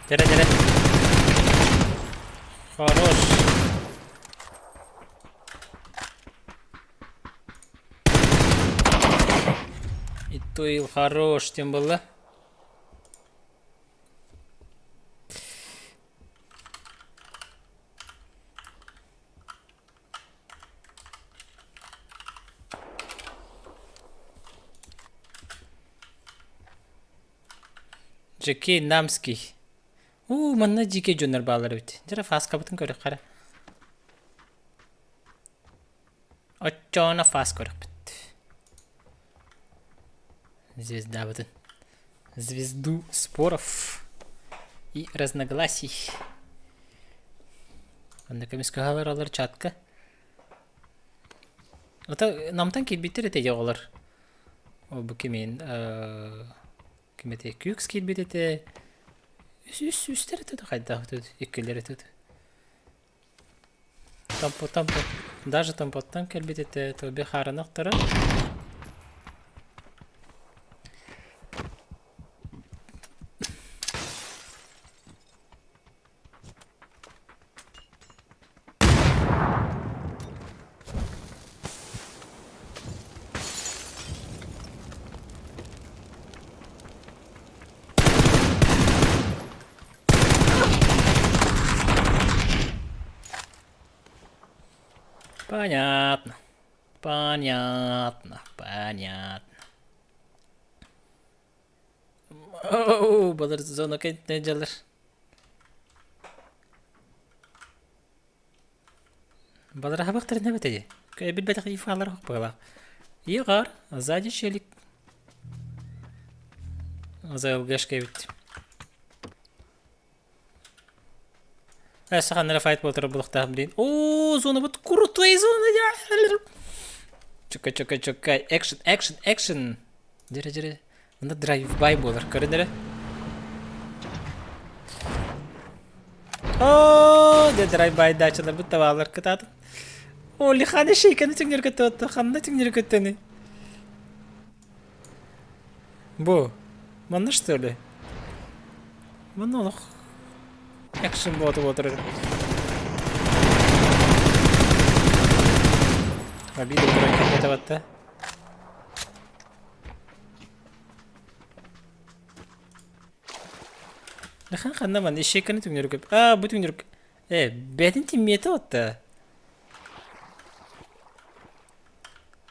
Дьэрэ, дьэрэ. Хорош. И то хорош, тем было. Джекей Намский. Уу, манна дьиикэй дьоннор бааллар эбит. Дьэ, фаскабытын көрүөх хара. Оччоҕуна фас көрөхпүт. Звездабытын. Звезду споров и разногласий. Онно көмүскэһэлэр олор чатка. Ото намтан киирбиттэр этэ оҕолор. Ол бу кимин ким этэ Күкс киирбит этэ. Үс үс үстэр этэ хайдах иккилэр этэ. Тампо тампо даже тампоттан кэлбит этэ Тоби хаарынахтара. Понятно. Понятно. Понятно. Оу, балар зона кэнтинэ дьалар. Балар аһабахтарын эбэтэй. Билбэтэх ифалар хоппалаах. Иҕар, сзади челик. ЗЛГшка эбит. Саханнара файт буолтара булуктаах блин. О, зона вот крутой зона. Чукай, чукай, чукай. Экшн, экшн, экшн. Дьэрэ, дьэрэ. Мында драйв-бай буолар. Көрүнэрэ. О, дьэ драйв-бай дачаларбыт табаалар кытаатын. О, лиханы шейканы түҥнэр көттө, ханна түҥнэр көттөни? Бу, манна что ли? Манна олох экшн буота буотар. Обида туран кэлбэтэ батта. Лихан ханна ман ишекканы түҥнэр көп. А, бу түҥнэр Э, бэйэтин тиммиэтэ отта.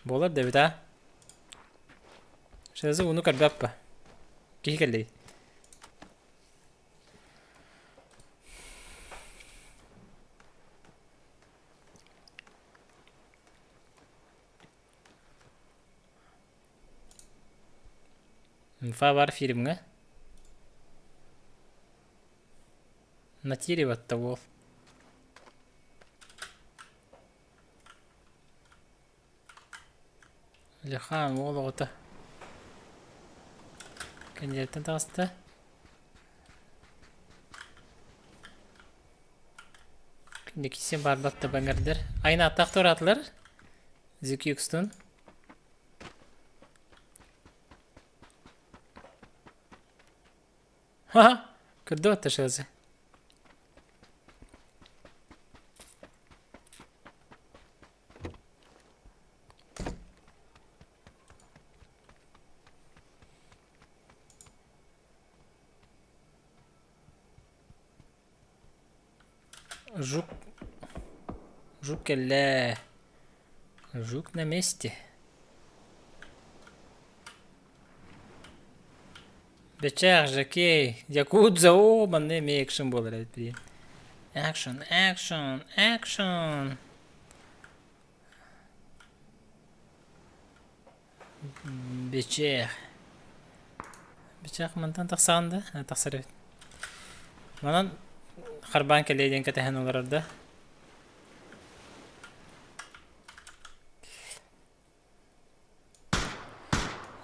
Буолар да эбит а. Сразу уну көрбөппө. Киһи кэллэй. Инфа бар фильмҥа. На тире уол. Лехан уол оҕото. Кэнниэттэн таҕыста. Кэнникисин баарбат да баҥырдар. Айын ааттаах туораатылар. Зикюкстун. Ха-ха! Көрдө батташыасы. Жук. Жук кэллэ. Жук на месте. Бэчээх, Жакей, Якудза, оо, манна эмиэ экшен буолар эбит блин. Экшен, экшен, экшен. Бэчээх. Бэчээх мантан тахсаҕын да? Тахсар эбит. Манан харбаан кэлиэ диэн кэтэһэн олорор да.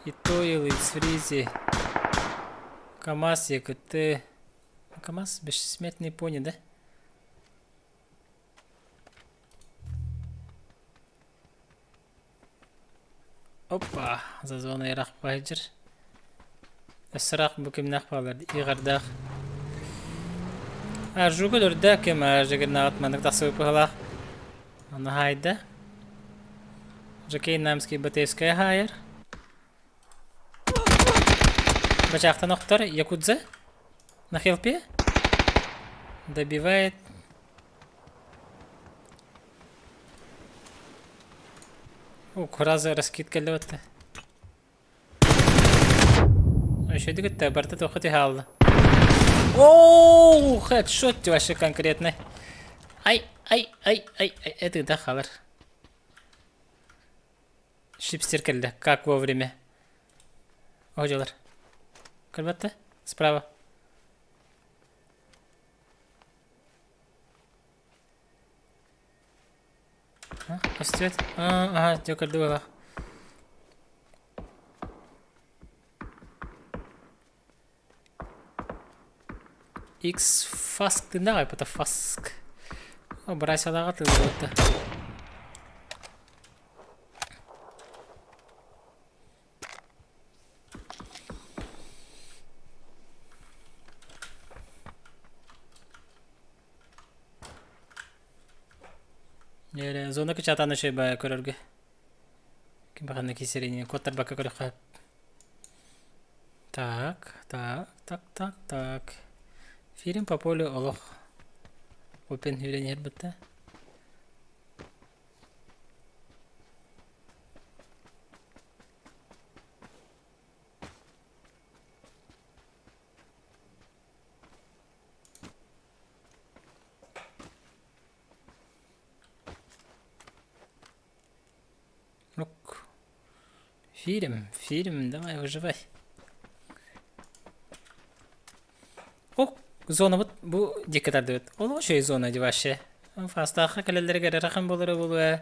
Итоил из Фризи. КамАЗ ЕКТ. КамАЗ бессмертный пони, да? Опа, за зона ыраах баһыдьыр. Өссө бу кимнээх баалар иҕардаах. Аржуга өлөрдө ким Жагернаҕыт маннык тахсыбыт быһалаах. Аны хаайда. Жакей Намский БТСК хаайар. Бачаахтан охтор Якудза на хелпе добивает О, кураза раскид кэллэ Үчүгэй кытта барыта туохха түһэ хаалла. Оу, хедшот вообще конкретный. Ай, ай, ай, ай, ай, это да халар. Шипстер кэллэ, как вовремя. Оһдьулар. Көрбөттө? Справа. Көстүбэт. Аа, дьэ көрдүк ылах. X фаск дындаҕай это фаск. О, брасилаҕа тыллыбытта. Дьэ, зона кычатаан үчүгэй баайа көрөргө. Ким баҕана кисэрини куоттарбакка көрөххө. Так, так, так, так, так. Фильм по полю олох опен хүрэн иһэр бытта. Фильм, фильм, давай выживай. О, зонабыт бу диэки тардыбыт. Ол үчүгэй зона дии вообще. Фастаахха кэлэллэригэр ыарахан буолара буолуо.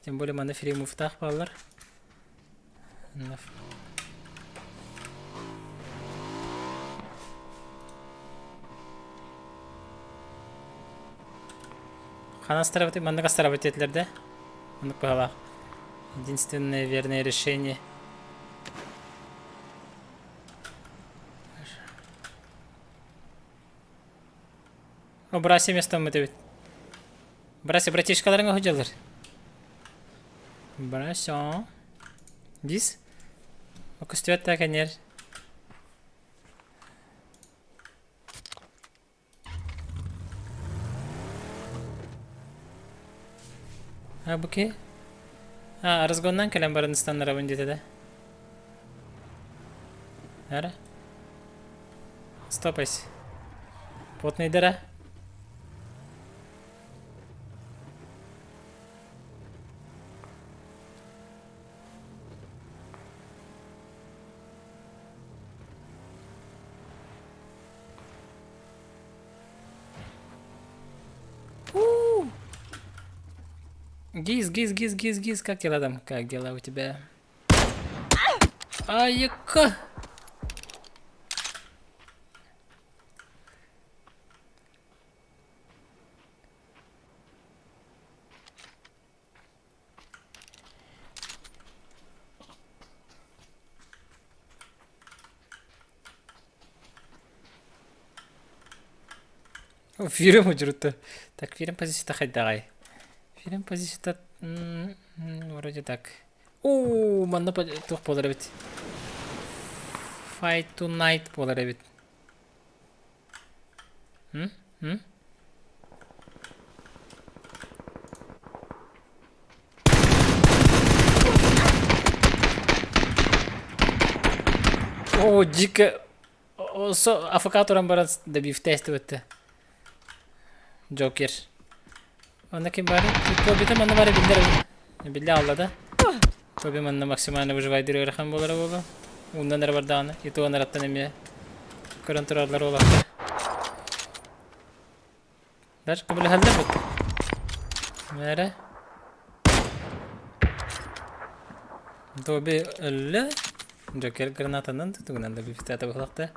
Тем более манна фримуфтаах бааллар. Ханна астарабытый? Маннык астарабыт диэтилэр да? Маннык быһалаах. Единственное верное решение. О, Брася местоммут эбит. Брася, братишкаларыҥ оһудьаллар. Брася. Дис? Көстүбэт да кэннер. А бу ки? А, разгоннан кэлэн баран ыстаннарабын диэтэ да. Ара? Стопайся. Потныйдара. Гиз, гиз, гиз, гиз, гиз, как дела там? Как дела у тебя? Айка! Фирм удьурутта. Так, фирм позицията хайдаҕай? Фирм позицията вроде так. Уу, манна туох буолар эбит? Fight tonight буолар эбит. М? М? О, дико АФК туран баран добивтээстибэтте. Джокер. Онно ким бары? Тобита манна бары биллэр. Биллэ алла да. Тоби манна максимально выживайдыр ыарахан буолара буолуо. Ууннан эрэ бардаҕына, итоон араттан эмиэ көрөн тураллар уолаттар. Даже көмөлөһөллөр бут. Мээрэ. Тоби өллө. Джокер гранатанан тутугунан да бифтата быһылахта.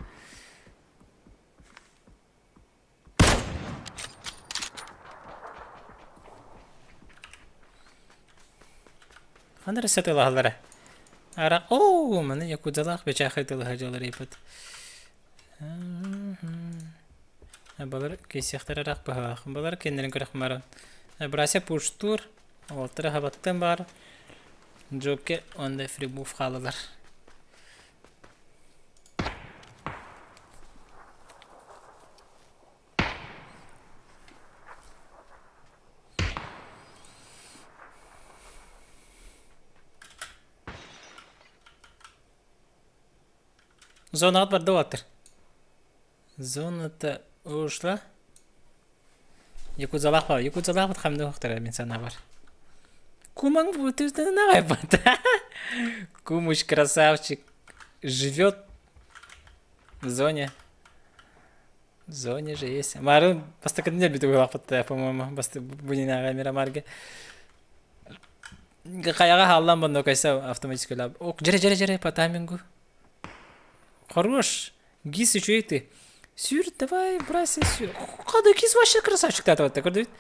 Ханна эрэ сатыылаһаллара. Ара оо, маны якудзалаах бэчээхэй тылыһа дьалар ыйбыт. Балар кэйсиэхтэр ыраах быһалаах. Балар кэннэрин көрөх баран. Брася пуштуур, уолтара хабаттан баар. Джокер онда фрибуф хаалалар. Зонаҕыт барда уолаттар. Зоната ушла. Якудзалаах баар. Якудзалаахпыт хамныы уһуктара мин санаабар. Кумаҥ бутыртан Кумыч красавчик живет в зоне. В зоне же есть. Марын бастакы нельбит уһулаахпыт по-моему, басты бунинааҕа Мирамарга. Хайаҕа хааллан банно кайса автоматически Ок, жere жere жere по таймингу. Хорош. Гис үчүгэй ты. Сүр, давай, брайся, сүр. Када гис вообще красавчик татыбатта, көрдүбүт.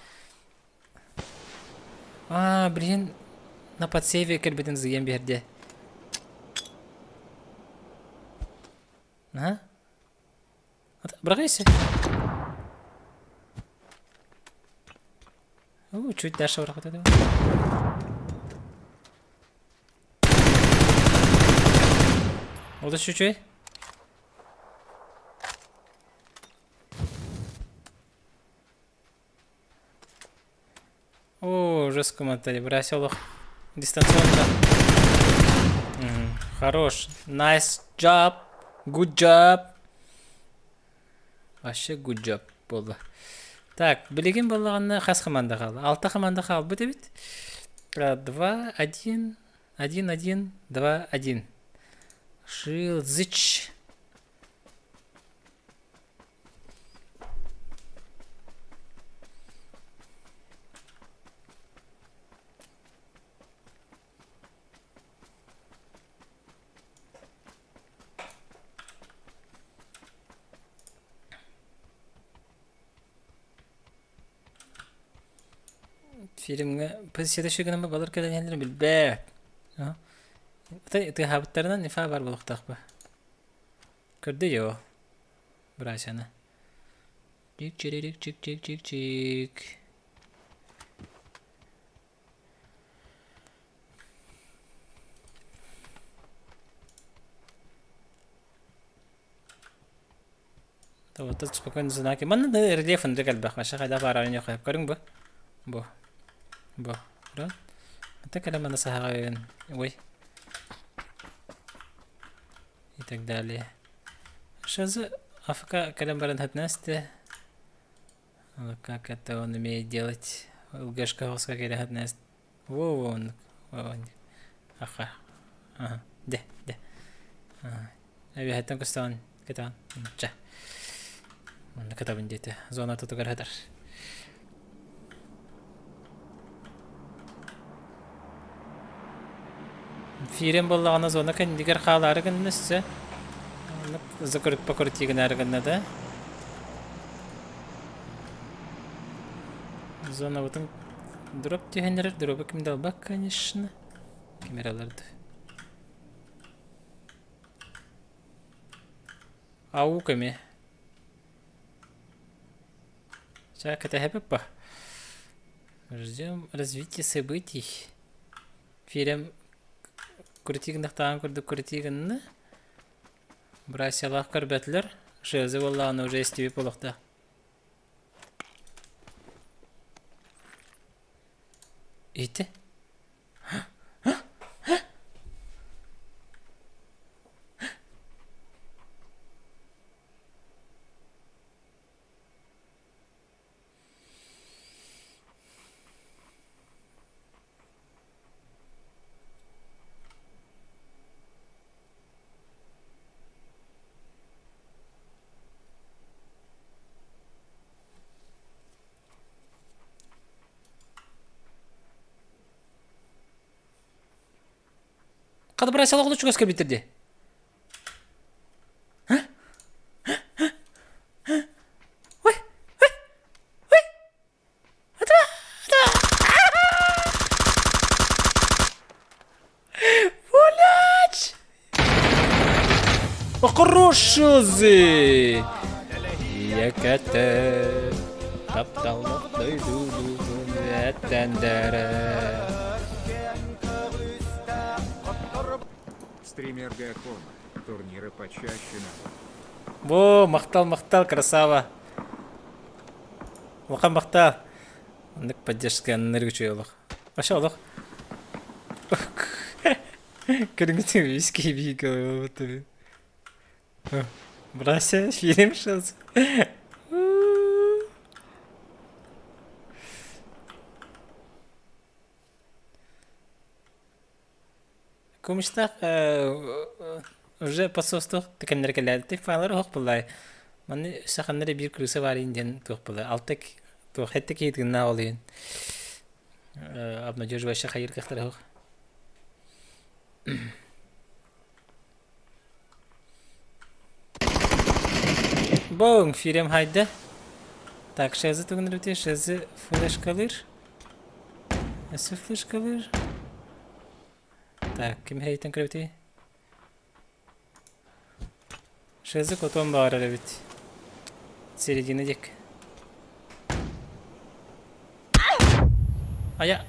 А, блин, на подсеве кэлбитин зыйан биэрдэ. Ага. Брайся. У, чуть дальше бырахпыта Олус үчүгэй. О, жестко мотали. Брась олох. Дистанционно. Хорош. Nice job. Good job. Вообще good job буолла. Так, билигин буоллаҕына хас хамаанда хаалла? Алта хамаанда хаалбыт эбит. 2, 1. 1-1, 2-1. Шилзыч. Фильмҥэ следующий гынан балар кэлэн иһэллэрин билбэт. Тыаһаабыттарынан инфа баар буолуохтаах ба. Көрдө йоо. Брасяны. Чик чирик чик чик чик чик. Вот спокойно знаки. Манна да рельеф ынырык элбэх. Маша хайда баарарын йохайып көрүҥ бу. Бу. Бу. Бу. Это кэлэ манна саһаҕайын. Ой. И так далее. Шазы АФК кэлэн баран хатнасты. Как это он умеет делать? ЛГшка хоска кэлэ хатнаст. Во вон. Аха. Ага. Де, де. Эбиһэттэн көстөҕүн кэтэҕин. Чэ. Онно кытабын диэтэ. Зона тутугар хатар. Фирен буоллаҕына зона кэннигэр хаалаары гынна өссө. Закрыт покрытие гынаары гынна да. Зонабытын дроп түһэн эрэр. Дробы ким да ылбат, конечно. Ким эрэ ылар Ау көмө. Ча кэтэһэбит ба. Ждем развития событий. Фирем крутигнахтаан курдук крутигынны. Брасялаах көрбөтүлэр. Шезы буоллаҕына уже истибит буолуохтаах. Ити. Хата бырайсалах олус чугас кэлбиттэр дии. Ой, ой, ой. Блядь! Хороший! Яката тапталлах дойдубутун эттендерэ. Стример Гакома. Турниры почаще надо. Во, махтал, махтал, красава. Улахан махтал. Оннук поддержка аннырык үчүгэй олох. Вообще олох. Көрүҥүтүн виски биги Брася, фильм сейчас. Кумыстаах уже посостуох кэмнэр кэлээбиттик файлар оһох буллай. Манны саханнары биир крыса бар диэн туох буллай. Алта туох хетте киһитигинна ол иһин обнадеживающий хайыр кыахтар оһох. Боуҥ фирем хайда. Так, шезы тугунрути, шезы флешкалыр. Өссө флешкалыр. Так, ким хейтен көрөбүтүй? Шезы котон баҕарар эбит. Середина дик. Ая.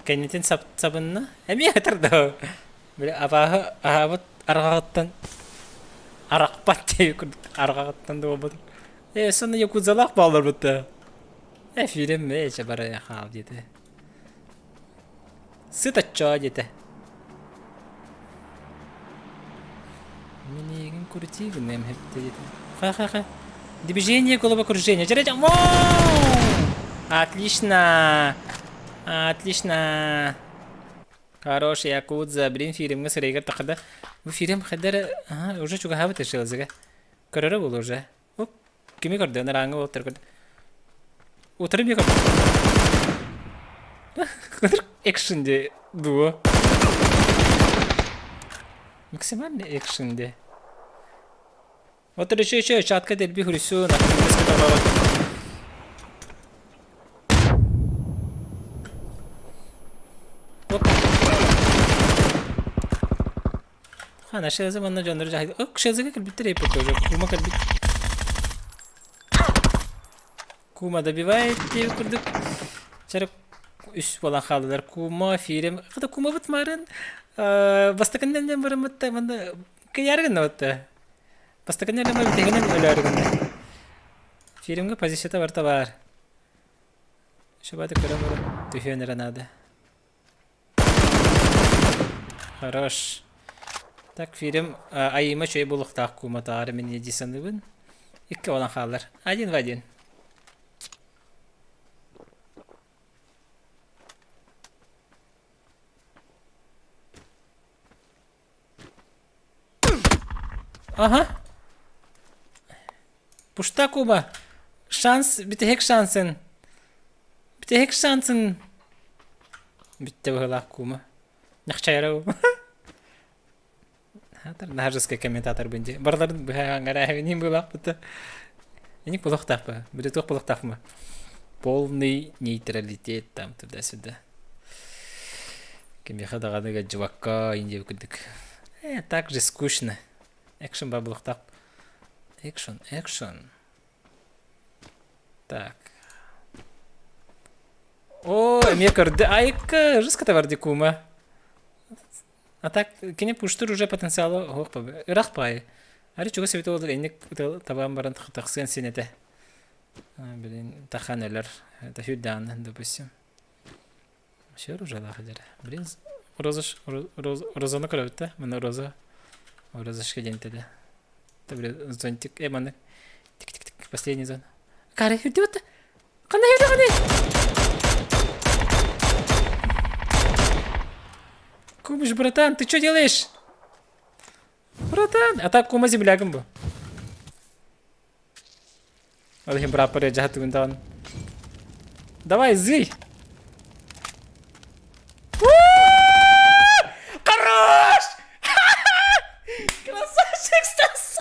Кэннитин сап сабынна. Эмиэ хатар да. Били абааһы аһаабыт арҕаҕыттан арахпат диэби курдук арҕаҕыттан да буолбатым. Ээ сонно якудзалаах баалларбыт да. Эфирим ээ чэ бара хаал диэтэ. Сыт оччоо диэтэ. Минигин крути гынным Ха-ха-ха. Движение головокружение. Вау! Отлично! Отлично! Хорош, Якудза. Блин, фильмҥа сырайгар тахада. Бу фильм хадара... Ага, уже чугаһаабыт решилзыга. Көрөрө буолу уже. Оп, кими көрдө? Нарааҥҥа буолтар көрдө. Утары би көрдө. Экшн де дуо. Максимальный экшн де. Вот еще еще чатка дельби хурису на Оп. Хана шезы манна дьоннору дьаһайда. Ок, шезыга кэлбиттэр эппит уже. Кума кэлбит. Кума добивает диэбит курдук. Чарык үс буолан хааллылар. Кума, Фирем. Хата кумабыт марын. Бастакыннан бараммытта манна кыйаарыгынна батта. Бастакыннан битэгинэн өлөөрүгүннэ. Фиремге позицията барта баар. Шабаты көрөн баран түһүөн эрэ наада. Хорош. Так, фильм айыма чөй булуктаах кууматаары мин дии саныыбын. Икки olan хаалар. Один в один. Ага. Пушта Куба. Шанс, бүтэһик шансын. Бүтэһик шансын. Бүттэ быһыылаах Кума. Нахчайра Нахажескай комментатор бынди. Барларын быһа быылаах быта. Эник булуохтаах Бүдэ туох булуохтаахмы? Полный нейтралитет там туда-сюда. Кимиэхэ даҕаны ыалдьыбакка индия курдук. Э, так же скучно. Экшен бар булуохтаах. Экшен, экшен. Так. О, эмиэ көрдө. Айка, жестко бар кума. А так, кини пуштур уже потенциалы оһох ырах пай. Ари чугас эбит олор инник табаан баран тахсыан син этэ. Блин, тахан өлөр. Это хүрдэҕинэ, допустим. Все оружиялаах дьэрэ. Блин, роза розаны көрөбүт да? Маны роза розашка диэн этэ да. Блин, зонтик. Э, маны тик-тик-тик последний зон. Кары хүрдүбүт да. Ханна хүрдү ханна? Кумыш, братан, ты что делаешь? Братан, а так кума землягым бу. Ол иһин бырааппар дьаһатыгын даҕаны. Давай, зый! Хорош! Красавчик, Стас!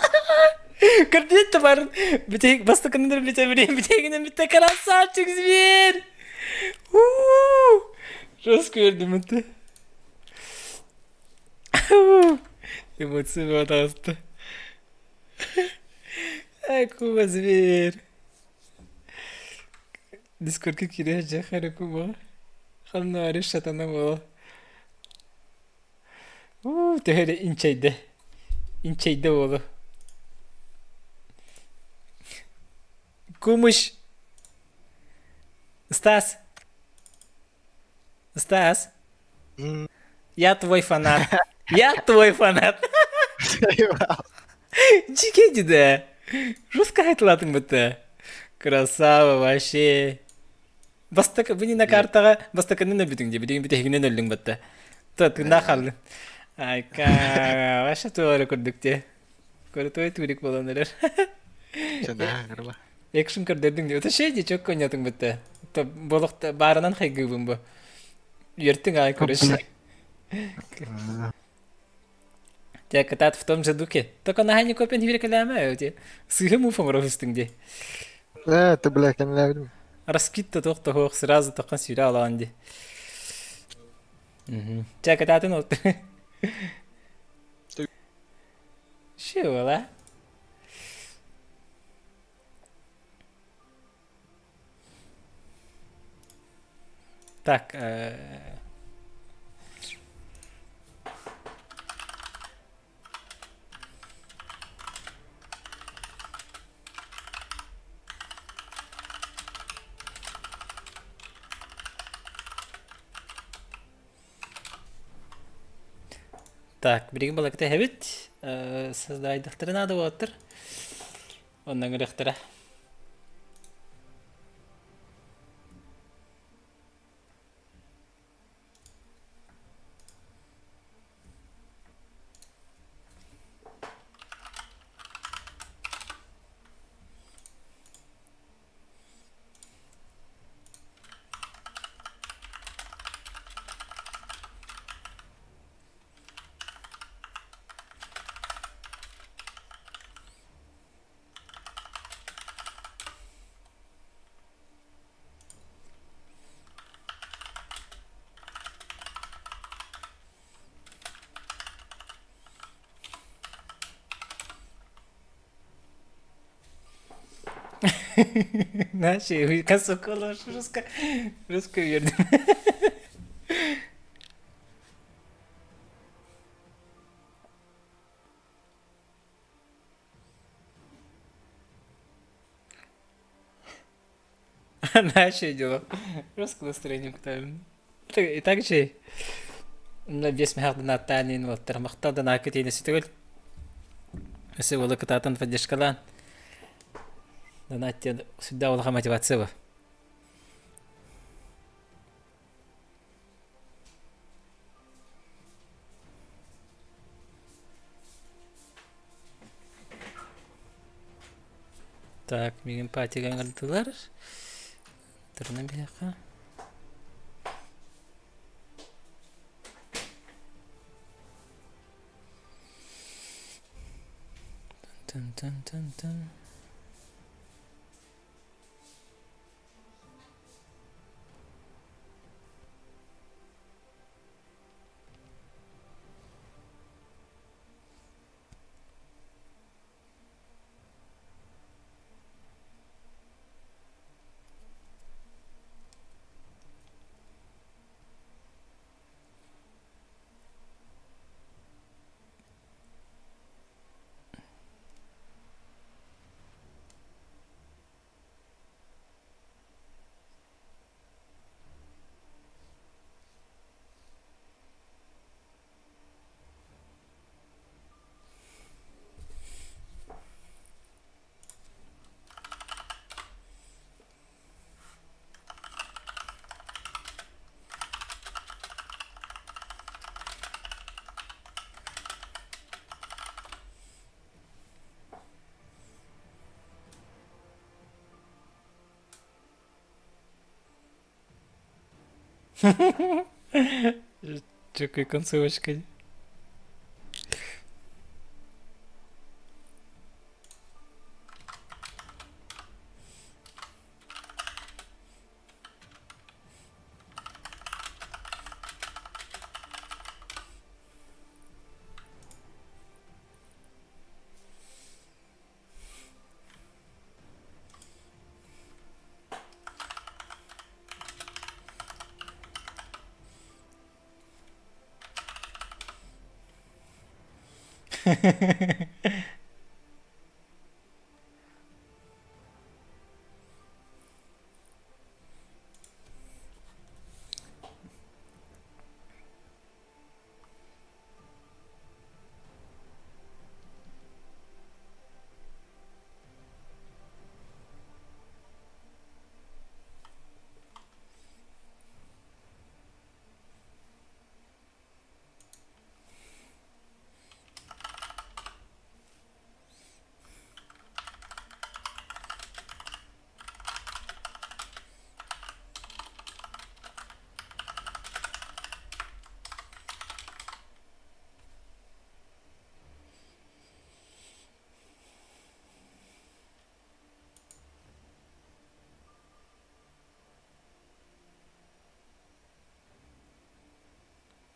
Көрдүн табарын. Бүтей бастакынын бүтэ билем, бүтегинен бүтэ красавчик зверь! Жестко көрдүм это. Эмоции батасты. Куба зверь. Дискордка киирэ дьэ Куба. Ханна шатана буола. Уу, төһө эрэ инчэйдэ. Инчэйдэ буолу. Кумыш. Стас. Стас. Я твой фанат. Я твой фанат. Дьиҥэ да. Жестко айтылатыҥ бытта. Красава вообще. Бастакы бу на картаҕа бастакынын өлбүтүҥ дии, билигин бүтэһигинэн өллүҥ батта. Тыыннаах хааллын. Айка, вообще туора курдук дии. Крутой турик буолан эрэр. Экшн көрдөрдүҥ дии. Ото дии чөккө ойнотуҥ бытта. Болохта баарынан хайгыыбын бу. Үөртүҥ аай короче. Те кытаат в том же духе. Только наһаа не копен хибирекэлээмэ эти. Сыыһы муф оҥоро ди. Э, ты бля, кэннилээбитим. Раскид-то туох тоһуох сразу тоққан сүүрэ алаан ди. Чэ кытаатын ол. Шиола. Так, Так, билигин балакыта эһэбит. Создайдахтары наада буолаттар. Онно ыҥырыахтара. Наши косоколош русская русская үөрдүм. Наши дела. Русское настроение ктаем. И так же на весь мехардана вот махтал да накытыйна сүтүгүл. Өсө уолу кытаатан поддержкалаан. Донат всегда улахан мотивация бар. Так, мигин патига ыҥырдылар. Турна биһиэхэ. Тын-тын-тын-тын. Чекай концовочка.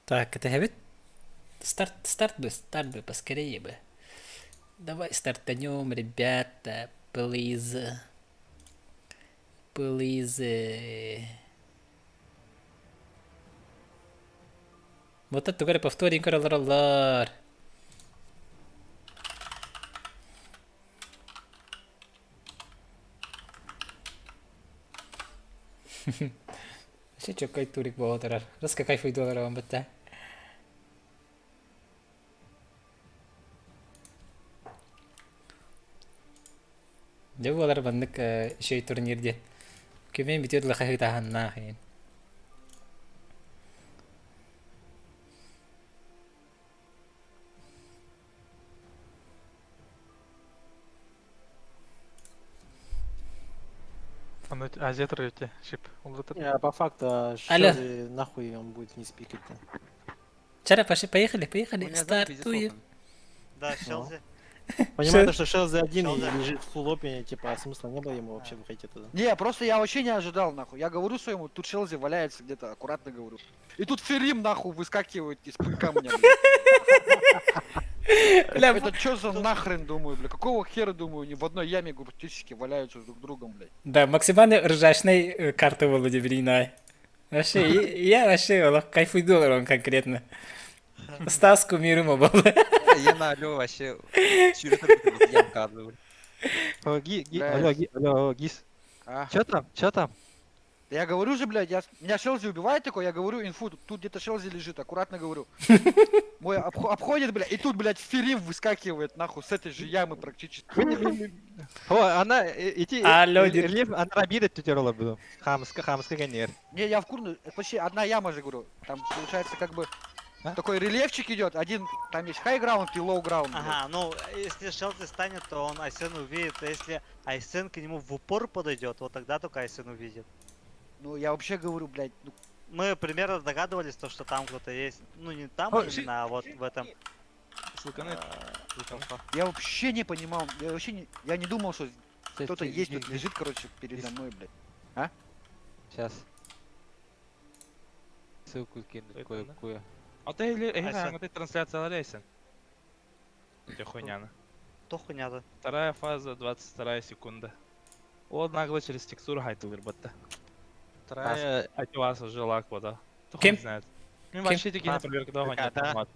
Так, это Старт, старт бы, старт бы, поскорее бы. Давай стартанем, ребята, please. Please. Вот это тугары повторим коралар. Вообще чоккай турик буола турар. Раска кайфуйдуолар бытта. Дьэ буолар маннык үчүгэй турнир диэн. Күмэн бүтүөр дылы хаһыытааһыннаах иһин. Аны Азия тұрыте, шип. А по факту, а Шелли нахуй он будет не спикать-то? Чара, пошли, поехали, поехали, стартуем. Да, Шелзи. Понимаю, что Шелзи один и лежит в фуллопе, типа, а смысла не было ему вообще выходить оттуда. Не, просто я вообще не ожидал, нахуй. Я говорю своему, тут Шелзи валяется где-то, аккуратно говорю. И тут Ферим, нахуй, выскакивает из пылька мне, блядь. Это что за нахрен, думаю, бля? Какого хера, думаю, они в одной яме практически валяются друг другом, блядь. Да, максимально ржачной карты Володи Бринай. Вообще, я вообще олох кайфуйду он конкретно. Стас кумирым был. Я на алло вообще сүүрэ ям кадры. Алло, алло, Гис. Чё там? Чё там? Да я говорю же, блядь, меня Шелзи убивает такой, я говорю инфу, тут где-то Шелзи лежит, аккуратно говорю. Мой обходит, блядь, и тут, блядь, Ферим выскакивает, нахуй, с этой же ямы практически. О, она, идти, Алло, рельеф, она обидит тутерола буду. Хамска, хамска генер. Не, я в курну, почти одна яма же, говорю, там получается как бы такой рельефчик идет, один, там есть high ground и low ground. Ага, ну, если Шелзи станет, то он Айсен увидит, а если Айсен к нему в упор подойдет, вот тогда только Айсен увидит. Ну, я вообще говорю, блядь, ну... Мы примерно догадывались, то, что там кто-то есть. Ну, не там именно, а вот в этом. Я вообще не понимал, я вообще не... Я не думал, что кто-то есть тут лежит, короче, передо мной, блядь. А? Сейчас. Ссылку кинуть кое-какую. А ты или ты трансляция лейсен? Где хуйня? То хуйня-то. Вторая фаза, 22 секунда. Ол нагло через текстуру хайтылыр батта. Вторая от вас уже лак вода. Кем? Знает. Ну вообще такие на проверку давай нет.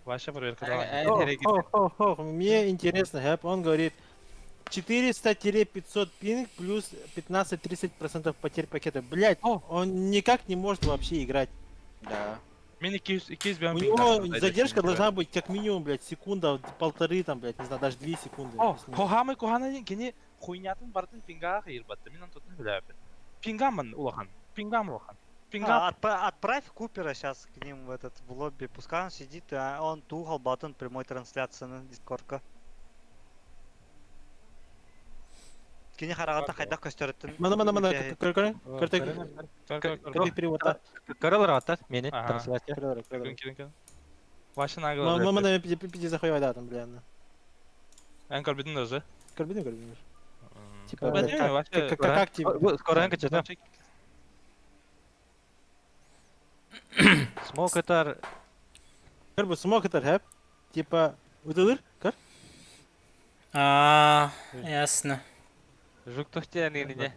Вообще проверка давай. Мне интересно, Хэп, он говорит 400-500 пинг плюс 15-30% потерь пакета. Блять, он никак не может вообще играть. Да. У него задержка должна быть как минимум, блядь, секунда, полторы там, блядь, не знаю, даже 2 секунды. О, кохамы кохана кини хуйнятын бартын пинга хайырбатты. Мен антотны биләпин. Пингамын улахан. Пингам улахан. Пингам. Отправь Купера сейчас к ним в этот в лобби. Пускай он сидит, а он тухал батон прямой трансляции на Дискордка. Кини харагата хайдах көстөрөттүн. Мана мана мана көр көр көр перевод. Көрөлөр аттар мени трансляция. Ваша нагло. Мана мана пиди захуй да там бля. Эн көрбүтүн даже. Көрбүтүн көрбүтүн. Типа как тебе? Скоро энка чета. Смок этар. Көр бу смок этар хэп. Типа удалыр көр. А, ясно. Жук тухтя не не.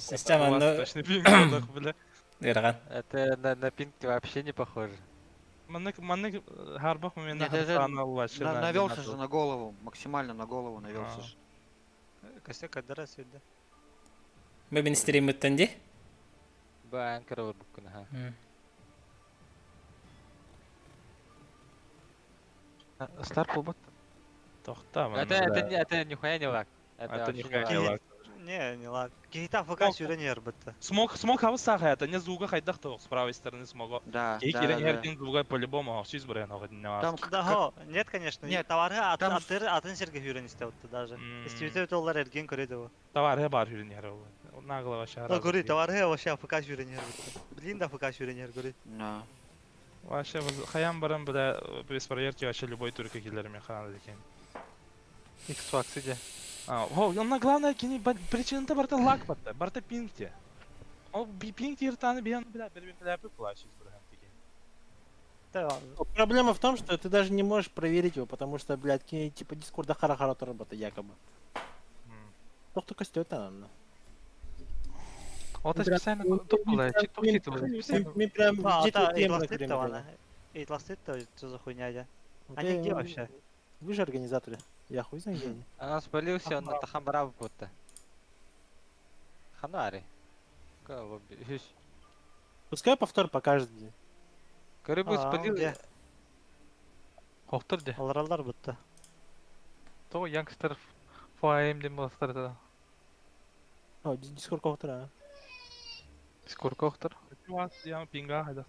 Система, ну... Точно пинг, бля. Ирган. Это на пинг вообще не похоже. Маннык, маннык, харбах момент навелся же на голову, максимально на голову навелся же. Костяк кадара сюда. Мы министрим мыттанди? Ба, анкара буккун, ха. Старт был Тохта, Это, это, это нихуя не лак. Это нихуя не лак. Не, не лак. Гейта ФК сюренер бітті. Смог, смог хабыс сахаята, не звука хайдах тоқ, с правой стороны смога. Да, да, да. звука по-любому, сүйіз бір Там, да, нет, конечно, нет. Товары от атын серге хүрен истеутты даже. Истеутты олар эрген көреді ол. Товары бар хүрен ер ол. Нагло вообще. Ну, көрі, товары вообще ФК сюренер бітті. Блин, да ФК сюренер көрі. Да. Вообще, хаян барам бля, без проверки вообще любой турка киллерами ханады екен. X-Fax иди. А, о, онна главное кини причина барта лак батта, барта пингте. Ол пинг ертаны биян бля, бер бер бер плащ Да. Проблема в том, что ты даже не можешь проверить его, потому что, блядь, типа Дискорда хара-хара работа якобы. Только костёт она. Вот это специально тупо, чик Ми прям А, да, Эйтластыт что за хуйня, да? Они где вообще? Вы же организаторы. Я хуй знаю где они. Она спалился, он на Тахамбарабу будто. Ханари. Пускай повтор покажет где. Корыбу спалил. Повтор где? Алралар будто. То Янгстер Фаем диэн буоластар этэ. О, Дискорд коохтор а. Дискорд коохтор. Я пинга хайдах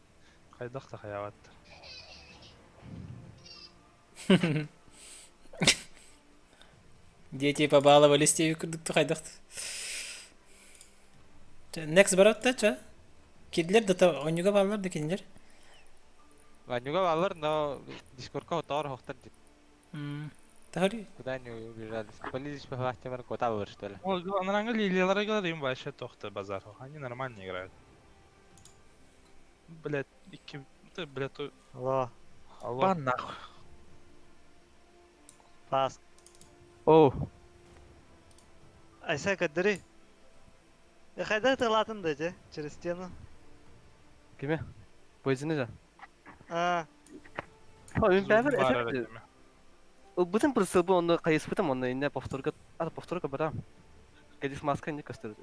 хайдах да хайаабаттар. Дети побаловались диэбит курдук хайдах. Next баратта ча. Кидлер да онньуга бааллар да кинилер. Онньуга бааллар, но Дискордка отоор хохтар дип. Тахари. Куда они убежали? Полились по властям кота что ли? О, анараңы лилиялара келер им вообще тохты базар. Они нормально играют. Блять, икки... Ты, блядь, то... Алло. Алло. Бан нахуй. Пас. Оу. Айса кадыры. Хайда ты латын да же, через стену. Киме? Poison же. А. О, мен бәрібір это Ылбытым прысылбы онны кайыспытым онны инне повторка, а повторка барам. Кедис маска не көстөрдү.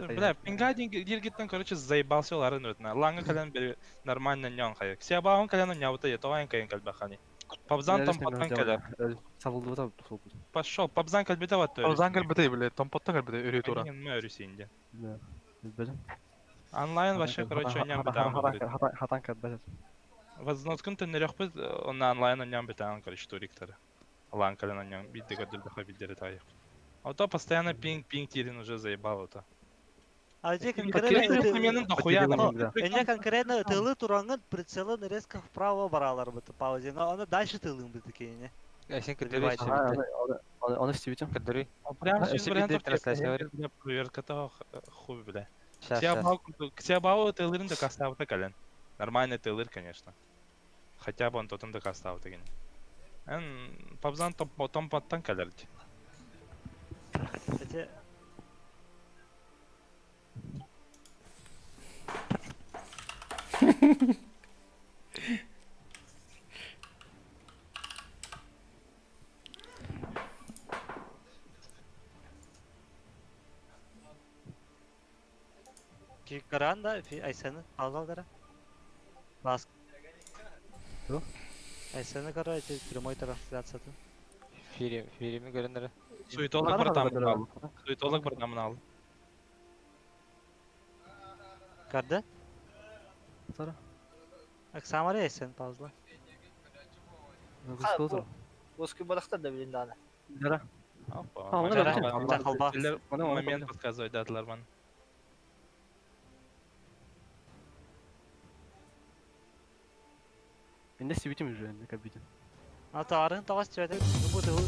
Бля, пинга диргиттен, короче, заебался ларын өтүнө. Лаңы кален бери нормально ньон хайы. Ксябаун кален ньявыта етоайн кайын калбахани. Пабзан там потан калер. Сабылды да Пошел, пабзан калбите вот то. Пабзан калбите, блядь, там потан калбите өрү тура. Мен өрүсинде. Да. Билбедим. Онлайн вообще, короче, ньям битам. Хатан калбите. Возноскун төннөрөхпүт, онна онлайн ньям битам, короче, туриктары. Лан кален ньям бидде көрдүл баха биддери тайып. А то постоянно пинг-пинг тирин уже заебал это. А где конкретно... Менин дохуя Эне конкретно тылы тураңын прицелын резко вправо баралар быты паузе, но она дальше тылын быты кейне. Сен кырдыры. Оны истебитим. Кырдыры. Прям проверка того хуй, бля. Ксябау тылырын да каставы кален. Нормальный тылыр, конечно. Хотя бы он тотын да каставы деген. Эн пабзан том паттан калерди. Хотя... Каранда, Айсена, пауза Бас. Что? Айсена, короче, прямой трансляция. Фири, фирими көрүнөр. Суетолог братан ал. Суетолог братан ал. Карда? Сара. Аксамара Айсен пауза. Боскүй балақтар да білін даны. Дара. Момент подсказывать датлар бан. Мен истебитим уже, не кабитим. А то арын тагас чөдө бу көрү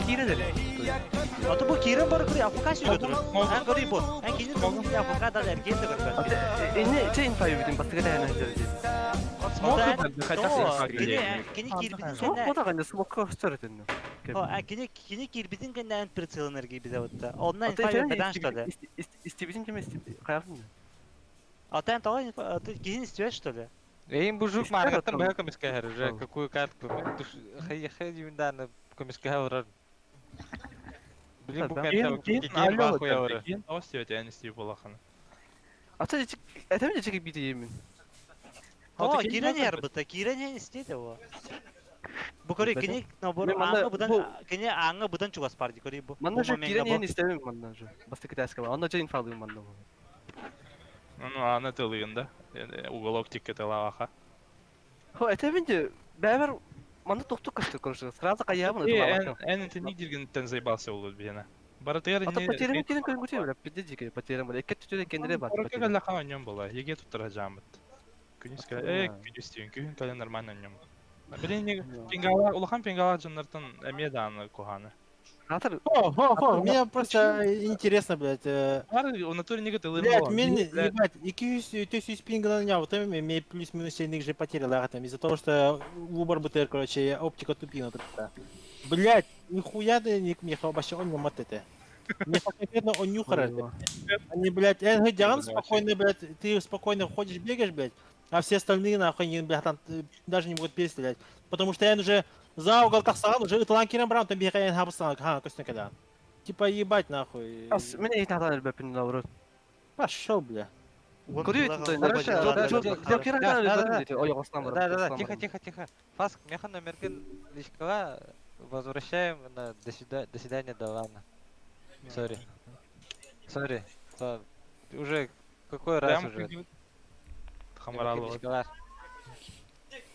Кире деле. А то бу кирен бар көрү афка сүгө тур. Ан көрү бу. Ан кини тон афка да эрген де көрбө. Эне чейин файы битим бастыга да ана жерде. Кини кирбитин Смок бода гана смок көстөр этен. А кини кини кирбитин кенен прицел энергии бизе бутта. Оннан файы бедан что ли? Истебитим кем истеб каярсың. А там того ты кини истебет что ли? Эйм бужук маргаттан бая көмүскэ уже какую карту хай хай дивиндан көмүскэ урар. Блин бу карта киин бахуя урар. Киин остиот я не стив булахана. А ты это мне чеки бити емен. О, кирен ярбыта, кирен истейди о. Бу көрү кини набор аңы будан кини аңы будан чугас бар ди көрү бу. Манна же кирен истебим манна же. Басты китайского. Онно же инфалым манна. Ну, аны тылыгында. Уголок тикке тылаха. Хо, это менде бәрбер манна токтук кашты короче. Сразу каябын это. Эн это нигдиргенттен заебался ул бена. Баратыр не. А потерям кирен көрүн күтө бля, пизде жеке потерям бля. Эки түтү кендере бар. Орка галла нем была. Еге туттара жамыт. Күнүс э күнүс түйүн күн кален нормально нем. Блин, пингала, улахан пингала жоннортон эме дааны куханы. О, о, о, мне просто интересно, блядь. В натуре не готовы. Блядь, мен, ебать, 200 пинга на меня, вот это плюс-минус 7 же потерял, там, из-за того, что выбор БТР, короче, оптика тупина тогда. Блядь, нихуя ты не мне вообще он не мат это. Мне конкретно он нюхарер. Они, блядь, Диан спокойно, блядь, ты спокойно ходишь, бегаешь, блядь, а все остальные, нахуй, не, блядь, там даже не могут перестрелять. Потому что я уже за угол тахсаган уже ытылан кирен барам, там бегает хабыстан, ха, костюм когда. Типа ебать нахуй. Меня и надо ребят, наоборот. Пошел, бля. Да, да, да, тихо, тихо, тихо. Фаск, меха номерген личкала. Возвращаем на до свидания, до свидания, да ладно. Сори. Сори. Уже какой раз уже? Хамаралова.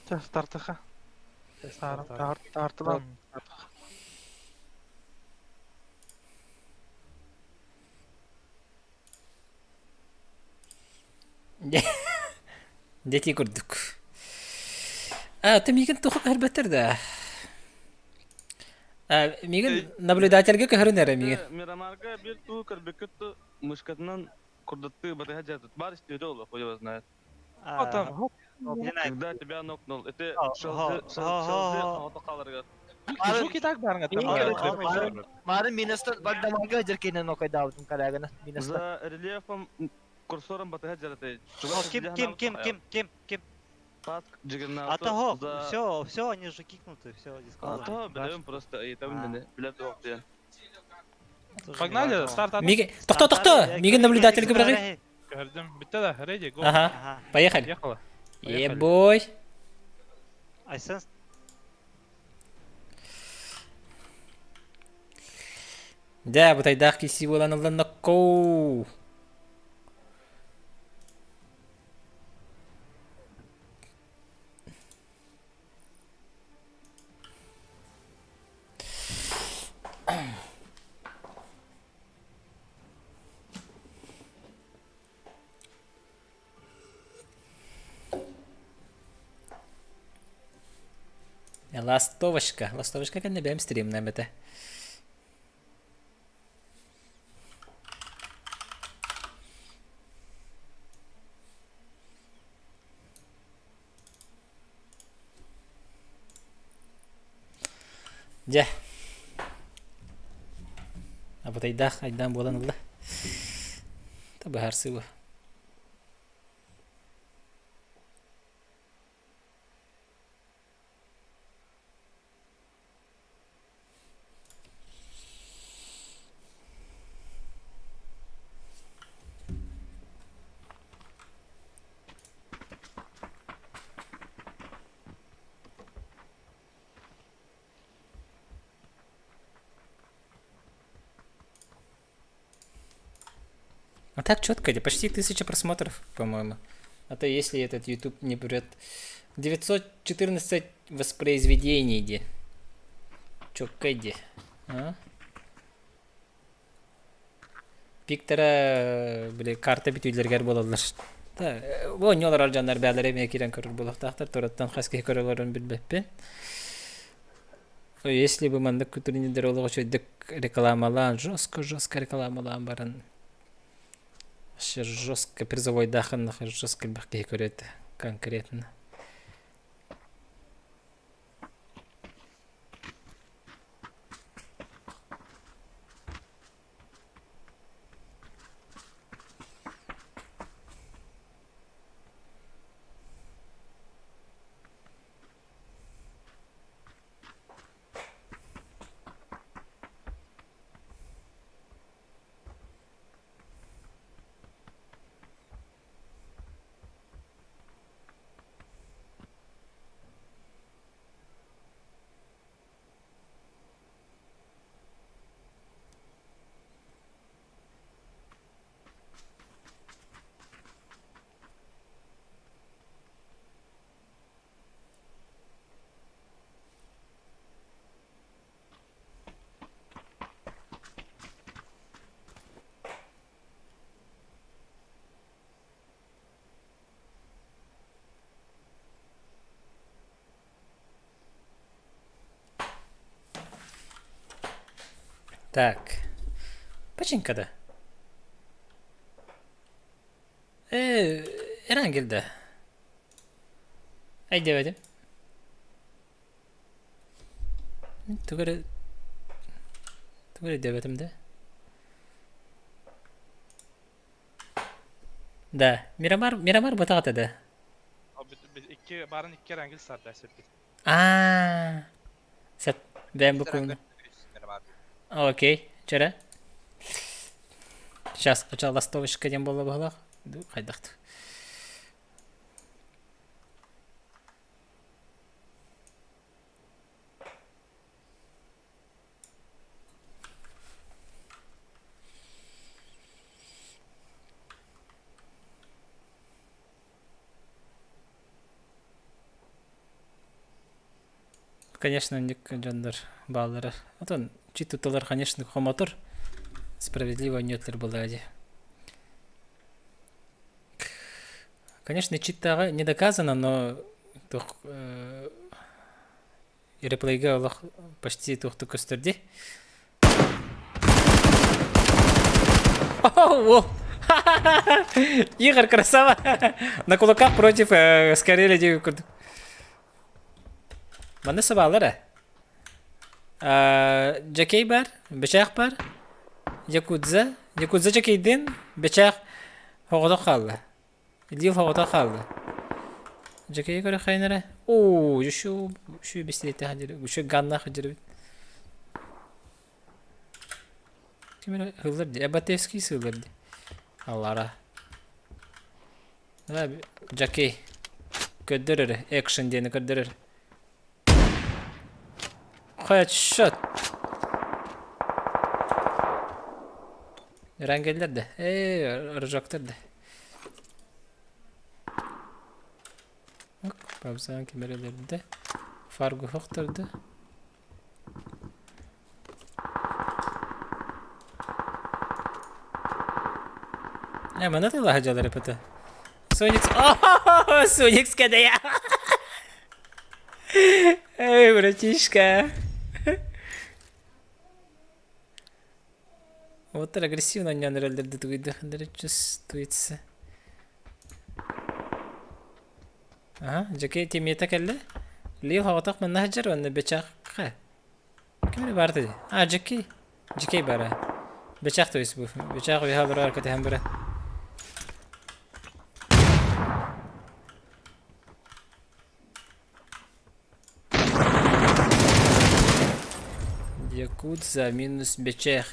Чэ, стартыха. Тартылан. Дети курдук. А, ты мигин туху көрбөттөр да. А, мигин наблюдательге көһөрүн эрэ мигин. Мирамарга бир туу көрбүккүт мышкатынан курдаттыы батыһа дьаатыт. Бар истиэдэ ол, хуй его знает. А, Когда тебя нокнул, это шелзи, шелзи, халарыгар. Жуки так барыңа. Мары минустан багдамага жеркенен окайдаабытым карагана минустан. За рельефом курсором батыһа дьараты. Ким, ким, ким, ким, ким, ким? Паск А того, все, все, они же кикнуты, все, А то, билем просто, и там не, билет диэн. Погнали, старт. Миги, тохто, тохто, мигин наблюдательге бырагы. Көрдүм. Бүтті да, ready, go. Ага. Поехали. Поехала. Ебой. Айсен Да, бутайдаах киси буолан ылланнаккоо. Ластовочка. Ластовочка кэннэ бэйэм стримнэм этэ. Дьэ. Абытайдаах айдаан буолан ылла. Та быһаарсыы бу. А так четко, почти 1000 просмотров, по-моему. А то если этот YouTube не берет 914 воспроизведений, где. Чё, Кэдди? А? Пиктара, били, карта бүтүүлэргэр буолаллар. Та, бу оонньуу дьоннор бээлэрэ эмиэ киирэн көрөр буолуохтаахтар, тураттан хас киһи көрөлөрүн билбэппин. Если бы маннык турнирдэр олох үчүгэйдик рекламалаан, жестко-жестко рекламалаан баран вообще жестко призовойдаахын жестко элбэх киһи көрүө конкретно. Так. Починкада. Э, Эрангелда. Айдебедим. Тугу эрэ тугу эрэ диэбэтим да? Да, Мирамар, Мирамар бытаҕа этэ да? Икки баарын икки эрангил сарда сеппит. Аа, сеп, бэйэм букуну. Окей, чөрө. Сейчас, сначала ластовочка диэн буолла быһалаах. Хайдахт. Конечно, оннук дьоннор бааллара. Отон чит туталар, конечно, хомотор. Справедливо ойньотлар буоллаҕа дии. Конечно, читтааҕы не доказано, но туох реплейга олох почти туохтук көстөр дии. О, Игорь, красава! На кулаках против э, скорее диэки курдук. Манна сабаалар ээ. Дьэкэй бар, бэчээх бар, Якудза, Якудза дьэкэйдин, бэчээх оҕото хаалла. Илиил оҕото хаалла. Дьэкэйи көрө хайын эрэ. Оо, еще еще бэстилиэттээх дьири, еще ганнаах дьирибит. Ким эрэ ыллар дии, Эбатевский сыыллар дии. Аллара. Жакей. Көрдөр эрэ, экшен диэни көрдөр эрэ. Headshot. Рангеллер да. Эй, рыжоктар да. Пабзаан кимэрэлэрдэ. Фаргу хохторду. Э, манна тыллаһа дьалар эпэтэ. Соникс... Соникс кэдэйэ! Эй, братишка! Вот агрессивно онньоон эрэллэрди тугуйдахындары чувствуется. Аха, дьэкэй тимиэтэ кэллэ. Лил хоҕотох манна сылдьар уонна бэчэххэ. Ким эрэ баар дии. А, Дьэкэй. Дьэкэй баара. Бэчээх то есть бу. Бэчээх үөһэ олорор кэтэһэн баран. Якудза минус бэчээх.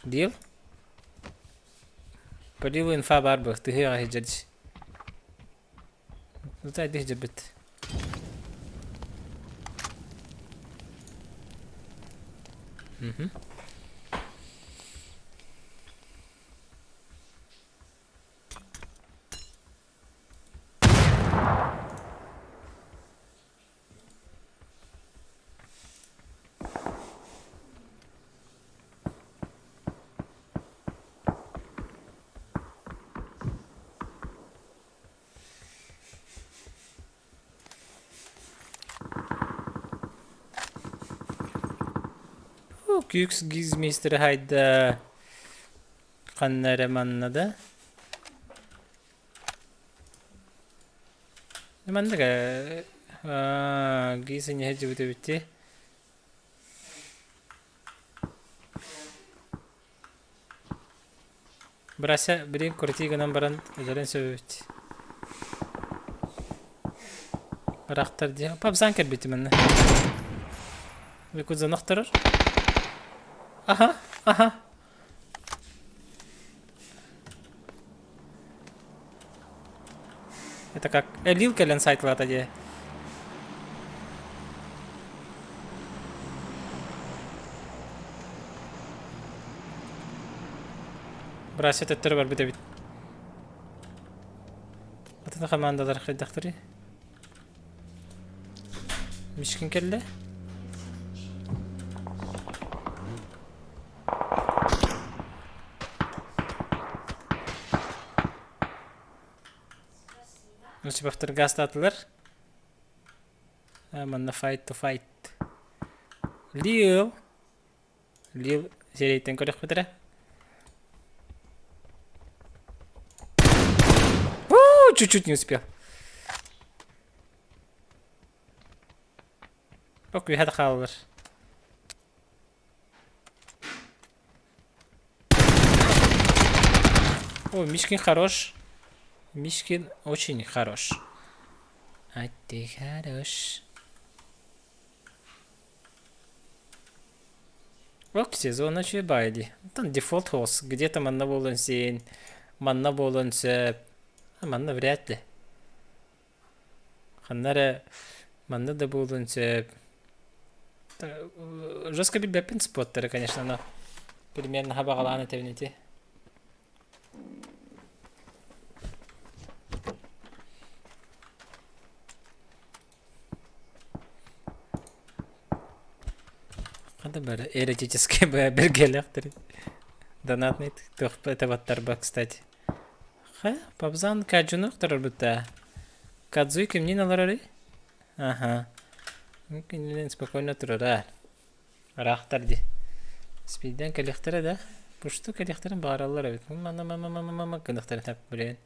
Дил? Полил инфа баар бу. Тыһыаҕа сылдьар дии. Ытайдых дьэбит. Мгм. Күүкс гизмейстер хайда ханна эрэ манна да маннык гиз иньэһэ дьыбыт эбит Брася билигин крути гынан баран өлөрөн сөбүбүт. Ырахтар дии. Папзан кэлбитим манна. Якудзан охторор. Аха, аха. Это как? Лил кэлэн сайтлата дии. Брася төттөрү барбыт эбит. Атын командалар хайдахтарый? Мишкин кэллэ. Осиповтар гаастаатылар. Манна fight to fight. Лил. Лил серийтэн көрөхпүт эрэ. Чуть-чуть не успел. Ок, үһэ да хаалалар. О, Мишкин хорош. Мишкин очень хорош. А ты хорош. Ок, сезон үчүгэй баайы дии. Оттон дефолт хоус где-то манна буолуон син, манна буолуон сөп. Манна вряд ли. Ханна эрэ манна да буолуон сөп. Жестко билбэппин споттары, конечно, но примерно хабаҕалаан этэбин ити. Да бары эротическай бэргэлэхтэр. Донатный туох это кстати. Ха, Пабзан Каджуну охторорбут Кадзуй кимнин олорорый? Аха. Кинилин спокойно турара. Ыраахтар ди. Спиден кэлиэхтэрэ да? Пушту кэлиэхтэрин баҕараллар эбит. Мана мама мама мама гыныхтарын тап блин.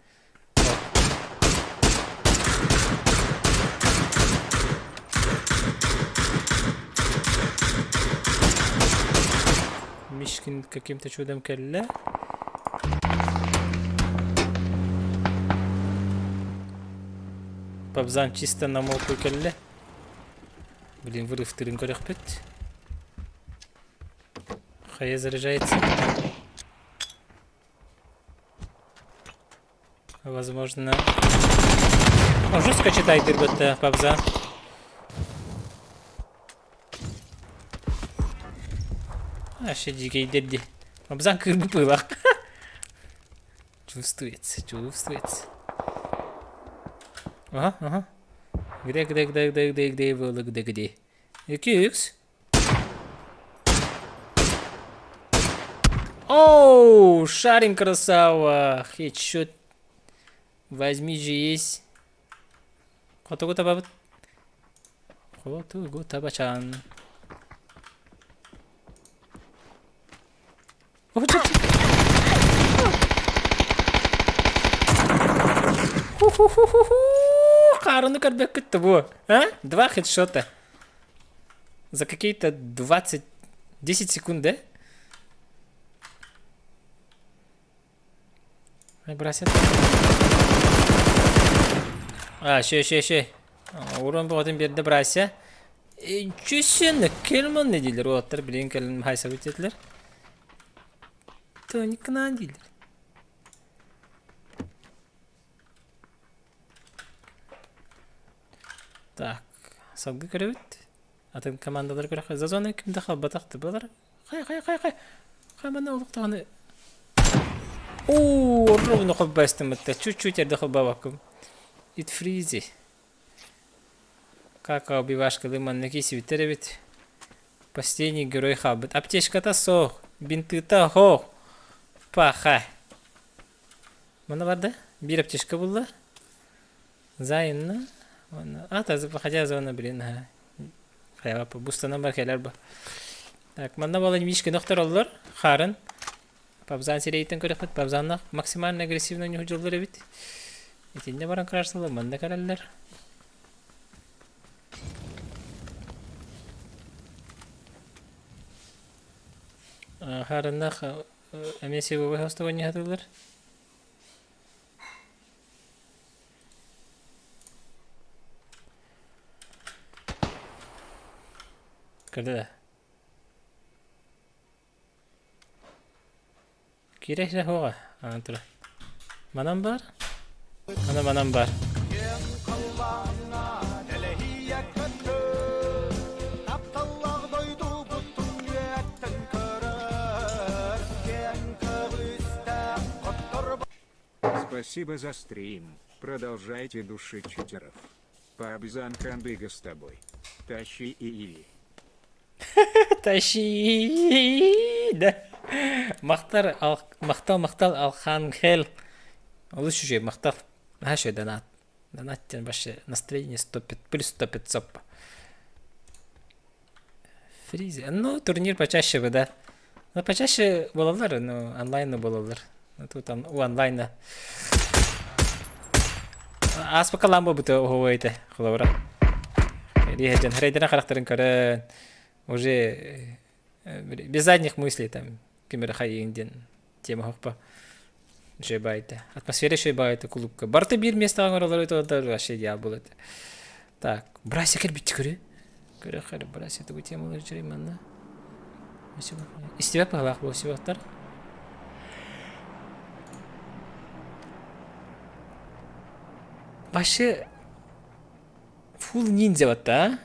Мишкин каким-то чудом кэллэ. Пабзан чисто на молку кэллэ. Блин, вырыв тырын көрөхпүт. Хая заряжается. Возможно... Он жестко читает ребята, Пабза. Вообще дикий дерди. Пабзан кырбы пыла. Чувствуется, чувствуется. Ага, ага. Где, где, где, где, где, где было, где, где? 2x. Оу, шарим красава. Хедшот. Возьми же есть. Хотугу табабыт. Хотугу табачан. Ху-ху-ху-ху-ху! Хаарыны көрбөккүт бу. А? Два хедшота. За какие-то 20... 10 секунд, да? Бросят. А, еще, еще, еще. Урон бөҕөтүн биэрдэ Брася. Чүсен кельман не дииллэр уолаттар билигин кэлин хайсабыт диэтилэр. Тоникнаан дииллэр. Так, салгыы көрөбүт. Атын командалар көрөххө за зона ким да халбатах тыбылар. Хай хай хай хай. Хай манна олуктаҕаны Оо, ровно холбастым Чуть-чуть эрдэ холбаабаккым. It freezy. Кака убивашкалыы манна киирсибиттэр эбит. Последний герой хаалбыт. Аптечката суох, бинтыта суох. Паха. Манна барда? Биир аптечка булла. Зайынна. А, хотя зона, блин, ага. Хайа, бустанан бар кэлэр ба. Так, манна буолан мишки нохтороллор. Харын. Пабзан сирэйиттэн көрөхпүт. Пабзаннах максимально агрессивно ньуһудьуллар эбит. Итиннэ баран крашсылар манна кэлэллэр. Харыннах эмиэ силовой хостовой ньыһатылар. Көрдө да. Киирэ суоҕа аны туран. Манан баар? Аны манан баар. Спасибо за стрим. Продолжайте душить читеров. Пабзан Хандыга с тобой. Тащи и Тащи да. Махтар ал махтал махтал Алхангел. Олус үчүгэй махтал. Наһаа үчүгэй донат. Донат диэн вообще настроение 100 плюс 100 500. Фризи. Ну, турнир почаще бы, да. Ну, почаще буолаллар, ну, онлайна буолаллар. Ну, тут он, у онлайна. Ааспакка ламба быта оһуо этэ, холобура. Риһэдьэн, хрейдерин харахтарын көрөн, уже без задних мыслей там, ким эрэ хайыын диэн тема хоппа. Үчүгэй баайта. Атмосфера үчүгэй баайта кулуупка. Барыта биир миэстэҕэ оҥороллор это вообще идеал был это. Так, Брася кэлбитти көрү. Көрө көрө Брася тугу темалар үчүгэй манна. Истибэт быһалаах буолсубаттар. Вообще фул ниндзя батта, а?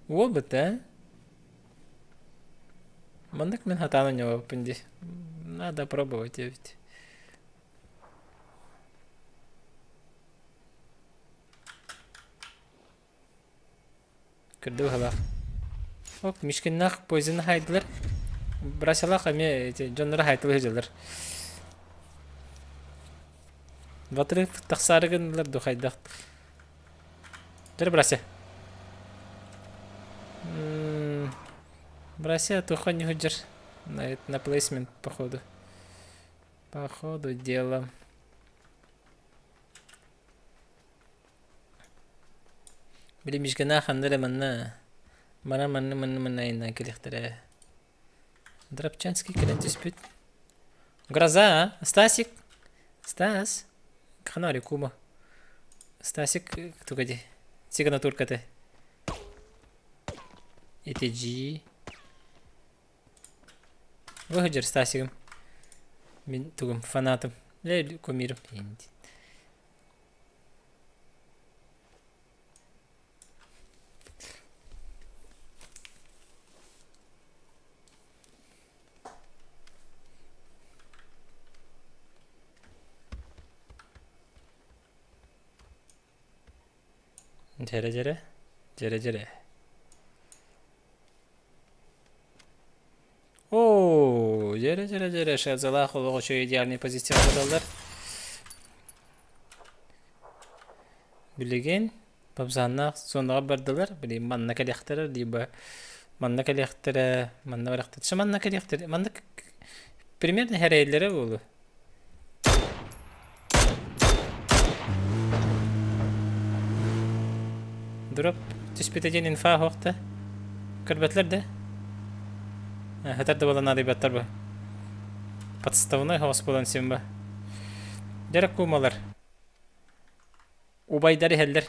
Уол бытта, Маннык мин хатаан оонньообоппун дии. Надо пробовать эбит. Көрдө быһалаах. Ок, Мишкиннаах Poison хайдылар. Брасялаах эмиэ эти дьонноро хайтылы сылдьаллар. Батыры тахсаары гыннылар ду хайдах. Дэр Брася. Брася туха не худжар. На, на плейсмент, походу. По ходу дела. Били Мишкина ханна эрэ манна мана манна манна манна айаннаан кэлиэхтэрэ. Дробчанский кэлэн түспүт. Гроза, а? Стасик? Стас? Ханаари кума. Стасик туга дии? Сигнатурката. ETG. Выходер Стасигым. Мин тугум фанатым. Э, кумирым. Дьэрэ дьэрэ, дьэрэ дьэрэ. Оо, дьэрэ дьэрэ дьэрэ, Шерзалаах олох үчүгэй идеальный позицияҕа бараллар. Билигин Бабзааннаах зонаҕа бардылар, били манна кэлиэхтэрэ, либо манна кэлиэхтэрэ, манна барыахтара. Чэ, манна кэлиэхтэрэ, манна примерно хэрэйэллэрэ буолуо. Дроп түспүтэ диэн инфа оһохто. Көрбөтүлэр да? Хатар да буолан наадыйбаттар бу. Подставной хоос буолан син бу. Дьэ кумалар. Убайдар иһэллэр.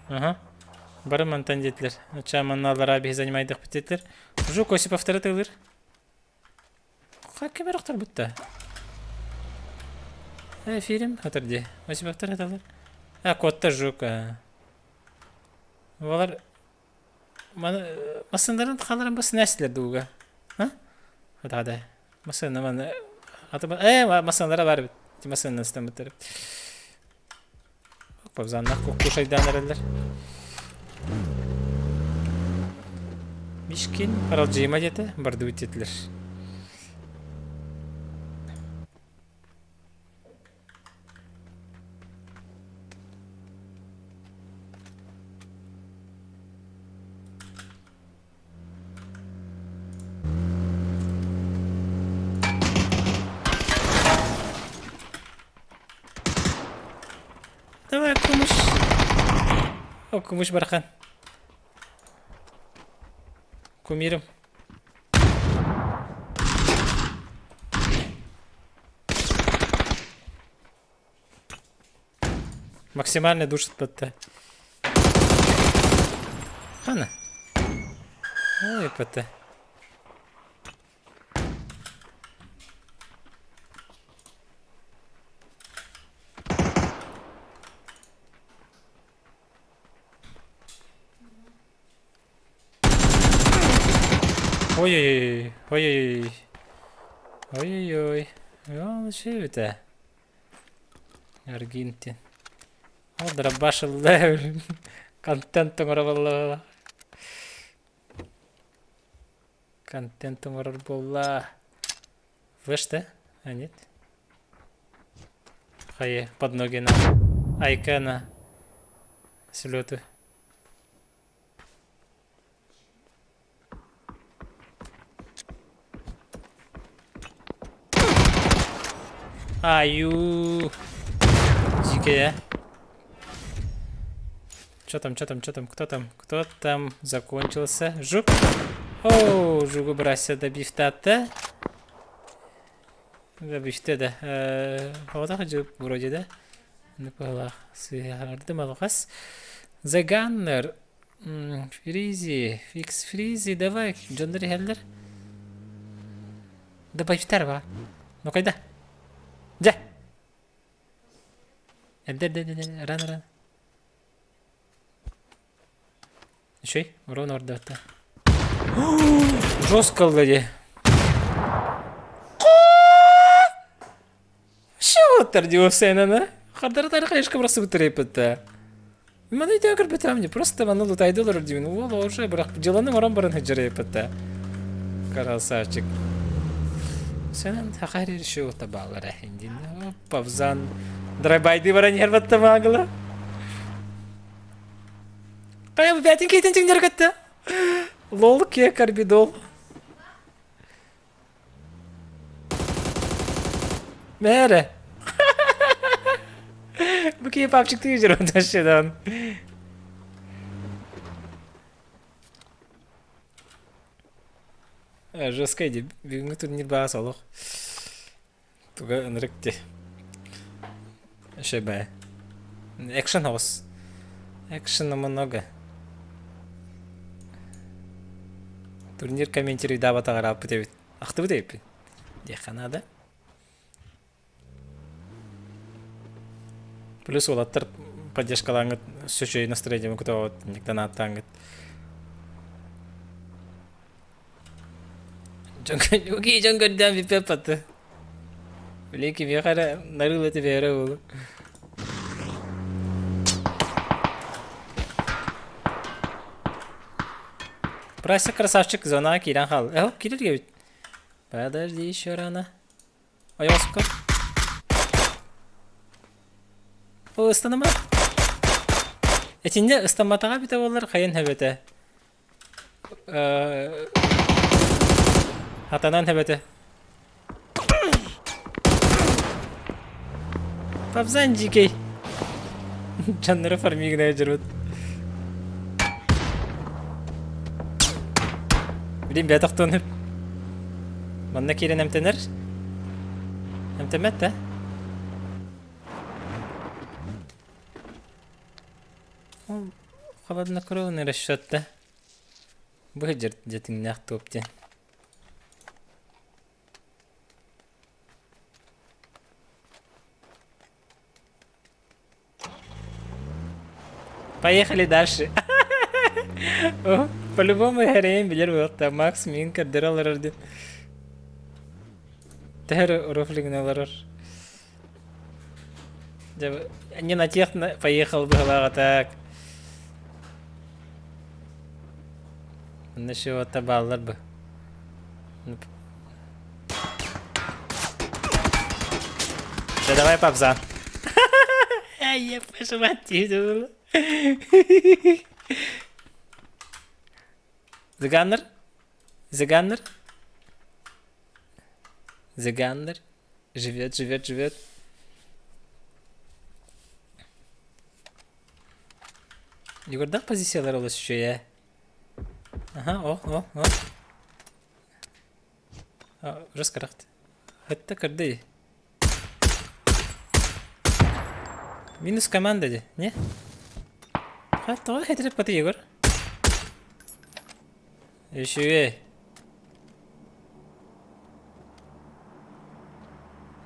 Аха. Бары мантан диэтилэр. Оччо манна биһи занимайдахпыт диэтилэр. Жук Осиповтары тылыр. Как кемер охторбутта? Э, фильм хатыр ди. Осиповтар хаталар. А, котта жук. Олар Маны массыыналарын хааларын бас нэстилэр дууга. А? Хата Массыына маны аты э массыыналара бар эбит. Ити массыынанан ыстаммыттар. Павзаннах куккушайдаан эрэллэр. Мишкин аралдьыйма диэтэ, бардыбыт диэтилэр. Давай, Кумыш. О, Кумыш бархан. Кумирым. Максимально душит ПТ. Хана. Ой, ПТ. Ой-ой-ой, ой-ой-ой. Ой-ой-ой. Ол үтэ. Аргентин. Ол дробашылла контент оҥоро Контент оҥорор буолла. Флеш да? А нет. Хайы, под ноги на. Айка на. Слету. Аю. Дикая. Чё там, чё там, чё там, кто там, кто там закончился? Жук. Оу, жугу брася добивтата. Добивте да. Оҕотох жук вроде да. Ныкалах сыһардым алҕас. The Gunner. Фризи, Фикс Фризи, давай, дьоннор иһэллэр. Добавьтар ба. Ну кайда? Дьэ. Эрдэ, эрдэ, эрдэ, ран, ран. Үчүй, урон ордоотто. Жестко ылла дии. уолаттар дии уопсайынан, Хардары тары хайышка бырахсыбыттар эппитте. Маны өйдөөн көрбөтөм не просто маны лутайды олорор диибин. Уол уже бырах дьыланы оҥорон баран сылдьар эппитте. Красавчик. Сенен хахар еще табалара индин. Павзан драйбайды баран иһэр батта маагыла. Кая бэтин кейтин тиңдер кетті. Лол ке карбидол. Мээрэ. Бу киһи папчиктыы дьоруон тащыдан. Жесткай ди. Бүгүҥҥү турнир баас олох. Туга ынырык ди. Шебэ. Экшен оҕус. Экшена много. Турнир комментируйдаабатаҕар ааппыт эбит. Ахтыбыт эбиппин. Диэххэ наада. Плюс уолаттар поддержкалааҥҥыт үчүгэй настроениены көтөҕөҕүт, никтан ааттааҥҥыт. Дьон дьон көрдөөн бүппэт баты. Били кимиэхэ эрэ нарыыл этэ бэйэрэ буолу. Прася красавчик зонаҕа киирэн хаал. Э, киирэргэ эбит. Подожди еще рано. Ойоҕоско. О, ыстаныма. Итиннэ ыстамматаҕа эбитэ буоллар хайын сөбөтө. Хатанан сөбөтө. Папзан дьикэй. Дьоннору фармигына дьарбыт. Билин бэйэ тохтуон сөп. Манна киирэн эмтэнэр. Эмтэммэт да? Холоднокровный расчет да? Бу дьэтиҥнээх туоп диэн. Поехали дальше. По-любому эрэйин билэр буолта. Макс миигин көрдөрө олорор диэн. Төһө рофлигын олорор. Дьэ, не на тех поехал быһылааҕа так. Онно еще бааллар бы. Да давай попса. Я пошла The Gunner? The Gunner? The Gunner? Живет, живет, живет. Егордаах позициялар олус үчүгэй ээ. Аха, о, о, о. Ужас карахт. Хатта көрдө Минус команда ди, не? Ха, тоҕо хэтиреп баты Егор? Үчүгэй.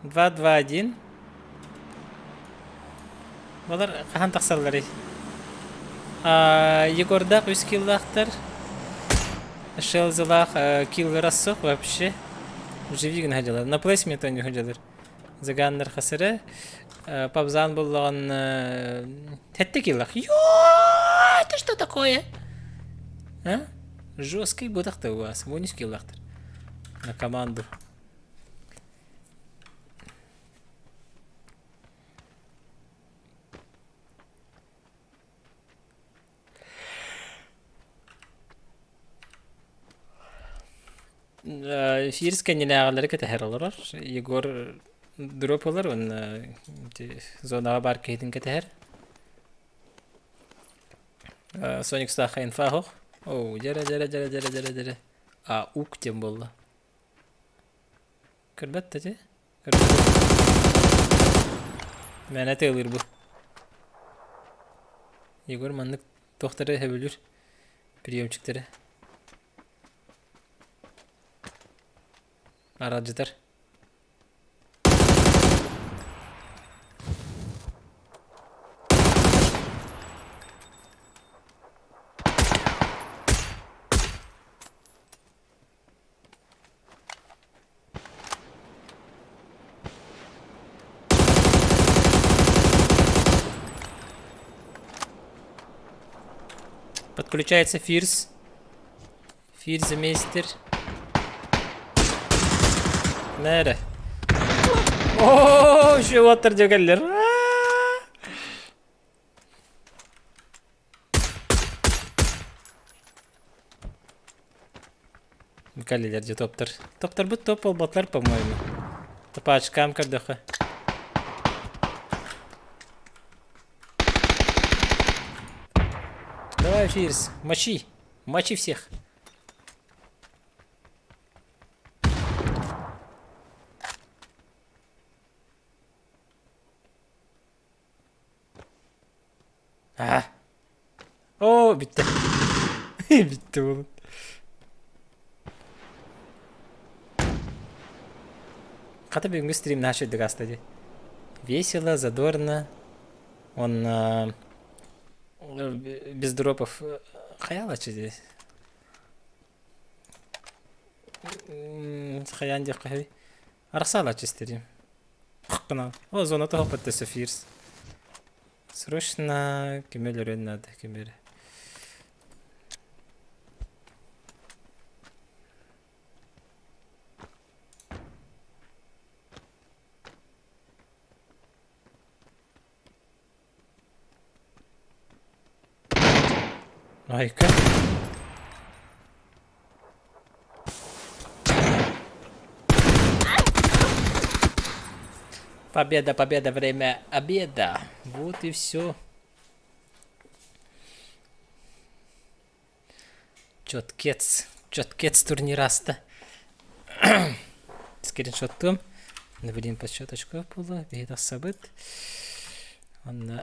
2-2-1. Балар хаһан тахсалларый? Егордаах үс киллаахтар. Шелзалаах киллера суох вообще. Живи гына сылдьаллар. На плейсмент ойнуу сылдьаллар. Заганнар хасыры. Пабзан буллаҕын сэттэ киллах. Йоо, это что такое? А? Жесткий бытах-то у вас. Вон үс киллахтар. На команду. Фирс кэннинээҕилэри кэтэһэр олорор. Егор дроп ылар уонна ити зонаҕа баар киһитин кэтэһэр. Соник Стаха инфа оһох. Оу, дьэрэ дьэрэ дьэрэ дьэрэ дьэрэ дьэрэ. А ук диэн буолла. Көрбөт да ити. Көрбөт. Мээнэ тыалыыр бу. Егор маннык туохтары сөбүлүүр приемчиктары. Аралдьытар. Подключается Фирс. Фирс мейстер. Нэрэ. О, еще оттар дьөгеллер. Калилер же топтар. Топтарбыт топ болботлар, по-моему. Топачкам көрдөхө. Давай, Фирс, мочи. Мочи всех. А. О, бүттэ. Бүттэ буолун. Хата бүгүҥҥү стрим наша үрдүк ааста дии. Весело, задорно. Он э, без дропов хайаалачы дии. Хайаан диэххэ сөбүй. Арахсаалааччы стрим. Хаххына. О, зона тоһоппот өссө фирс. Срочно кими өлөрүөн наада, кими эрэ. Айка. Победа, победа, время обеда. Вот и все. Четкец. Четкец турнираста. Скриншоттуом. Блин, подсчет очков было. Биһи тахсабыт. Онно.